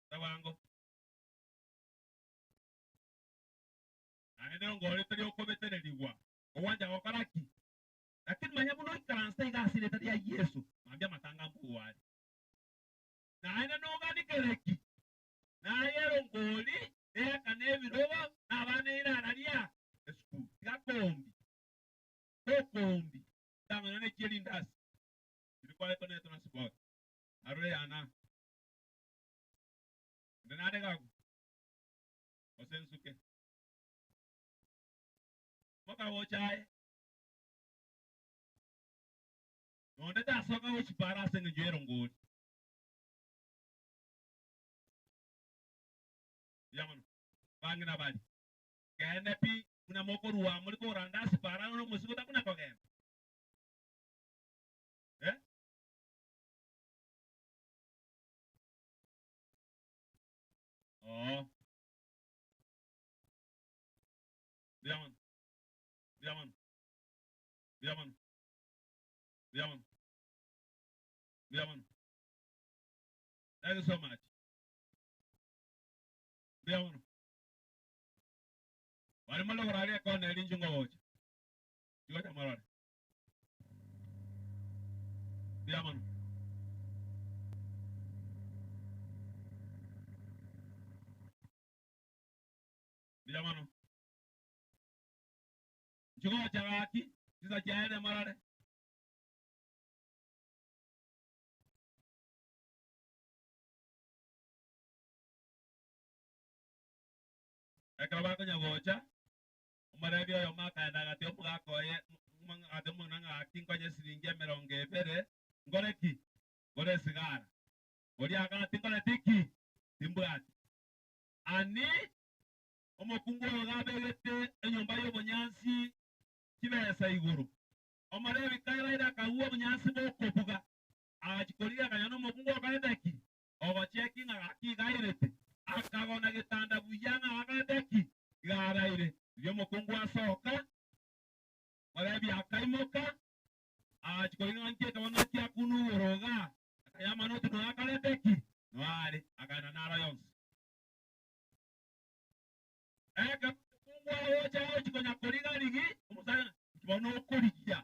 Tabwango. Naende ngori tari okobetererigwa ogwancha gokora ki? Lakini manya buna oikaranse iga ase erieta ria Yeso, mambia amatanga mbugware. Naende noganikere ki? Naye erongori eyakane ebirogo, na abana eirara ria esukuru. Tiga koombi, tokoombi, tang'ana ne chie rindasi riria kwaretwa ne transport. Arore yana. Onde nare gagu, gose nsuke. Mokagocha aye. Nonde tasoka gochipara ase engencho y'erongori. Buya mono. Bang'ina baria, Keene pi, buna mokorua amo muri koranda ase para ore omosiko takuna kogenda. Eh? Oo. Buya mono. Buya mono. Buya mono. Buya mono. Buya mono. Thank you so much. Mbuya mono. Bari more koraria ekona eri inche ngogocha. Tigocha morore. Mbuya mono. Mbuya mono. Nchigocha gaki, chinsa chiaye morore. Ekero bakonya gocha, omorebi oyomo akaenda agateebia omogaka oye, agateebia omong'ina ng'a gaki nkonye esiringi emerongo ebere, nkore ki? Ngore esigara. Oria akana tinkoreti ki? Timbwati. Ani omokungu oyo iga abegete enyomba y'obonyansi chibesa igoro. Omorebi karaire akagua obonyansi bokobuga, agachia korigia akanyora nomokungu okorete ki? Ogochia ki ng'a gaki iga airete, akagona getanda buya ng'a akorete ki? Iga araire. Riria omokungu asoka, omorebi akaimoka, agachia korigia ng'a nki ekaba naki akuna igoro iga, akayamanya noti noyo akorete ki? Noyo are, akagenda naro yonsi. Ekero omokungu agocha agochia konya koriga-rigi, omosacha ng'a inki bono okorigia?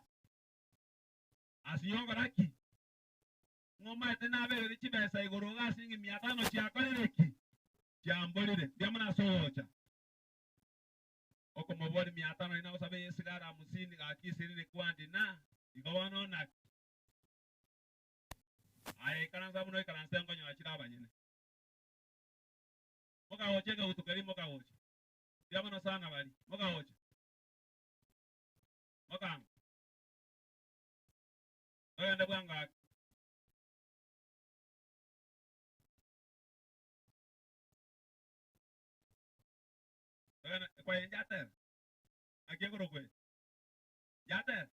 Ase ogokora ki? Ng'omaete naberire chibesa igoro iga ase ng'a mia tano chiakorire ki? Chiamborire. Mbuya mono ase ogocha. Okomoboria mia tano riria nagosaba esigara hamsini gaki ishirini kwandi na igo bono naki? Aye ikaransa buna oikaranse nkonyora chire abanyene. Mokagocha ekegutu keria mokagocha. Mbuya mono sana baria. Mokagocha. Mokanga. Togende bwango ake. Togende kwaye njatera. Naki ekorokwa eye? Yatera.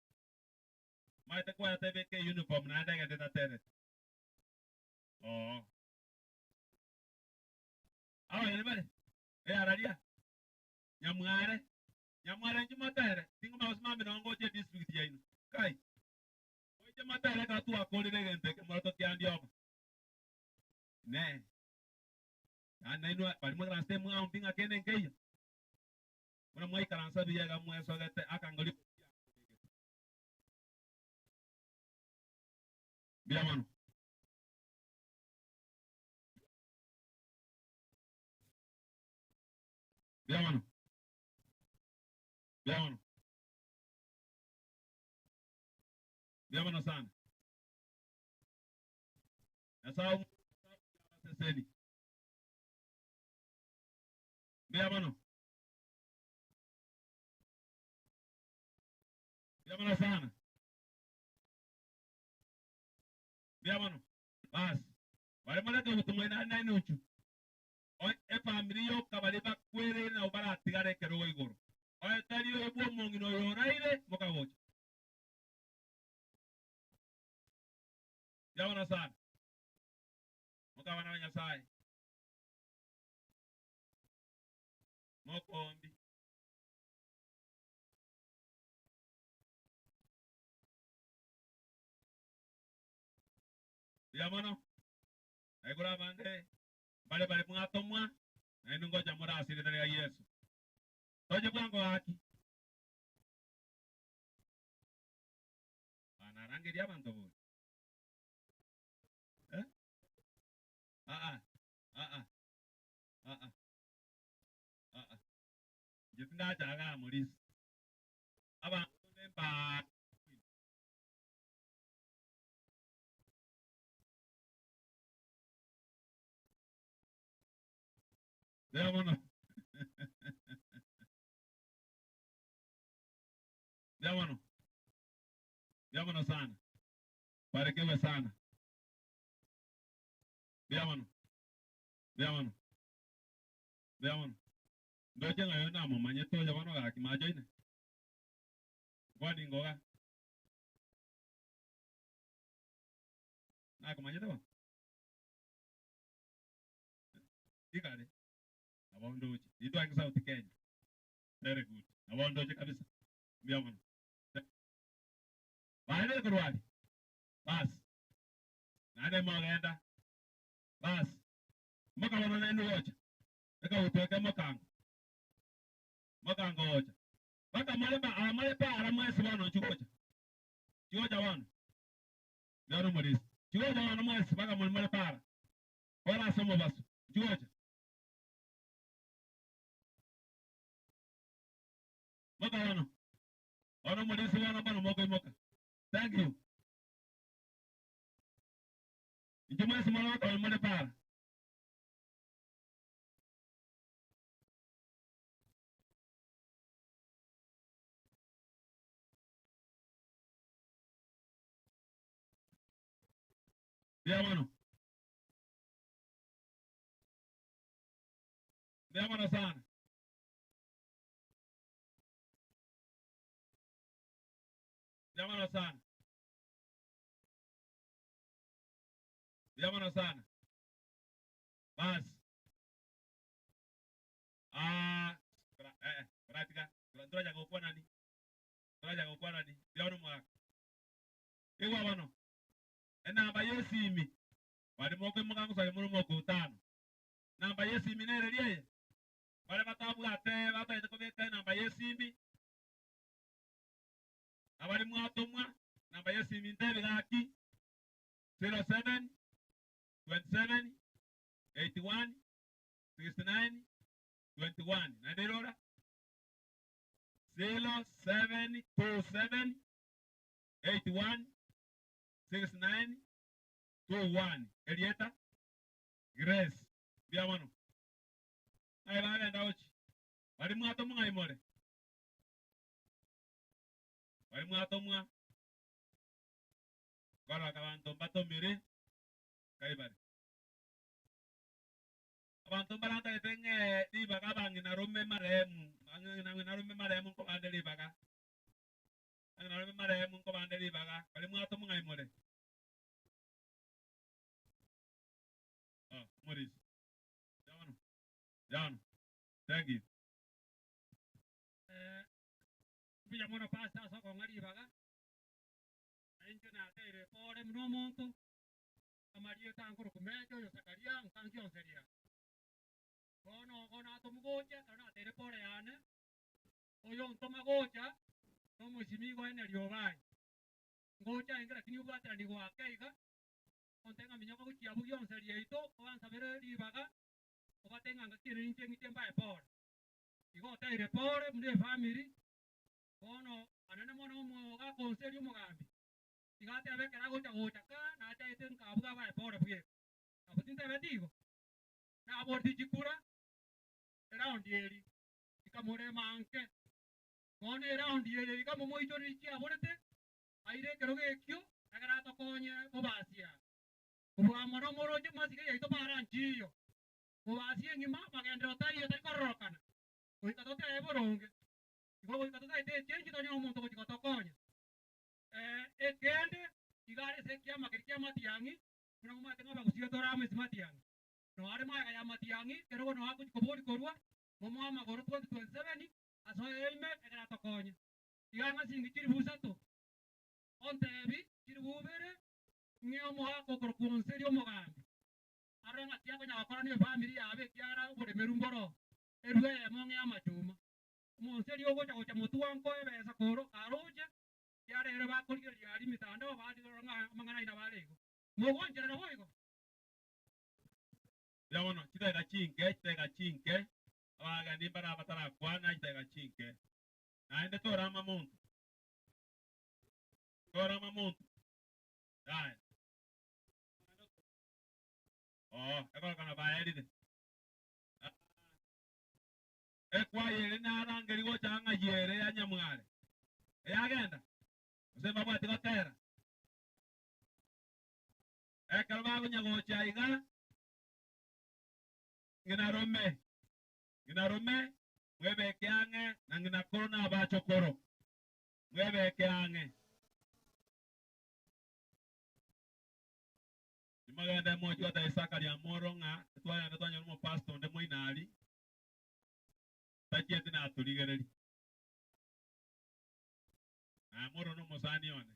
Maete kwayatebeka uniform naende egende taterete. Oo. Abageni bare eyararia Nyamware Nyamware inche motere ting'oma gose mambia nonye ngocha edistrict yaino. Kai. Goicha motere ekero twakorire egento eke moroto kiandioba. Inee. Yaani nainwe baria mwekaransete emwao mbi ng'a kende nkeiyo. Buna mwaikaransa buya iga mwesogete akangori Mbuya mono. Mbuya mono. Mbuya mono. Mbuya mono sana. Nyasaye omuseseni. Mbuya mono. Mbuya mono sana. Mbuya mono. Basi. Bare moreke obotumwa nari naine ochu. Efamiri yoka bari bakwereire nabo baratigare ekerogo igoro. Oye tari oyo bwa omong'ina oyo oraire mokagocha. Mbuya mono sana. Mokabana ba Nyasaye. Mokombi. Mbuya mono. Naigure abande mbare bare mwatomwa naende ngocha more ase erieta ria Yeso. Toche bwango gaki. Banarangeria abanto bori. Eh? Ah ah. Ah ah. Ah ah. Ah ah. Inche tindachaga amorisi. Abanto mba Mbuya mono. Mbuya mono. Mbuya mono sana. Barikiwe sana. Mbuya mono. Mbuya mono. Mbuya mono. Ndoche ng'a oyo namomanyete oyo bono gaki machoine. Kwani ngoga. Nakomanyete bono? Igare. Nabo ndoche. Itwange South Kenya. Very good. Nabo ndoche kabisa. Mbuya mono. Baende korwari. Bas. Naende mogenda. Bas. Mokabona naende gocha. Ekautweke mokango. Mokango gocha. Baka more ba amare para mwesi bono chigocha. Chigocha bono. Bono morisi. Chigocha bono mwesi baka more more para. Ora ase omobaso. Chigocha. Moka bono. Bono morisi bono bono mokoimoka. Thank you. Inche mwesi more gotonya more para. Mbuya mono. Mbuya mono sana. Mbuya mono sana. Mbuya mono sana. Bas. Ah, eh, pratika. Turaja gokwa nani? Turaja gokwa nani? Mbuya mono mwaka. Igwa bono. Enamba yesimi. Bari moko mukango sare muri moko utano. Namba yesimi nere rieye. Bare batabwate bataete kobeka enamba yesimi. Abari mwatomwa namba yesimi ntebe gaki 07 27 81 69 21. Naende irora 0727 81 69 21. Elieta Grace. Mbuya mono. Naye bagenda gochi. Bari mwatomwa ng'ai more. Bari mwatomwa. Korora abanto mbatomire kaibare. Abanto mbarantagete ng'e ribaga abang'ina rume marehemu, abang'ina rume marehemu nkobande ribaga. Ang'e narome marehemu nkobande ribaga, baria mwatomwa ng'ai more? Oh, omorisia. Yano. Yano. Thank you.
Eh, mbuya mono pastor ase okong'a ribaga, na inche nateire pore buna omonto, amarieta ankoroku mecha oyo Zakaria nkanki onseria. Bono ogo natomogocha ekero nateire pore yane, oyo ontoma gocha, na omosimigwa Henry Obae. Ngocha enge lakini obwaterani goaka iga, onte ng'a minyoka gochia abwo gionseria yaito, obansabere ribaga, obate ng'a ngaki ere ninche ng'iche mbae pore. Igo oteire pore buna efamiri, bono anene mono omogaka onseria omogambi, iga atebe ekero agocha gocha ka, nachaete nkabuga abae pore bweka. Nabo tintebeti igo, naboreti chikura, eraundi eri, ikamorema nke. Bono eraundi eye iga momoichoreri chiaborete, aire ekerogo ekio, ekero atokonye bobasia. Kobua mono moroche masige yaito baranchiyo. Bobasia eng'ima magenderero taiyo tari kororokana. Goika totebe boronge. Igo goika totaete echenchi tonyore omonto ogochia gotokonya. Ekende iga are ase ekiama keria kia Matiang'i, buna momanyete ng'a abagusia tore amo ase Matiang'i. Noare are magega ya Matiang'i, kerogo noe agochia koboria korwa, momoe amagoro 2027, asoe ime ekero atokonye. Iga ng'a singi chilifu isato, ontebi chilifu ibere, ng'e omogaka okorokwa Onseri omogambi, arore ng'aki akonya gokora na efamiri yabo ekiagera oboremeru mboro, erue eyemo ng'e amachuma. Omonseri ogocha gocha motwe nkoe ebesa koro karoche, ekiagera ere bakorigereria aria emitandao barora ng'a amang'ana aino abare igo. Mogoncherera boigo?
Mbuya mono, chidakika chinke, chidakika chinke, abageni mbare abatarakwana, chidakika chinke. Naende torama monto, torama monto, yaya. Oo, ekorokana baerire. Ah, ekwaya ere narangeri gocha ng'ai ere ya Nyamware. Eyagenda, gose mbabwati gotera. Ekero bagonya gocha iga, ng'ina rome, ng'ina rome, mwebeke ang'e na ng'ina koro na abachokoro, mwebeke ang'e. Nimogende mochie goteba Isaka Riamoro ng'a twagenda twanyora omopastor onde moino aria, tachieti natorigereria. Namoro nomosani one.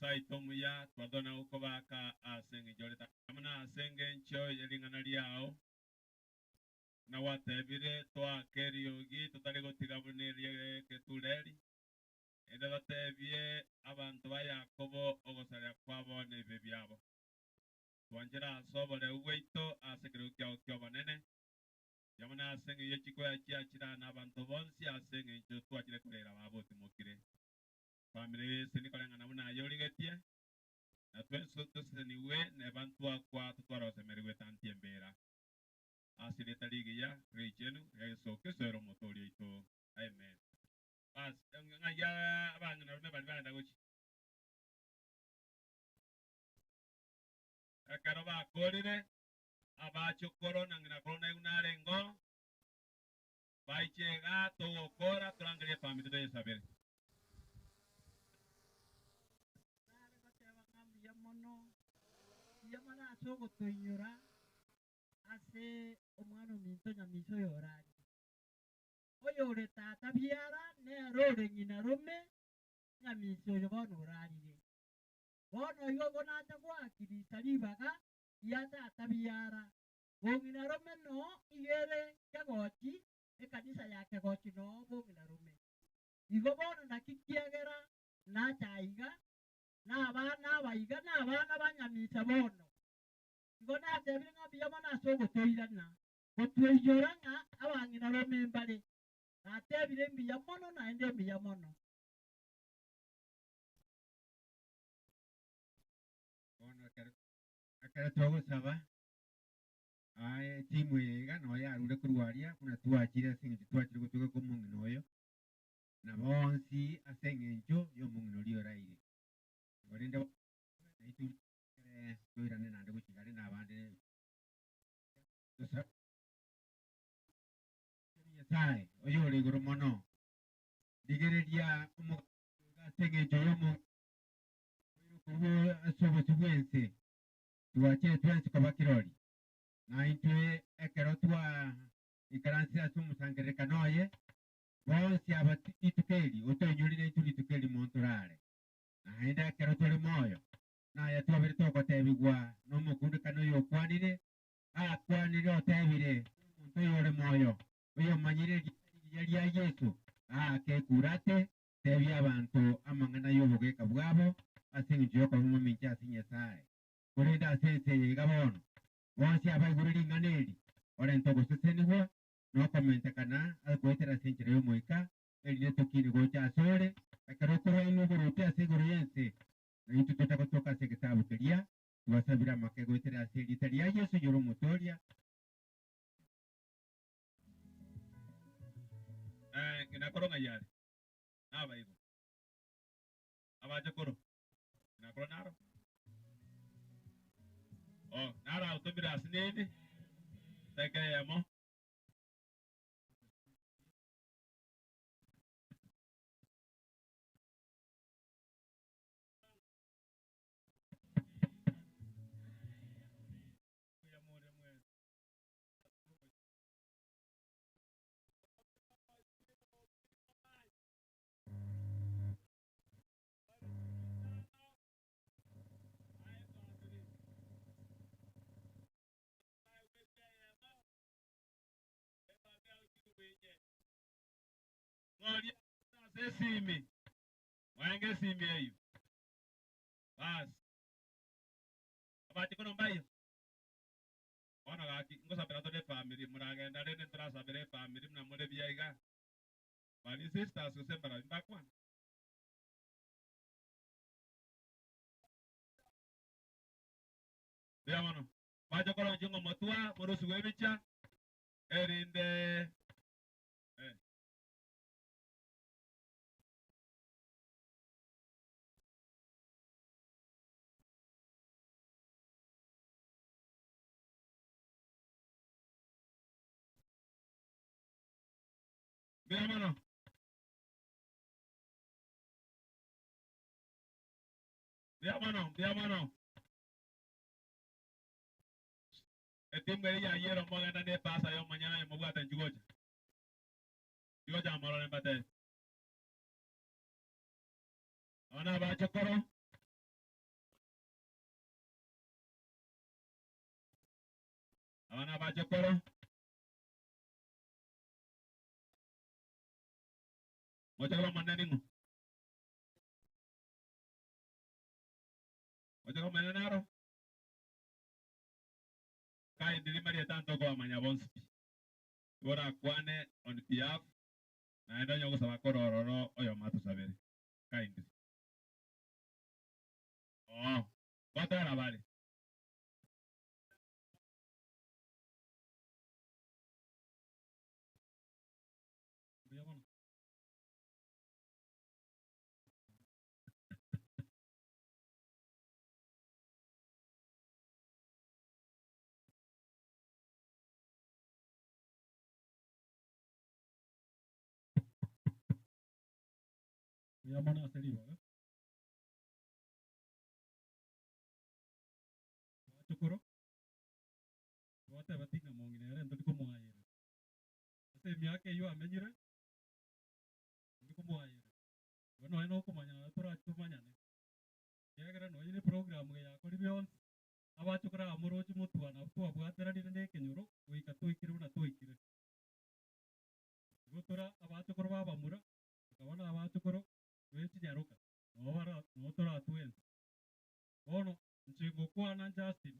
Nyasaye oito omuya, twadona gokobaka ase eng'encho ore tata amo na ase engencho ye ring'ana riao, buna gwatebire, toake eriogi totari gotiga buna eria egetureri, erinde totebie abanto ba Yakobo ogosaria kwabo na ebibe biabo. Twanchere ase oboreu bwaito ase ekerogo kiao ki'obonene, amo na ase eng'encho ye chikoya chiachire aa nabanto bonsi ase eng'encho twachire korera baba otimokire. Famiri eseni koreng'ana buna aye origetie, na twensi tosesenigwe neba ntwakwa totware gosemerigwa etanti embera. Ase erieta rigiya, richenu, ria Yeso Kristo ere Omotoori oito. Amen. Bas, ng'ai abang'ina rume baria bagenda gochia? Ekero bakorire, abachokoro na ng'ina koro naigwe narengeo, baiche iga togokora torangerie efamiri toyesabere.
Nare goteba ng'a mbuya mono, mbuya mono ase ogotoinyora ase omwana ominto Nyamisa oyo orarire. Oyore tata biara nere ore ng'ina rome Nyamisa oyo bono orarire. Bono igo igo nacha goakirisa ribaga ria tata biara, bong'ina rome noo iga ere kegochi, ekanisa ya kegochi noo bong'ina rome. Igo bono naki kiagera nacha aiga, na abana aba iga nabana ba Nyamisa bono. Igo natebire ng'a mbuya mono ase ogotoirana, gotweiyora ng'a abang'ina rome mbare. Natebire mbuya mono naende mbuya mono.
Bono ekero ekero twagosaba, aye etimu eye iga noyo yarure korwa aria buna twachire ase eng'encho twachire gotoka kwa omong'ina oyo, na bonsi ase eng'encho ya omong'ina oria oraire. Igo rende naintwe ekere toirane naende gochia igare na abande tosabe Nyasaye oyore igoro mono, rigereria omogaso oyo ase eng'encho y'omo Oire korwa ase obosio bw'ense, twachire twensi koba kirori. Na intwe ekero twaikaransire ase omosangererekano oye, bonsi aba rituko eri otoinyori naintwe rituko erimo ntorare. Naende ekero tore moyo, naya twabeire togotebigwa nomokundekane oyo okwanire, akwanire otebire, Omonto oyore moyo, oyomanyire erieta rigiya ria Yeso, aake ekura ate Tebia abanto amang'ana y'obogeeka bwabo ase engencho y'okoba mamincha ase Nyasae. Korende ase ense eye iga bono, bonsi abaigure ring'ana eri, orente ogosesenigwa na okomentekana goetera ase enchera y'Omoika, erinde tokine gocha asore, ekero okorwa oboruoti ase igoro y'ense, na intwe tocha gotoka ase egetabu keria twasabire amake goetera ase erieta ria Yeso oyore Omotooria.
Ng'ina koro ng'ai are? Nabaigwa. Abachokoro, ng'ina koro naro? Oh, naro agotomire ase nini? Dakika eyemo. Ng'oria ase esimi, mwaenge esimi eyio. Bas. Abache kono mbayo. Bono gaki, ngosabera tore efamiri, moragenda rende ntorasabere efamiri buna more buya iga. Baria sisters gose mbarabi mbakwana. Mbuya mono. Mbache korora inche ng'omotwa, morusigwe ebicha, erinde eh. Mbuya mono. Mbuya mono, mbuya mono. Etimu eria yayiera omogenda na epasa y'omonyene oye mobwate inchuo gocha. Inchuo gocha morore mbatebie. Aba nabachokoro. Abachokoro mochokoro omonene ning'o? Mochokoro omonene naro? Kaendire marieta ntokobamanya bonsi pi. Igo orakwane on behalf naende onye ogosaba kore ororo oyomo atosabere. Kindly. Oo, ngotara bare.
Mbuya mono. Mbuya mono ase ribaga. Bachokoro, twateba ting'a mong'ina ere ntori komoayerera. Ase emiaka eywo amenyire, tori komoayerera. Igo nonya na okomanyana torachi tomanyane. Ekiagera nonya na eprogram eye yakorire yonsi, abachokoro aba moroche motwana abwo twabwateranire na ekenyoro, goika twaikire buna twaikire. Igo tora abachokoro ba abamura, tokaba na abachokoro ba echinyaroka, nabo bara nabo toratwensi. Bono, inche ngokwana Justin,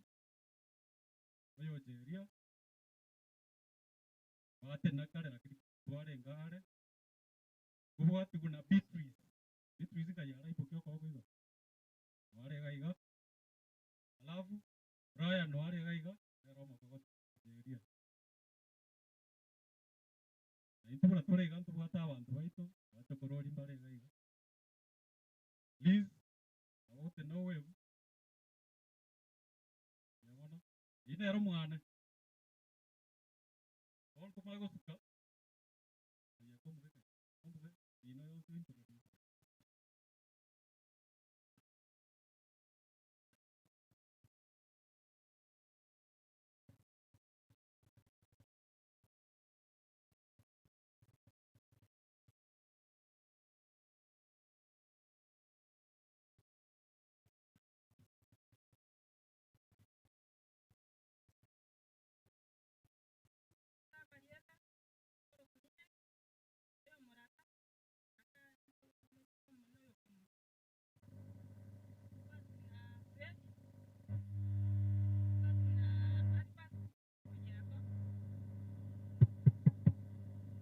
oyocheria, batena kare lakini twarenge are, kobwatigwa na Beatrice, Beatrice nkai araibokia okoboko igo, noare iga iga, alafu Brian noare iga iga, nere omokogote ocheria. Na intwe buna tore iga ntobwate abanto baito, bachokorori mbare iga iga. Liz, nabo gotena owebu, mbuya mono, eywo nere omwane. Bono tomanye gosuka, aye komobeka omobe ino yonsi ointroduce.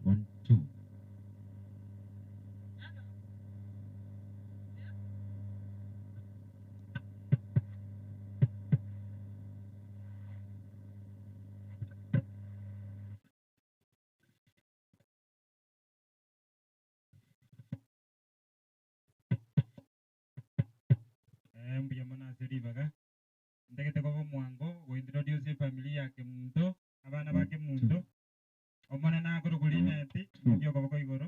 One, two.
Eh, mbuya mono ase ribaga ntagete koba omwango gointroduce efamily ya Kemunto, abana ba Kemunto, omonene akorokwa Linet, omokia okoboko igoro,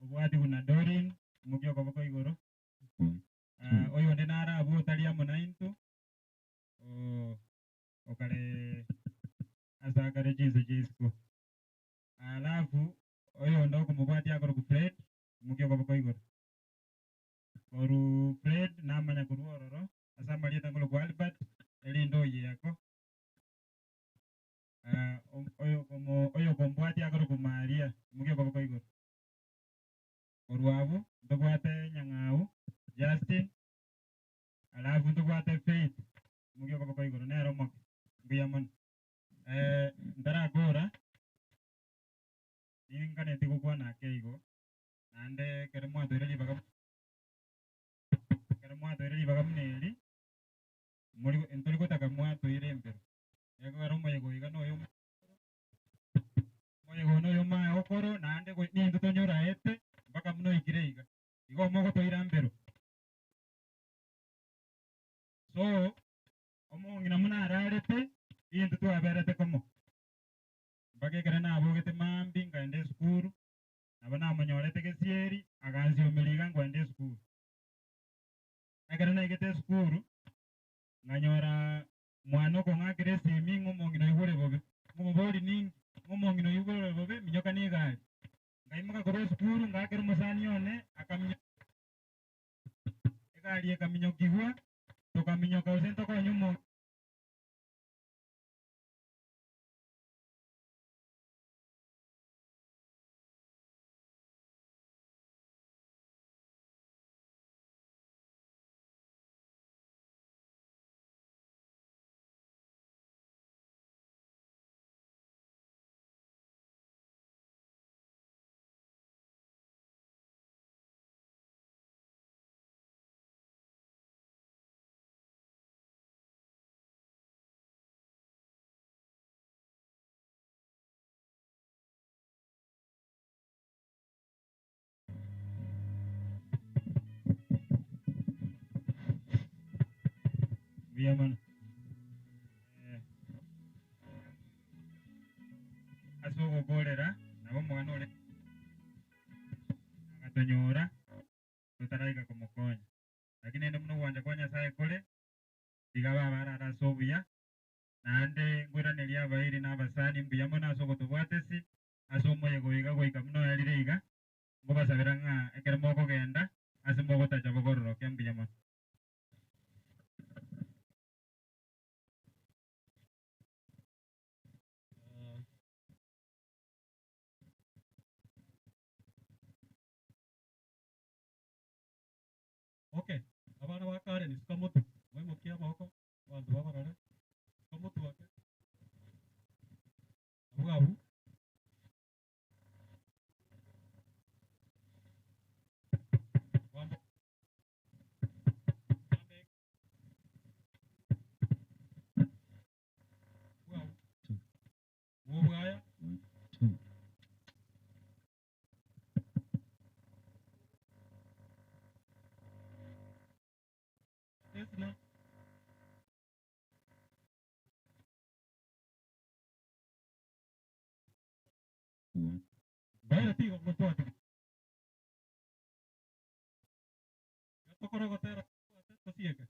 obwati buna Doreen, omokia okoboko igoro, Ah, oyonde naro abwo otari amo naintwe, o- okare ase akare chinse chia isiko. Alafu oyonde okomobwatia akorokwa Fred, omokia okoboko igoro. Korwa Fred namanya korwa ororo, ase amarieta nkorokwa Albert, erinde oyieko. Ah, oyo oyokombwatia akorokwa Maria, omokia okoboko igoro. Korwa abwo, ntobwate Nyang'au, Justin, alafu ntobwate Faith, omokia okoboko igoro, nere omoke, mbuya mono. Ntarakora, ninganeti gokwana ake igo, naende ekero mwatoire ribaga ekero mwatoire ribaga buna eri, mori ntori gotaka mwatoire embero. Ekogera omoyega oyo iga noyo omoyega oyo noyo omaye okoro naende nintwe tonyoraete mpaka buna oikire iga. Igo mogotoira mbero. So, omong'ina buna ararete, intwe twaberete komo. Mpaka ekero nabogete mambia nkaenda esukuru, nabo namonyorete gesieri, agansiomeria iga nkoenda esukuru. Ekero naigete esukuru, nkanyora mwana okong'akera esimi ng'a omong'ina oigure bobe. Ng'omobori ninki? Ng'a omong'ina oigure bobe, minyoka na egari. Nkaimoka korwa esukuru, ngaakera omosani one, akaminyoka egari ekaminyokigwa, tokaminyoka gose ntokonye omo. Mbuya mono. Eh, ase ogokorera nabo omogano ore agatonyora totaraika komokonya. Lakini ende buna ogwancha kwa Nyasaye kore, tiga babe arare ase obuya, naende nkoiraneria abairi na abasani mbuya mono ase ogotobwatesi ase omoyega oyo iga goika buna oerire iga, nkobasabera ng'a ekero mokogenda ase mogotacha bogororoke mbuya mono.
Okay, abana ba Karen suka motu, moimokie amaboko, abanto babarore, suka motu ake. Abwo abwo. Kwambo- Abwo abwo. Obwo bwaya. Tesla. Baira tiga motwati. Tokorogotera tosieke.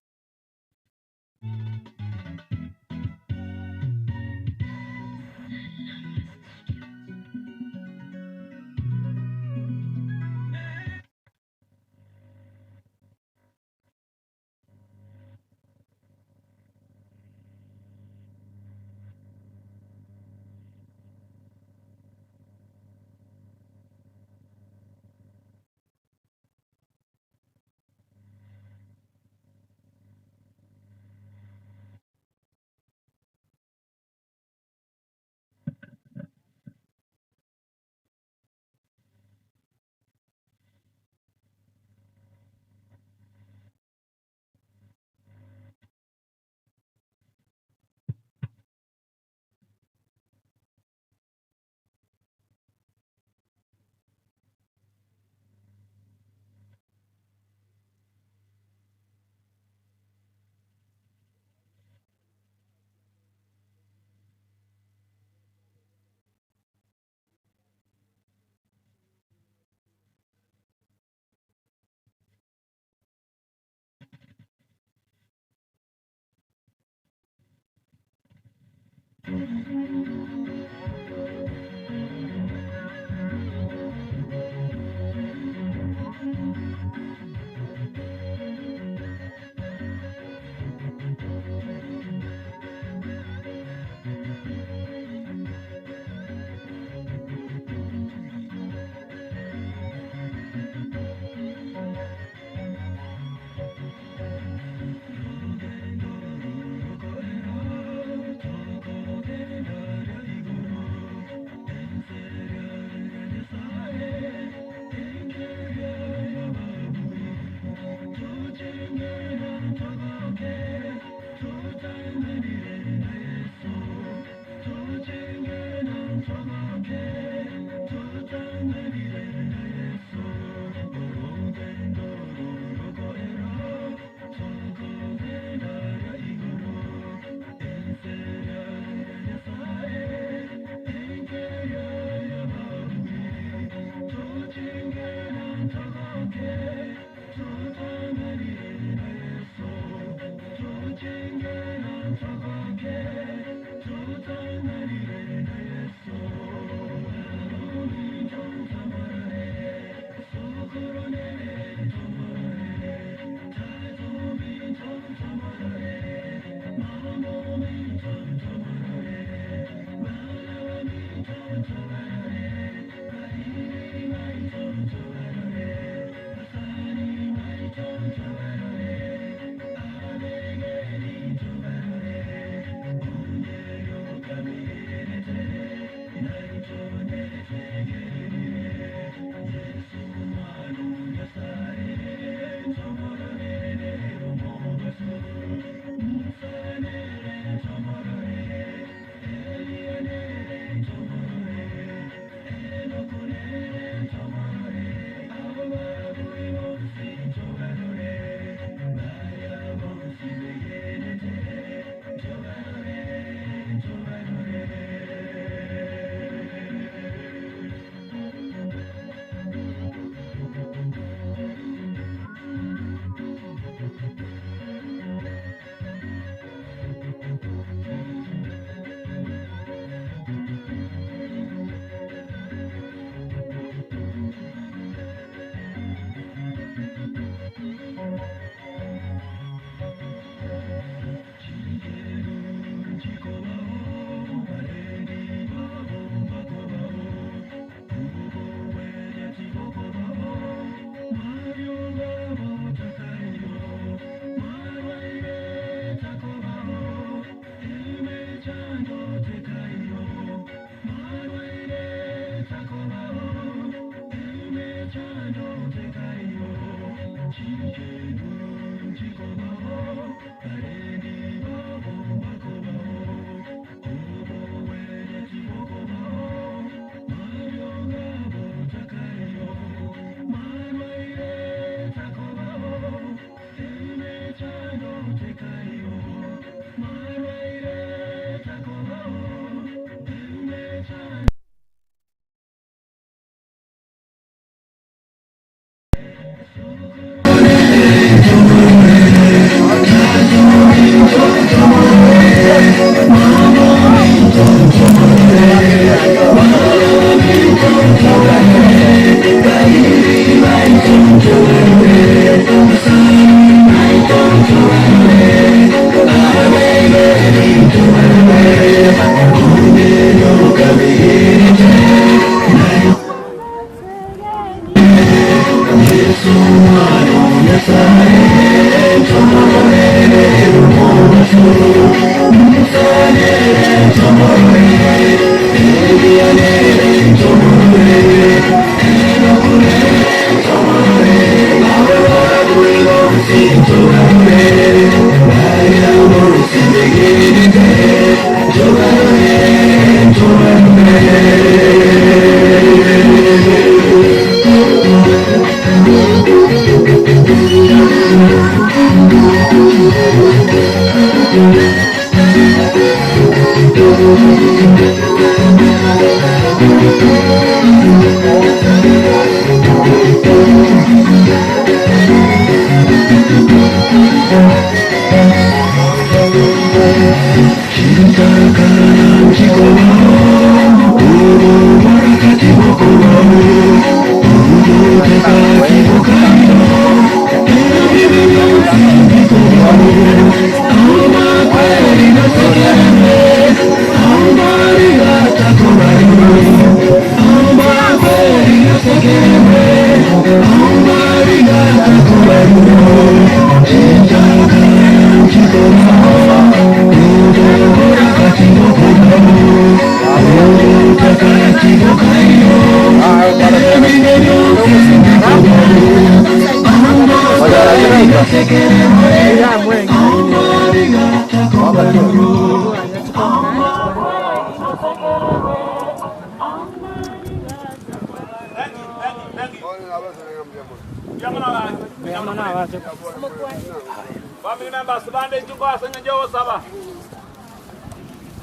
Family members bande inchu ngoasa ng'encho ogosaba.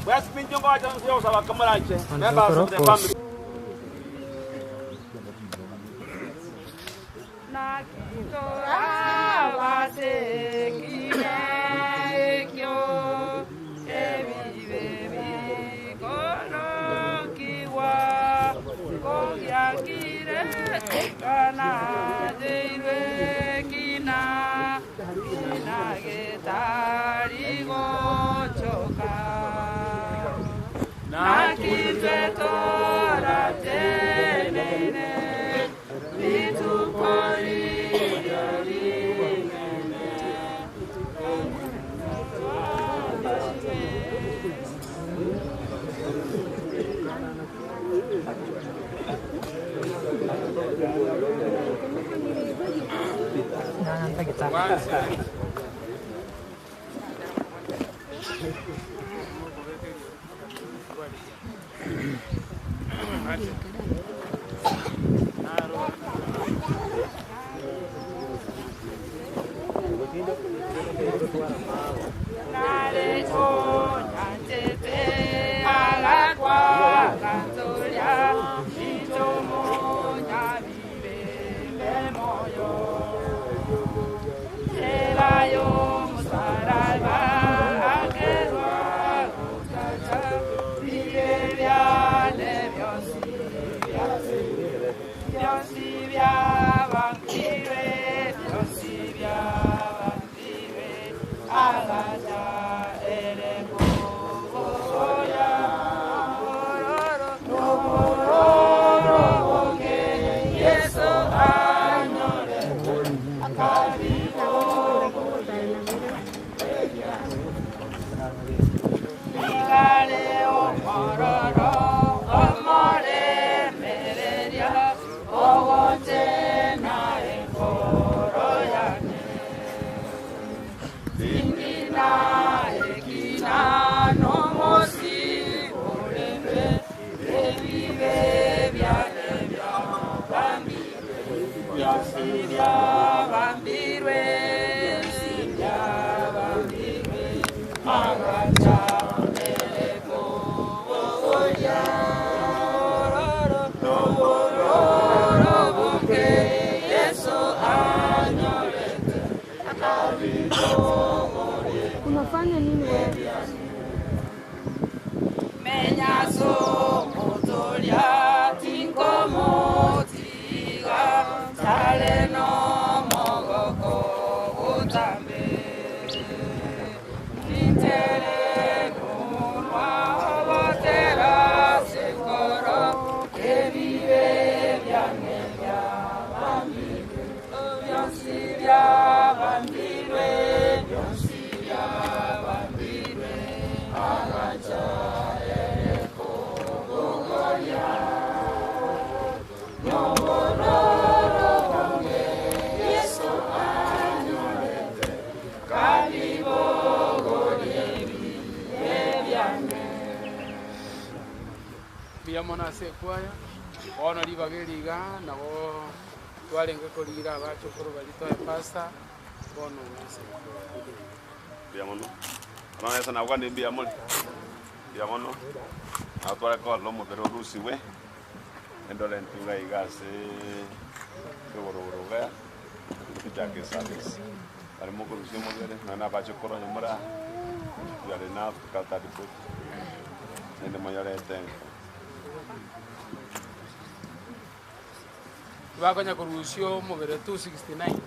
Bwesi minchu ngoacha nse ogosaba kamoranche. Members of the family.
Unafanya nini wewe?
Mbuya mono ase ekwaya, bono ribaga eri iga, nabo twarenge korira abachokoro baria toe pastor, bono ase
Mbuya mono. Abana Yeso nabwo mbuya more. Mbuya mono. Nabo tware korora omobere orusigwe, endore entuga iga ase egorogoro iga, tochake eservice. Bare mokorusia omobere, nonya na abachokoro onye more aa, you are enough to cut that foot, naende monyorete enka.
Bakonya korusia omobere 269.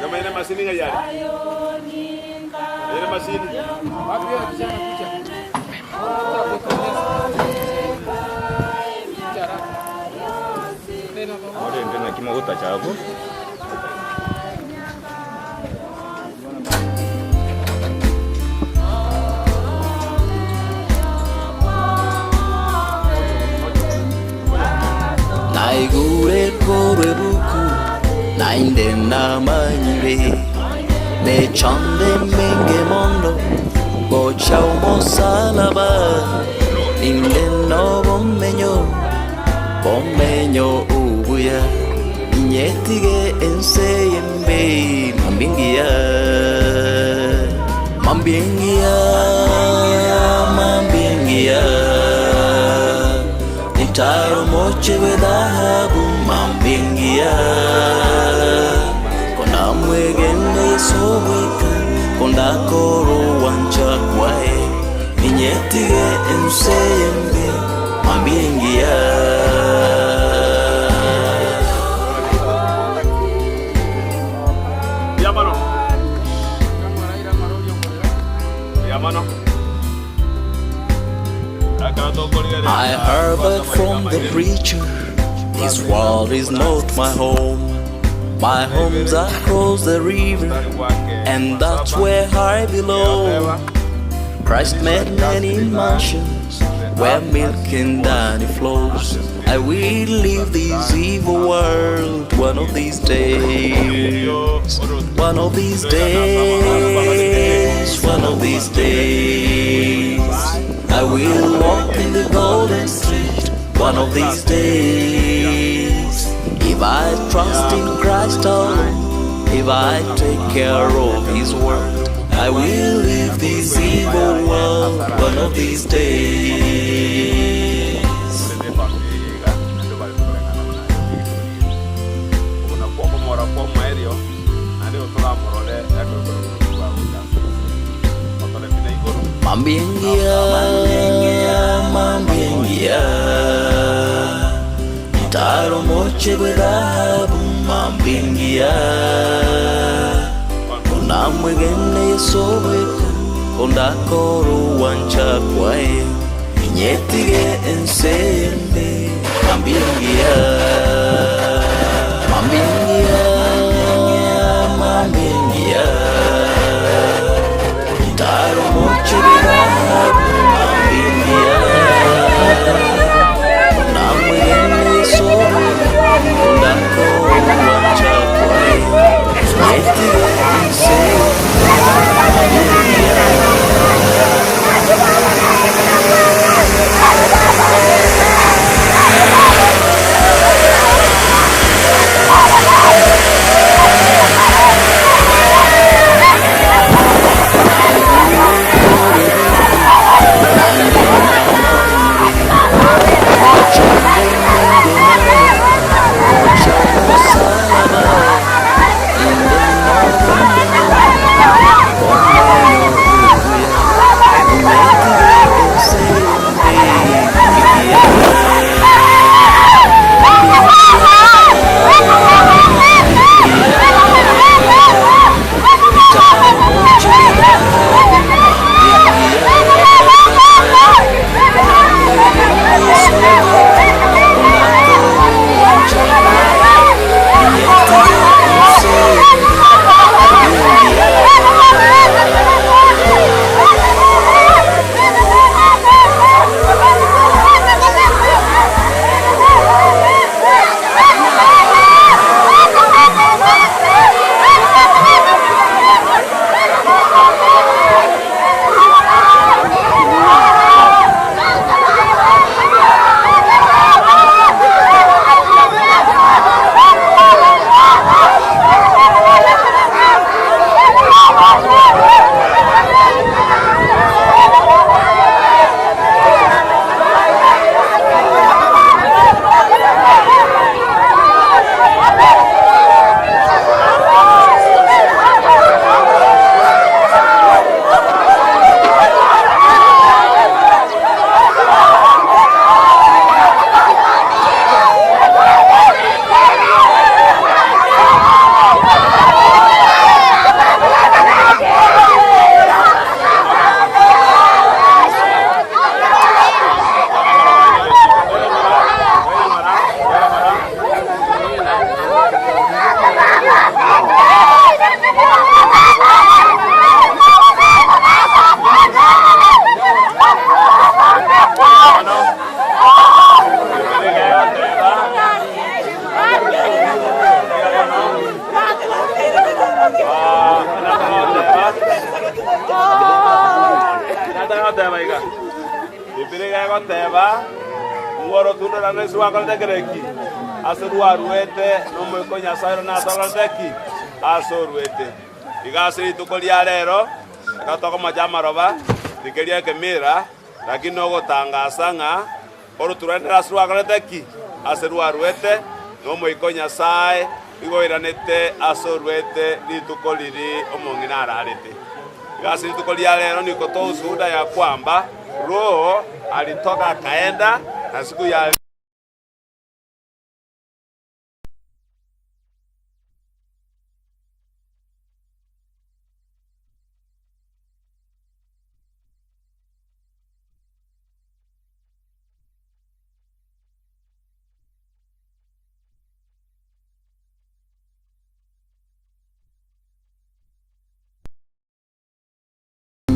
Nyamaine masini ng'a yare. Ere masini.
Orende naki mogotacha abwo.
Naigure korwa ebuku, naende namanyire, Mechando emenge mono gocha omosalaba, Ninde nobomenyo, bomenyo obuya, Ninyetige ense ey'embe, mambia engiya, Mambia engiya, mambia engiya, Nintare omochie bw'edhahabu, mambia engiya, Konamwegene Yeso bweka, kondakore ogwancha kwaye, Ninyetige ense ey'embe, mambia engiya.
Mbuya mono. Mbuya mono. Ekero tokorigereria
I heard from the preacher, this world is not my home. My home's across the river, and that's where I belong. Christ made many mansions where milk and honey flows. I will leave this evil world one of these days. One of these days, one of these days. I will walk in the golden street one of these days. If I trust in Christ alone, if I take care of His word, I will leave this evil world one of these days.
Okomora kw'omoerio, naende igo toramorore ekero okorokigwa gocha ase ense. Otoremi na igoro.
Mambia engiya, mambia engiya, Ntare omochie bw'edhahabu, mambia engiya, Konamwegene Yeso bweka, kondakore ogwancha kwaye, Inyetige ense eyende, mambia engiya, Mambia engiya, mambia engiya, Ntare omochie bw'edhahabu, mambia engiya, Konamwegene Yeso bweka, kondakore ogwancha kwaye, Inyetige ense eyende, mambia engiya.
togoteba, ng'o orotundorane ase rwakorete ekero eki? Ase rwaruete n'Omoika o Nyasae ore nase okorete ki? Ase oruete. Iga ase rituko ria rero, ekero tokomocha amaroba, tikeria ekemira, lakini nogotangasa ng'a oroturane ase rwakorete ki? Ase rwaruete, n'Omoika o Nyasae igo oiranete ase oruete rituko riria omong'ina ararete. Iga ase rituko ria rero nikotoa ushuhuda ya kwamba Roho alitoka akaenda, na siku ya.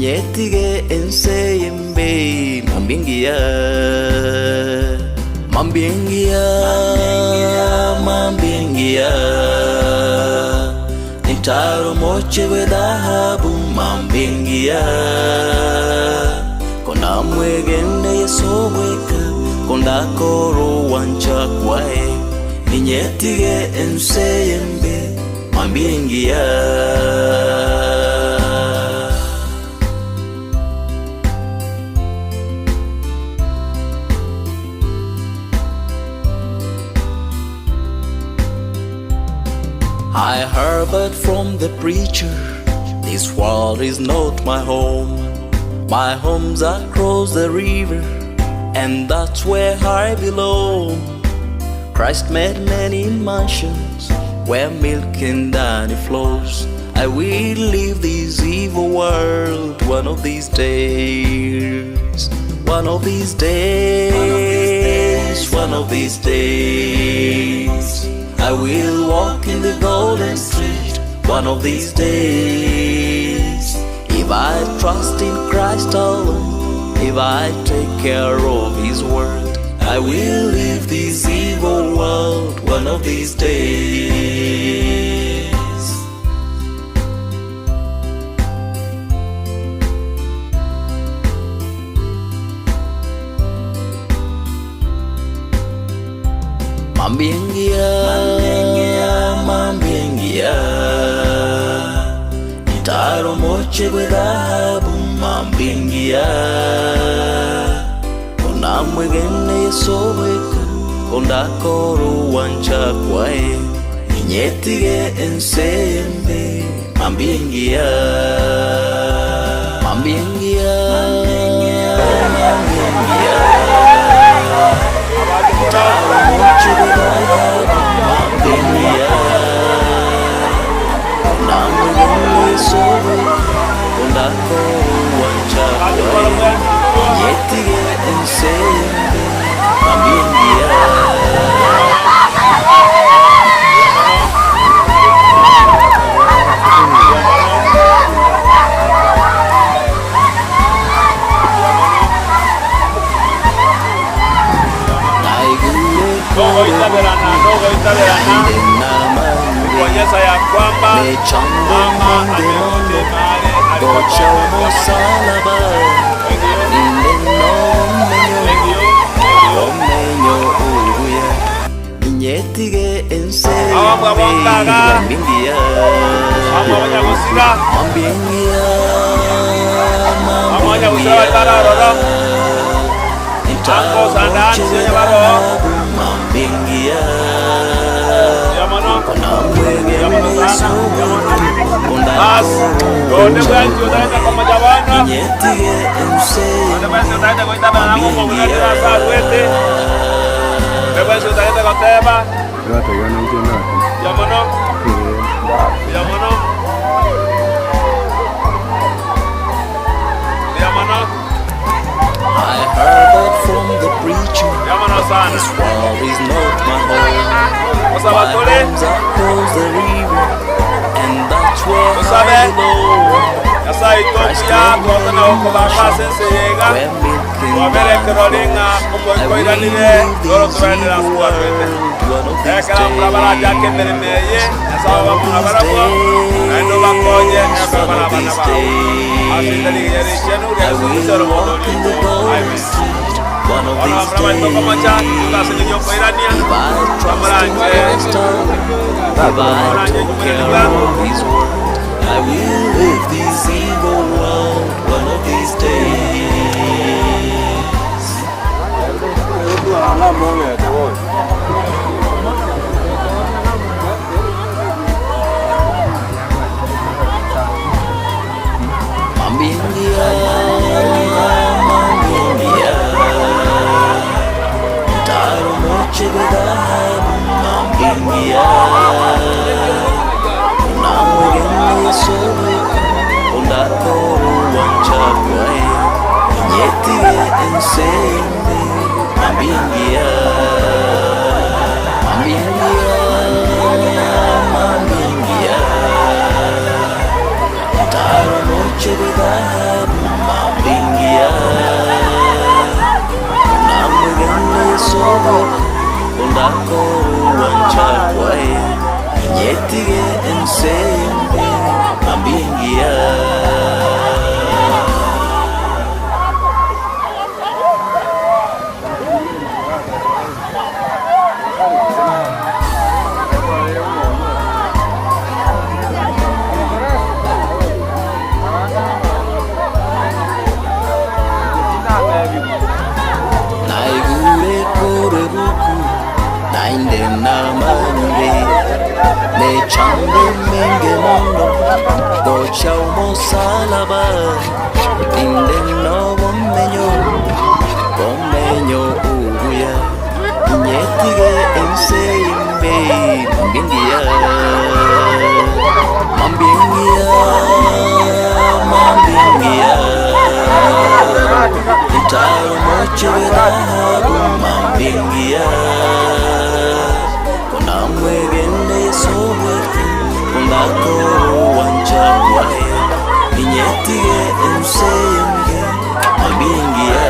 Nyetige ense y'embe, mambia engiya, mambia engiya, mambia engiya. Nintare omochie bw'edhahabu, mambia engiya. Konamwegene Yeso bweka, kondakore ogwancha kwaye, ninyetige ense y'embe. Mambia engiya. I heard from the preacher, this world is not my home. My home's across the river, and that's where I belong. Christ made many mansions where milk and honey flows. I will leave this evil world one of these days. One of these days, one of these days. I will walk in the golden street one of these days. If I trust in Christ alone, if I take care of His word, I will leave this evil world one of these days. Mambia engiya, mambia engiya, Ntare omochie bw'edhahabu, mambia engiya, Konamwegene Yeso bweka, kondakore ogwancha kwaye, Ninyetige ense embe, mambia engiya, Mambia engiya, mambia engiya, Ntare omochie bw'edhahabu, mambia engiya, Konamwegene Yeso bweka, kondakore ogwancha kwaye, Ninyetige ense embe, mambia engiya.
Nogoitaberana, nogoitaberana, kuonyesha ya kwamba mama amerudi mahali alipotoka. Abamwe bonkaga, abamwe abanyagusira, abamwe abanyagusira batararora, uncles and aunts yenye baroho. Yamono, yamono sana, yamono. Bas, donde bwensi utaenda kwa majabana, donde bwensi utaenda goitabana mungu munene asarwete, donde bwensi utaenda goteba, yamono, yamono, yamono.
I heard from the preacher,
Yamono sana.
this world is not my home. My
Osabatole.
home's across the river, and that's where
Osabe.
I belong.
Nyasaye itokuya twatana okobaka ase ense yega twaberekerwa ring'a omoikoiranire toro turenera ase twarwete ekera mbura barachaka emeremo eye Nyasaye obamuna barabwo naende obakonye ekero bara abana babo ase rigiya richenu riasomusero mondo orio. Amen.
One of these days, if I trust in Christ alone, if I take care of His word, I will leave this evil world one of these days. Mambingia, mambingia, mtaro moche dhahabu, mambingia, unamwegene sobe, undakoro wanchakwae, nyetige ensembe, mambingia, mambingia, mambingia. Mtaro moche dhahabu mambingia Unamwegene sobo Undakoro wanchakwae Nyetige ensembe mambingia. Naigure kore buku nainde namanyire Nechande menge mono gocha omosalaba Inde no bomenyo bomenyo ubuya Inyetige ense imbe mambingia mambingia mambingia Mtaro moche dhahabu mambingia Kuna mwegene sobweke Kundakoro wanchakwae Inyetige enseyenge mambingia.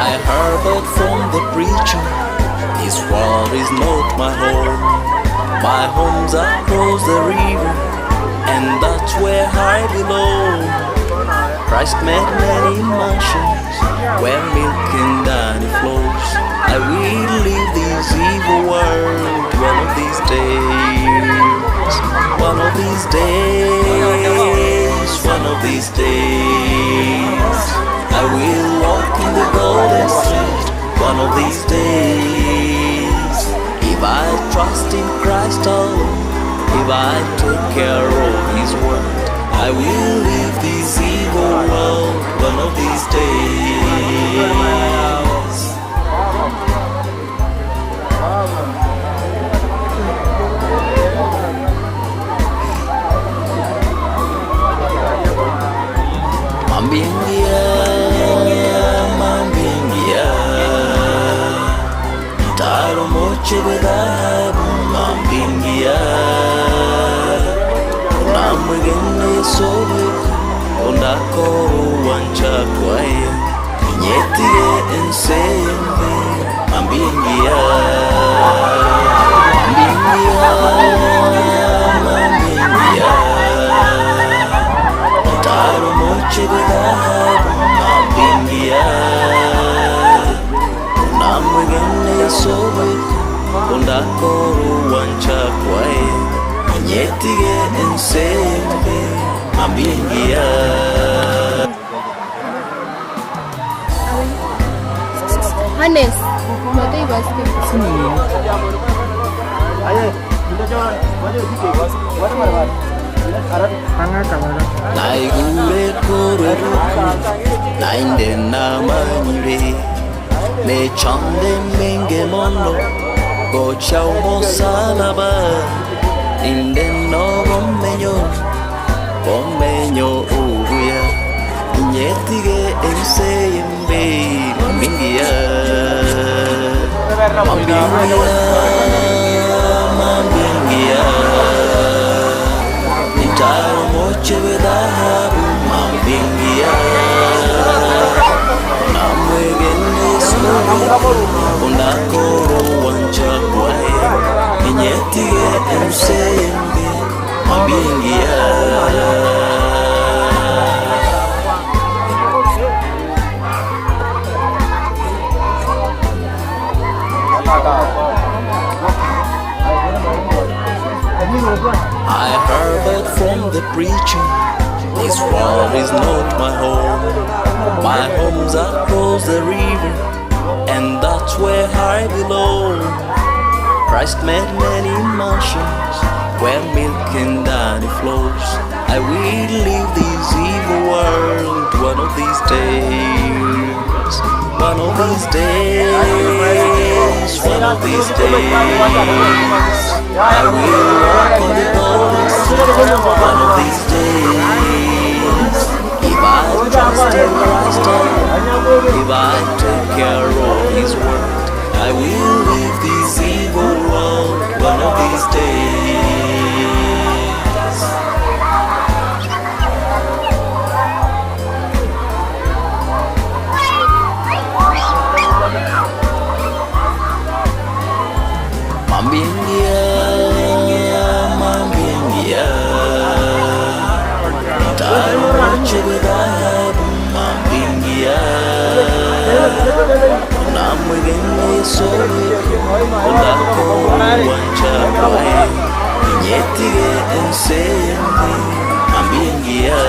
I heard it from the preacher. This world is not my home. My home's across the river, and that's where I belong. Christ made many mansions where milk and honey flows. I will leave this evil world one of these days. One of these days. One of these days. I will walk in the golden street one of these days. If I trust in Christ alone, if I take care of His word, I will leave this evil world one of these days. Mambingia, mambingia, mtaro moche dhahabu mambingia, unamwegene sobe undakoro wanchakwae nyetige ensembe mambingia, mambingia, mambingia mtaro moche dhahabu mambingia unamwegene sobe undakoro wanchakwae nyetige ensembe mambingia.
Hannes, matoi basket.
Naigure kore buku nainde namanyire Nechande menge mono gocha omosalaba Inde no bomenyo bomenyo ubuya Inyetige ense yembe mambingia mambingia mambingia Mtaro moche dhahabu mambingia Namwegene sobe undakoro ense embe, mambia engiya. I heard from the preacher, this world is not my home. My home's across the river, and that's where I belong. Christ made many mansions where milk and honey flows. I will leave this evil world one of these days. One of these days, one of these days. I will walk on the golden street one of these days. If I trust in Christ alone, if I take care of His word, I will leave this evil world one of these days. Mambingia, mambingia, taruche dhahabu mambingia, namwegene sowe ondako wancha kwae nyetige ensembe mambingia,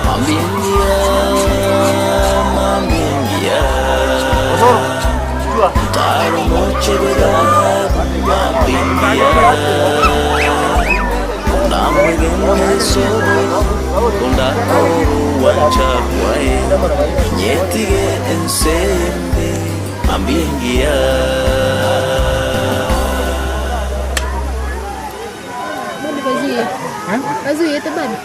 mambingia, mambingia, taruche dhahabu mambingia, namwegene sowe ondako wancha kwae nyetige ensembe mambingia.
Bado kazuie. Kazuie bado.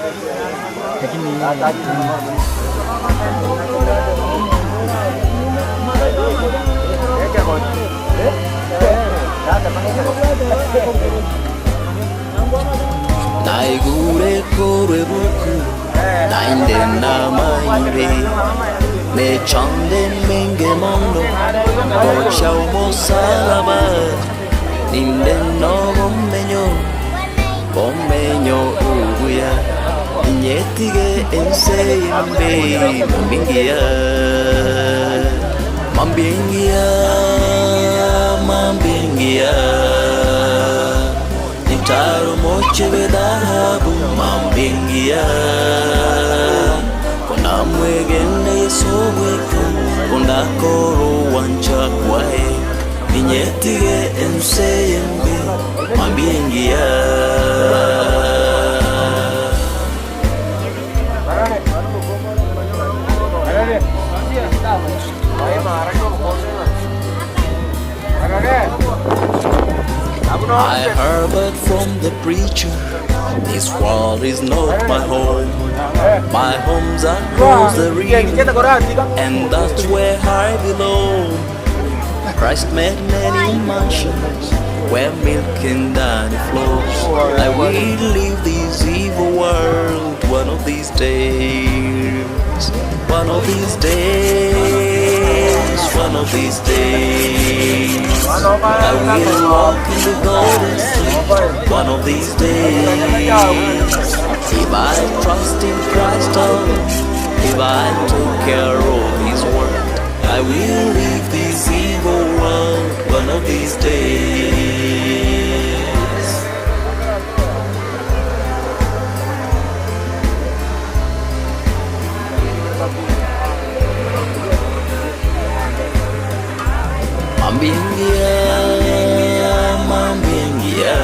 Naigure korwe buku nainde namaire nechande menge mondo gocha omosalaba ninde nogomenyo bomenyo ubuya inyetige ense embe mambingia mambingia mambingia Nitaro moche dhahabu mambingia kona mwegene Yesu bweka kona koro wancha kwae ninyetige ense yembe mambingia. I heard from the preacher, this world is not my home. My home's across the river, and that's where I belong. Christ made many mansions where milk and honey flows. I will leave this evil world one of these days. One of these days, one of these days. I will walk in the golden street one of these days. If I trust in Christ alone, if I take care of His word, I will leave this evil world one of these days. Mambingia, mambingia,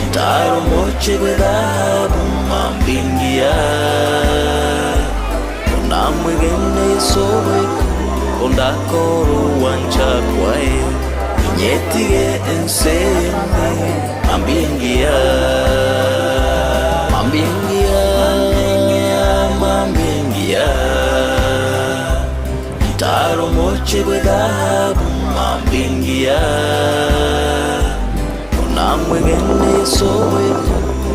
mtaro moche dhahabu mambingia, kuna mwegene sowe kondakoro wancha kwae nyetige ensembe mambingia, mambingia, mambingia mtaro moche dhahabu mambingia kona mwegene sowe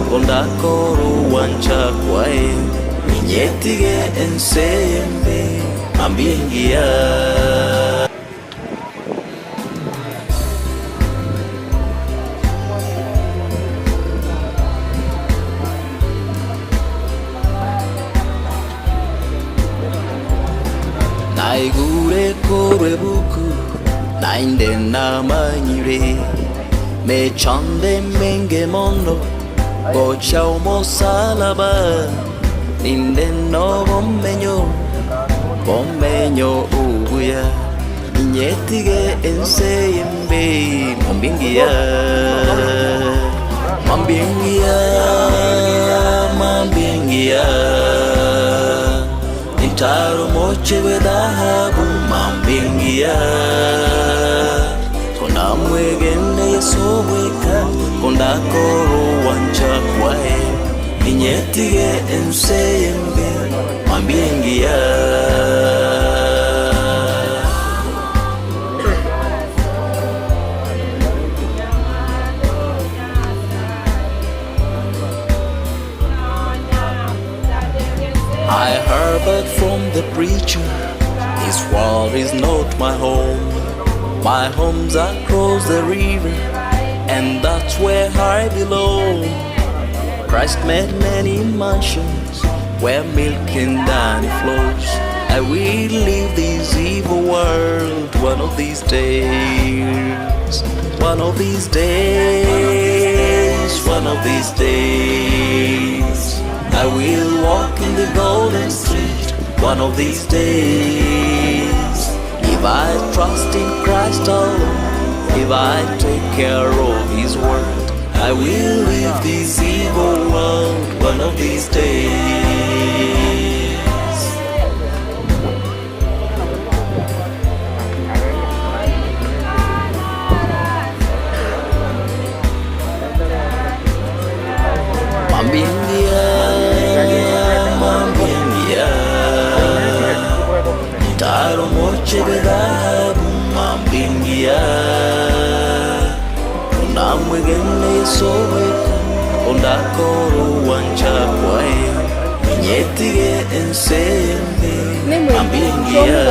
kondakoro wancha kwae ninyetige ensembe mambingia. Naigure korwa ebuku, naende namanyire mechando emenge mono gocha omosalaba, ninde nobomenyo, bomenyo obuya, inyetige ense embe, mambia engiya, mambia engiya, mambia engiya. Ntaro moche bwe dhahabu mambia engiya Kona mwegene Yesu bweka kondakoro wancha kwae inyetige ense embe mambia engiya. I heard but from the preacher, this world is not my home. My home's across the river, and that's where I belong. Christ made many mansions where milk and honey flows. I will leave this evil world one of these days. One of these days, one of these days. I will walk in the golden street one of these days. If I trust in Christ alone, if I take care of His word, I will leave this evil world one of these days. Mambia engiya, mambia engiya, Ntaro moche bwe dhahabu mambia engiya, Onamwegene Yesu bweka, ondakoro wancha kwae, Inyetige ense embe, mambia engiya,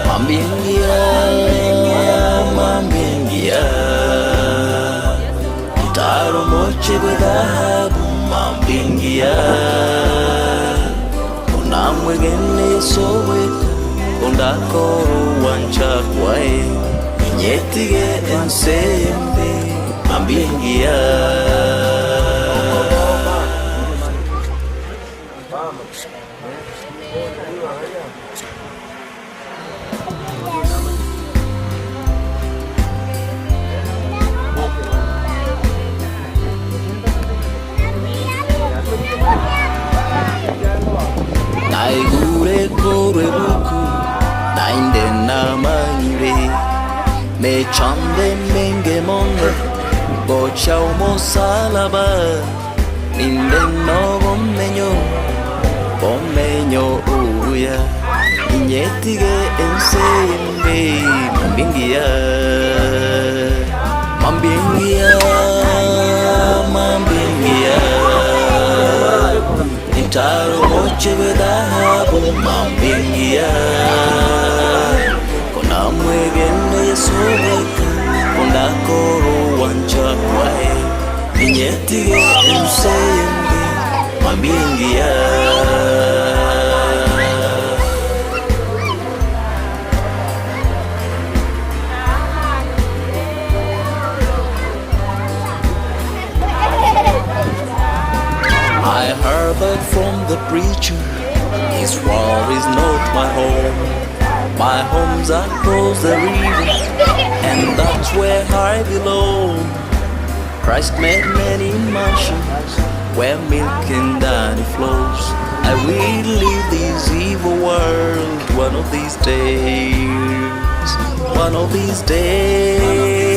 mambia engiya, mambia engiya. Ntaro moche bwe dhahabu mambia engiya, Onamwegene Yesu bweka, ondakoro wancha kwae, Inyetige ense embe, mambia engiya. Naigure korwa ebuku, naende namanyire mechando emenge mono gocha omosalaba, ninde nobomenyo, bomenyo obuya, inyetige ense embe, mambia engiya, mambia engiya, mambia engiya. Ntaro moche bwe dhahabu mambia engiya, Kona mwegene Yesu bweka, kondakoro wancha kwae, Inyetige ense embe, mambia engiya. I heard but from the preacher, this world is not my home. My home's across the river, and that's where I belong. Christ made many mansions where milk and honey flows. I will leave this evil world one of these days. One of these days,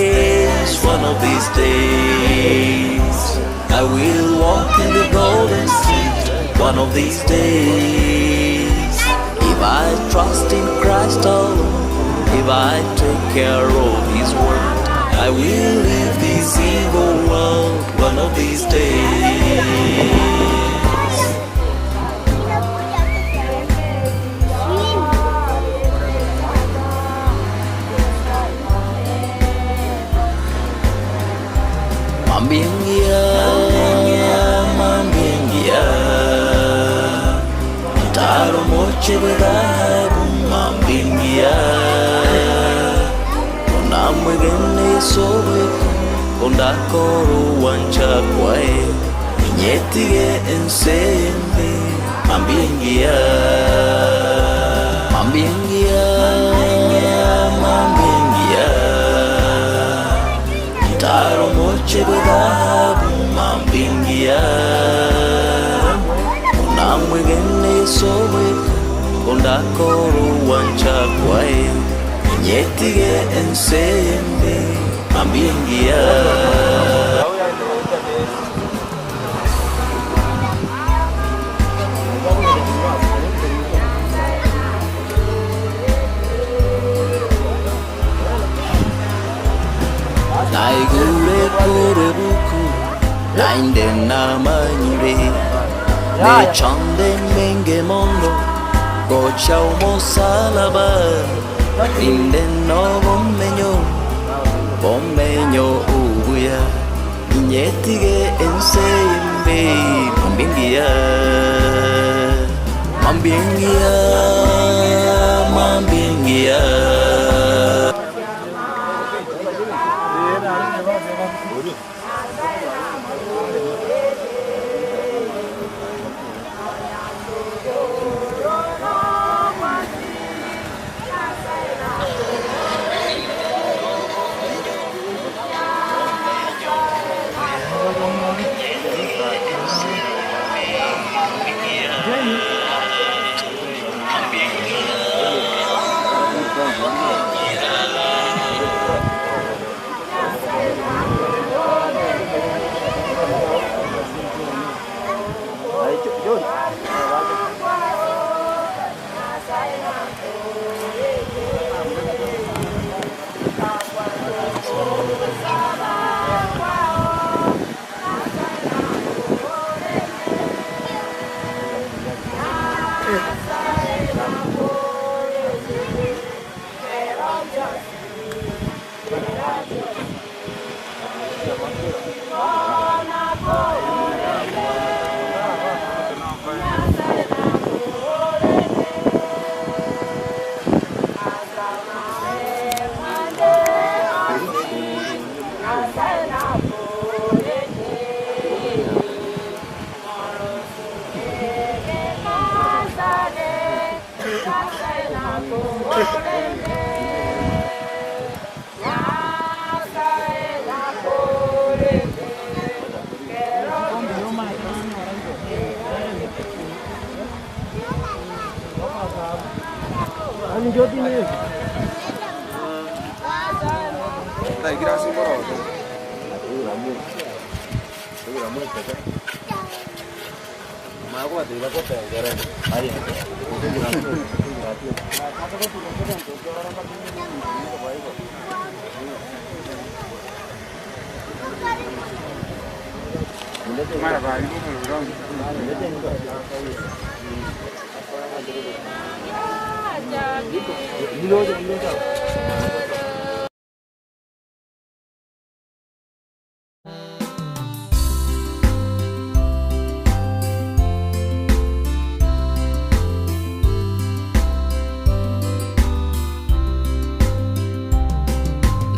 one of these days. I will walk in the golden street one of these days. If I trust in Christ alone, if I take care of His word, I will leave this evil world one of these days. Mambia engiya, mambia engiya, Ntaro moche bwe dhahabu. Yeso bweka kondakora ogwancha kwaye, inyetige ense embe, mambia engiya, mambia engiya, mambia engiya, ntare omoche bw'edhahabu, mambia engiya, konamwegene Yeso bweka kondakora ogwancha kwaye, inyetige ense embe, mambia engiya. Naigure korwa ebuku, naende namanyire, Mechando emenge mono, gocha omosalaba, Inde nobomenyo, bomenyo obuya, Inyetige ense embe, mambia engiya, mambia engiya, mambia engiya.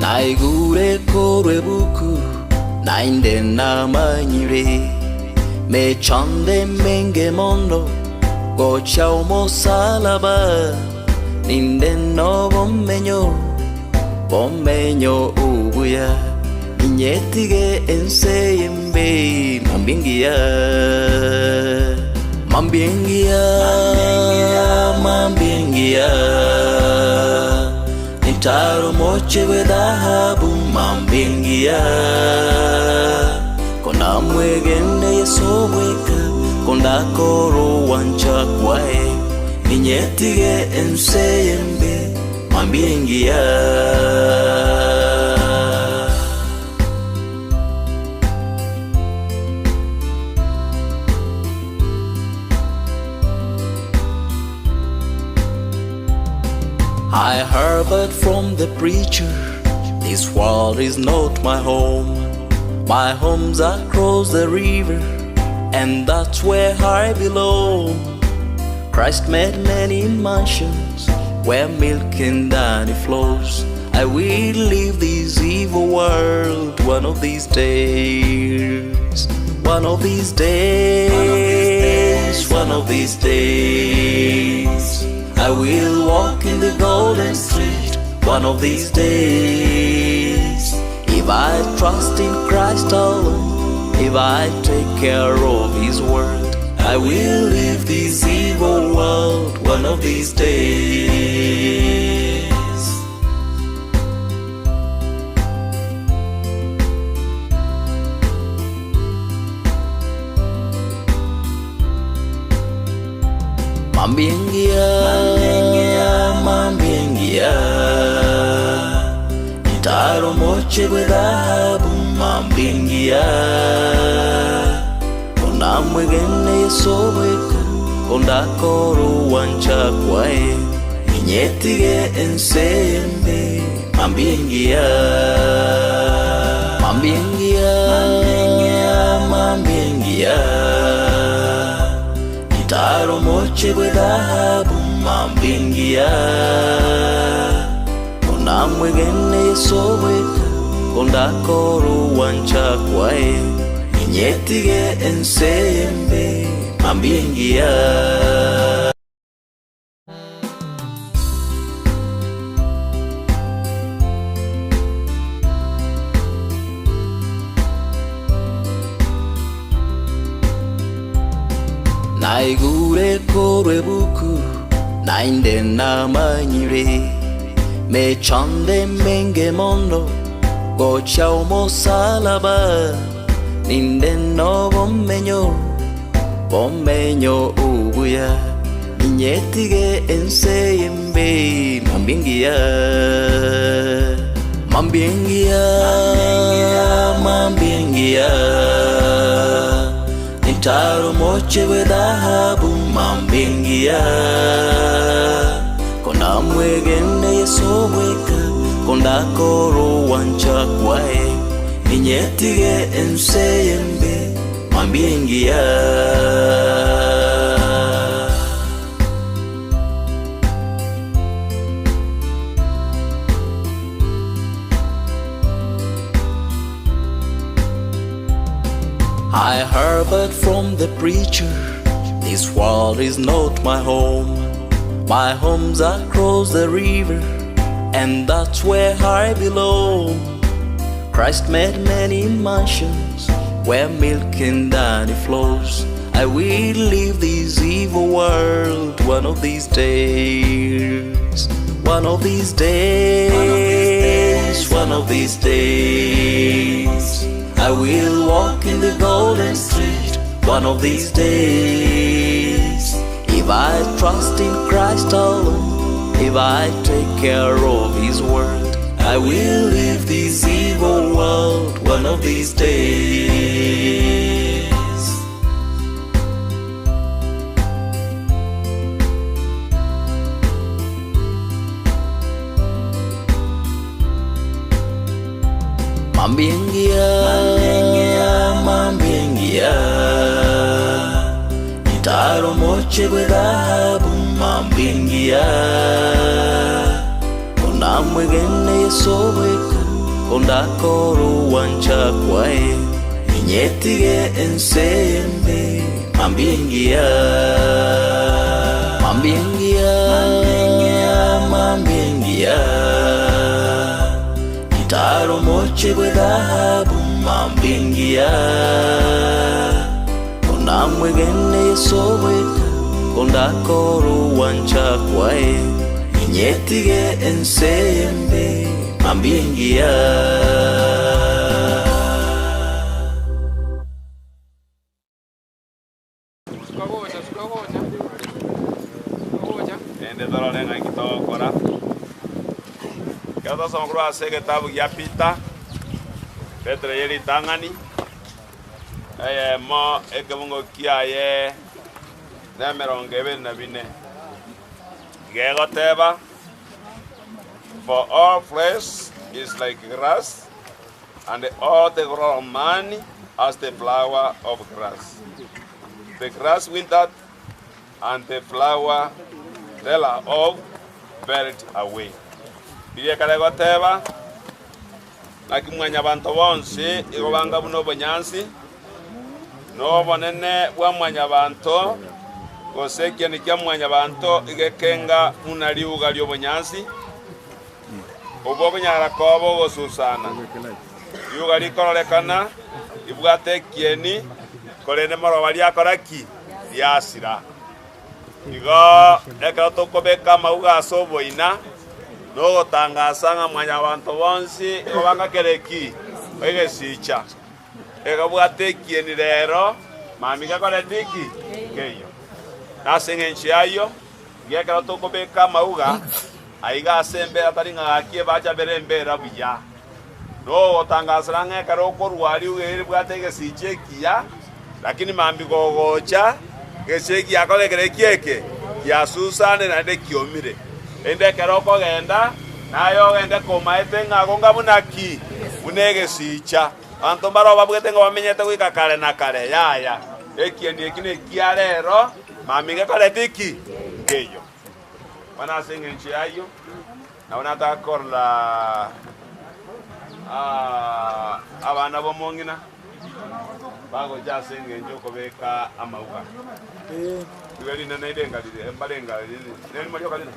Naigure korwa ebuku, naende namanyire, Mechando emenge mono, gocha omosalaba, Ninde nobomenyo, bomenyo obuya, Inyetige ense embe, mambia engiya, mambia engiya, mambia engiya, Nintare omoche bw'edhahabu, mambia engiya, Konamwegene Yeso bweka, kondakora ogwancha kwaye, Ninyetige ense embe, mambia engiya. I heard but from the preacher, this world is not my home. My home's across the river, and that's where I belong. Christ made many mansions where milk and honey flows. I will leave this evil world one of these days. One of these days, one of these days, I will walk in the golden street one of these days. If I trust in Christ alone, if I take care of His word, I will leave this evil world one of these days. Mambiengia, mambiengia, Ntaro moche gwe dhahabu mambiengia, Onamwegene yesobweka kondakoro wancha kwae Inyetige ensembe mambiengia, Mambiengia, mambiengia, Ntaro moche gwe dhahabu mambingia Onamwegene yesobweka kondakoro wancha kwae Inyetige ensembe mambingia. Naigure korwe buku nainde namanyire mechande menge mono gocha omosalaba ninde no bomenyo bomenyo ubuya inyetige enseyembe mambingia mambingia mambingia Nitaro moche we dhahabu mambingia Kona mwegene Yesu bweka konda koro wancha kwae Ninyetige enseyembe mambingia. I heard from the preacher, this world is not my home. My home's across the river, and that's where I belong. Christ made many mansions where milk and honey flows. I will leave this evil world one of these days. One of these days, one of these days. I will walk in the golden street one of these days. If I trust in Christ alone, if I take care of His word, I will leave this evil world one of these days. Mambingia, mambingia, Ntaro moche gwe dhahabu mambingia, Onamwegene Yesu bweka kondakoro wancha kwae Inyetige ensembe mambingia, mambingia, mambingia, Ntaro moche gwe dhahabu mambingia, Onamwegene Yesu bweka kondakoro wancha kwae Inyetige ensembe mambingia.
Ende torore ng'aki togokora ekero tosoma korwa ase egetabu gia Peter, Petero ya eritang'ani eyemo ekebungo kiaye na emerongo ebere na bine iga egoteba for all flesh is like grass and all the glory of man as the flower of grass. The grass withered and the flower thereof faded away.
Biria ekare goteba, Naki mwanyabanto bonsi igo banga buna obonyansi, na obonene bwa mwanyabanto, gose ekieni kia mwanyabanto igo ekenga buna riuga ri'obonyansi, obwo okonyara koba ogosusana. Riuga rikororekana ribwate ekieni, korende moroba riakora ki? Riasira. Igo ekero tokobeka amauga ase oboina, na ogotangasa ng'a mwanyabanto bonsi igo banga kere ki? Egesicha. Egabwate ekieni rero, mambia gekorete ki? Nkeiyo. Na ase engencho y'ayio, igo ekero tokobeka amauga aiga ase embera tari ng'a gaki ebacha bere embera buya. Na ogotangasera ng'a ekero okorua riuga eri ribwate egesicha ekiya, lakini mambia gogocha, egesicha eki giakorekire eki eke, giasusane naende kiomire. Erinde ekero okogenda, naye ogende komaete ng'a agonga buna ki? Buna egesicha. Abanto mbaroo babwete ng'a bamenyete goika kare na kare? Yaya. Ekieni eki nekia rero, mambia gekorete ki? Nkeiyo. Bono ase engencho y'ayio, nabo nataka korora abana b'omong'ina bagocha ase engencho y'okobeka amauga. Igo rinene rirenga rire, mbarenga rire, nerimo rioka rire?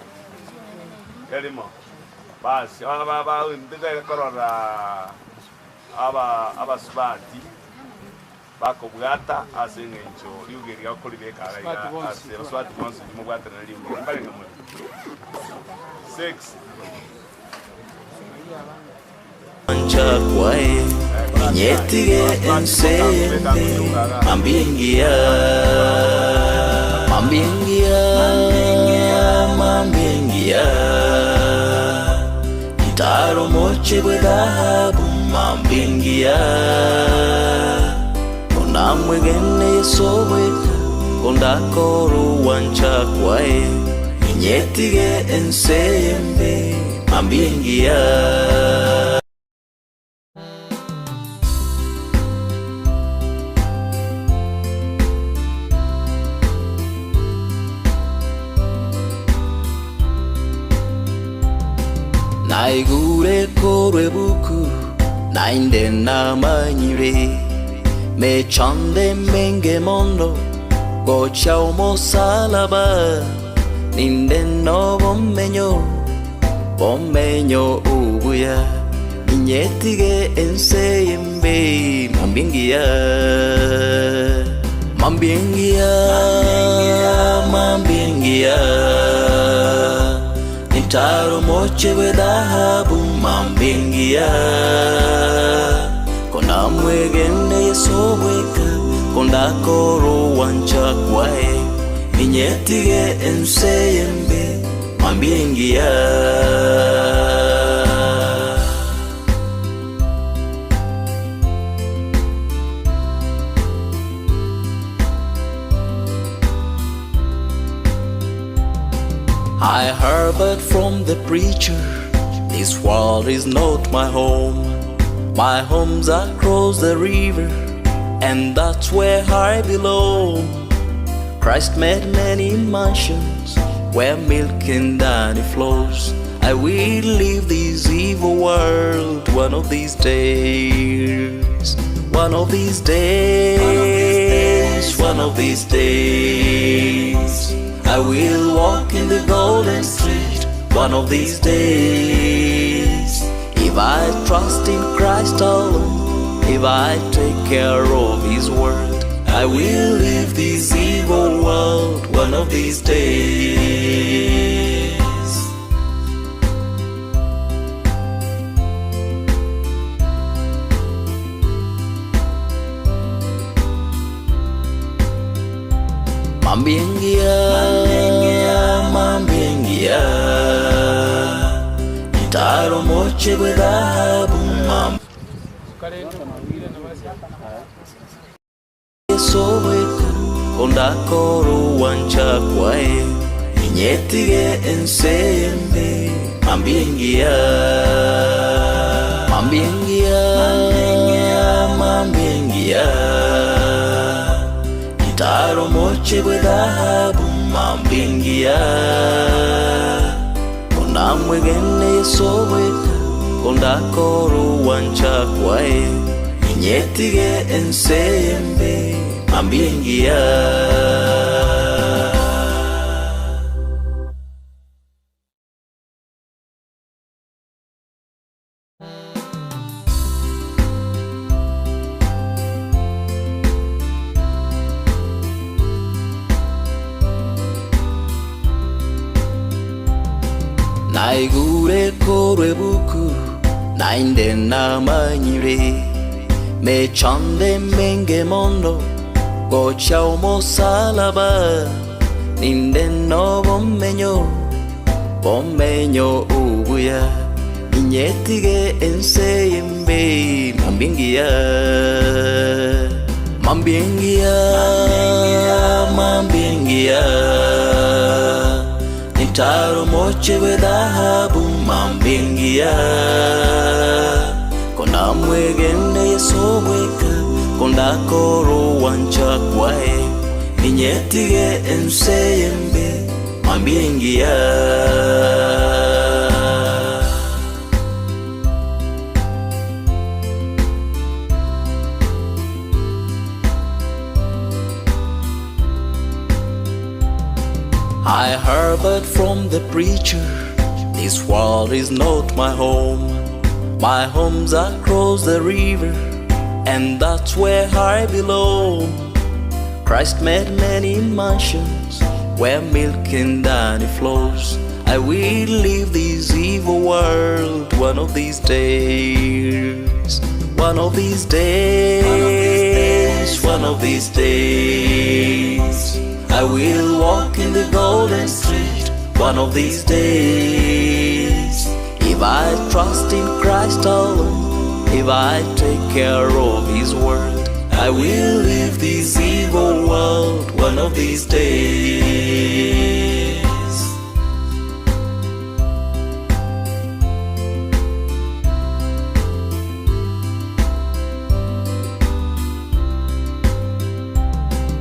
Erimo. Basi, aba ba- ba- ntigere korora aba abasubati Bakobwata ase engencho riuga eri gakoribeka ara iga ase abasubati bonsi timobwaterana riuga eri mbarenge more 6.
Gwancha kwaye, inyetige ense yende, mambia engiya, mambia engiya, mambia engiya, Ntare omochie bw'edhahabu, mambia engiya. Onamwegene Yeso bweka, kondakore ogwancha kwaye, inyetige ense eyembe, mambia engiya. Naigure korwa ebuku, naende namanyire, Mechando emenge mono gocha omosalaba, Ninde nobomenyo, bomenyo obuya, Ninyetige ense y'embe, mambia engiya, Mambia engiya, mambia engiya. Nintare omochie bw'edhahabu mambia engiya, Konamwegene Yeso bweka, kondakore ogwancha kwaye, Ninyetige ense y'embe mambia engiya. I heard from the preacher, this world is not my home. My home's across the river, and that's where I belong. Christ made many mansions where milk and honey flows. I will leave this evil world one of these days. One of these days, one of these days. I will walk in the golden street one of these days. If I trust in Christ alone, if I take care of His word, I will leave this evil world one of these days. Mambia engiya, mambia engiya, Ntare omochie bw'edhahabu, mambia Yeso bweka, kondakore ogwancha kwaye, Ninyetige ense y'embe, mambia engiya, Mambia engiya, mambia engiya. Ntare omochie bw'edhahabu, mambia engiya. Kondamwegene Yeso bweka, kondakora ogwancha kwaye, inyetige ense embe, mambia engiya. Naigure korwa ebuku, naende namanyire, mechando emenge mono, gocha omosalaba, ninde nobomenyo, bomenyo obuya, inyetige ense embe, mambia engiya, mambia engiya, mambia engiya. Nitaro moche bwe dhahabu mambia engiya, kona mwegene Yeso bweka, kondakora ogwancha kwaye, ninyetige ense embe mambia engiya. I heard but from the preacher, this world is not my home. My home's across the river, and that's where I belong. Christ made many mansions where milk and honey flows. I will leave this evil world one of these days. One of these days, one of these days. I will walk in the golden street one of these days. If I trust in Christ alone, if I take care of His word, I will leave this evil world one of these days.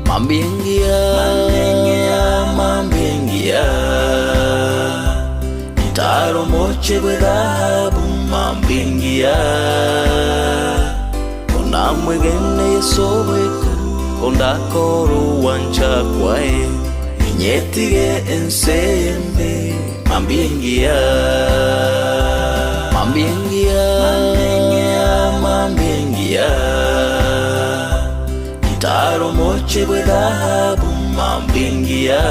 Mambia engiya, mambia engiya, ntaro moche bwe dhahabu, mambia engiya, kona mwegene Yeso bweka, kondakora ogwancha kwaye, inyetige ense embe, mambia engiya, mambia engiya, mambia engiya, ntaro moche bwe dhahabu, mambia engiya,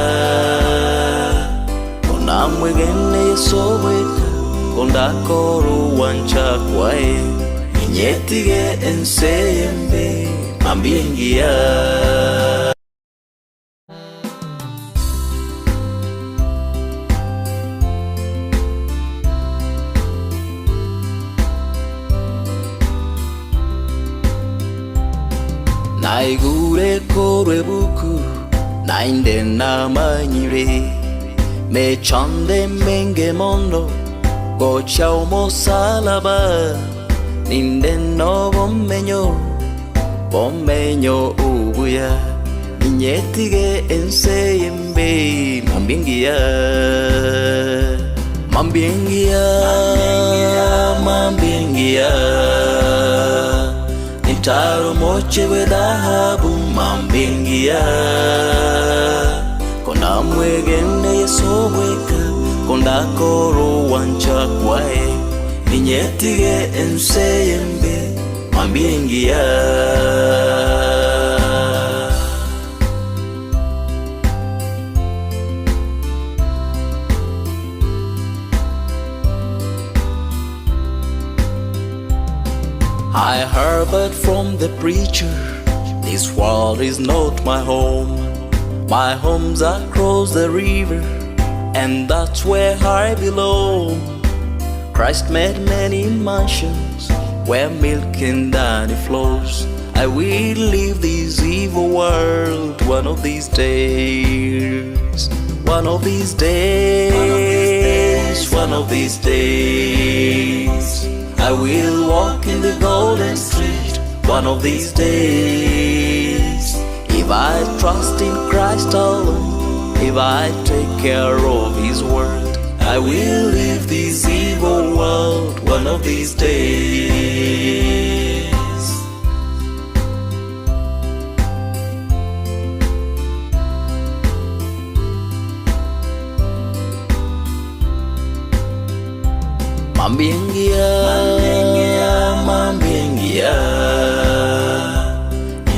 kona mwegene Yeso bweka, kondakora ogwancha kwaye, inyetige ense embe, mambia engiya. Naigure korwa ebuku, naende namanyire, mechando emenge mono, gocha omosalaba, ninde nobomenyo, bomenyo obuya, inyetige ense embe, mambia engiya, mambia engiya, mambia engiya, ntaro moche bwe dhahabu, mambia engiya, kona mwegene Yeso bweka, kondakora ogwancha kwaye, ninyetige ense embe, mambia engiya. I heard but from the preacher, this world is not my home. My home's across the river, and that's where I belong. Christ made many mansions where milk and honey flows. I will leave this evil world one of these days. One of these days, one of these days. I will walk in the golden street one of these days. If I trust in Christ alone, if I take care of His word, I will leave this evil world one of these days. Mambia engiya, mambia engiya,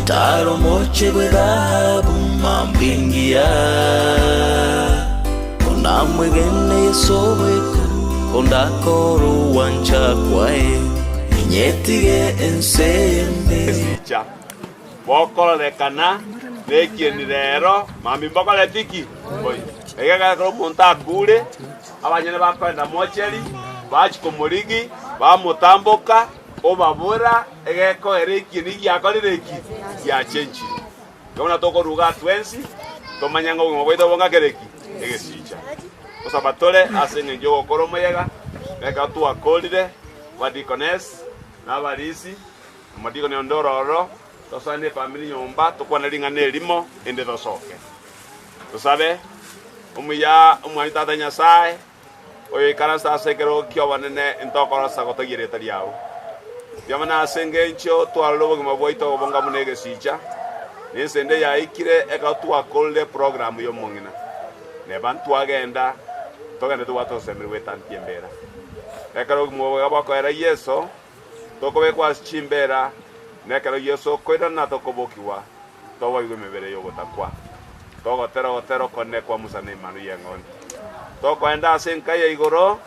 Ntaro moche bwe dhahabu, mambia engiya, Onamwegene Yeso bweka, kondakora owancha kwaye, Inyetige ense embe.
Esicha bokororekana nekieni rero mambia mbokoreti ki? Mboiyo. Iga ekero omonto akure, abanyene bakoenda mocheri, bachia komorigi, bamotamboka, obabora, egekoera ekieni giakorire ki? Giachenchire. Igo buna tokoruga twensi, tomanye ng'a obogima bwaito bonga kere ki? Egesicha. Gosaba tore ase engencho y'ogokora omoyega, na ekero twakorire, abadeaconess, na abarisi, omodikoni onde ore ororo, tosoe ne efamiri nyomba, tokwane ring'ana erimo, ende tosoke. Tosabe, Omuya omwami Tata Nyasae, oyoikaranse ase ekerogo ki'obonene, intokorosa gotogia erieta riao. Mbuya ase engencho twarora obogima bwaito obonga buna egesicha, na ense ende yaikire ekero twakorire programu y'omong'ina. Neba ntwagenda, togende tobwate ogosemeria gwetantia embera. Ekero obogima obo bokoera Yeso, tokobekwa ase chimbera, na ekero Yeso okoirana tokobokigwa, toboigwe emebere y'ogotakwa, togotera ogotera okonene kwa Musa na Emanwa y'Eng'ondi, tokoenda ase enka ya igoro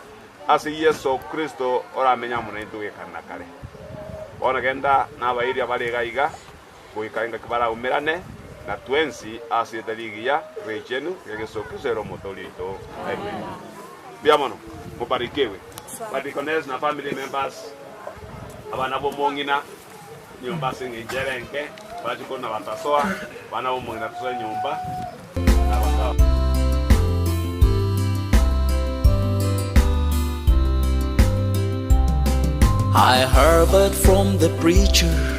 ase Yeso Kristo oramenye amo naintwe goika na kare. Bono genda nabairi abare iga iga goika engaki baraumerane na twensi ase erieta rigiya richenu ria Yeso Kristo ere Omotoori oito. Amen. Mbuya mono. Mobarikiwe. Badeaconess na family members, abana b'omong'ina, Nyomba ase engencho ere enke, bachie korwa na batasoa, abana b'omong'ina tosoe nyomba, na abakao.
I heard from the preacher.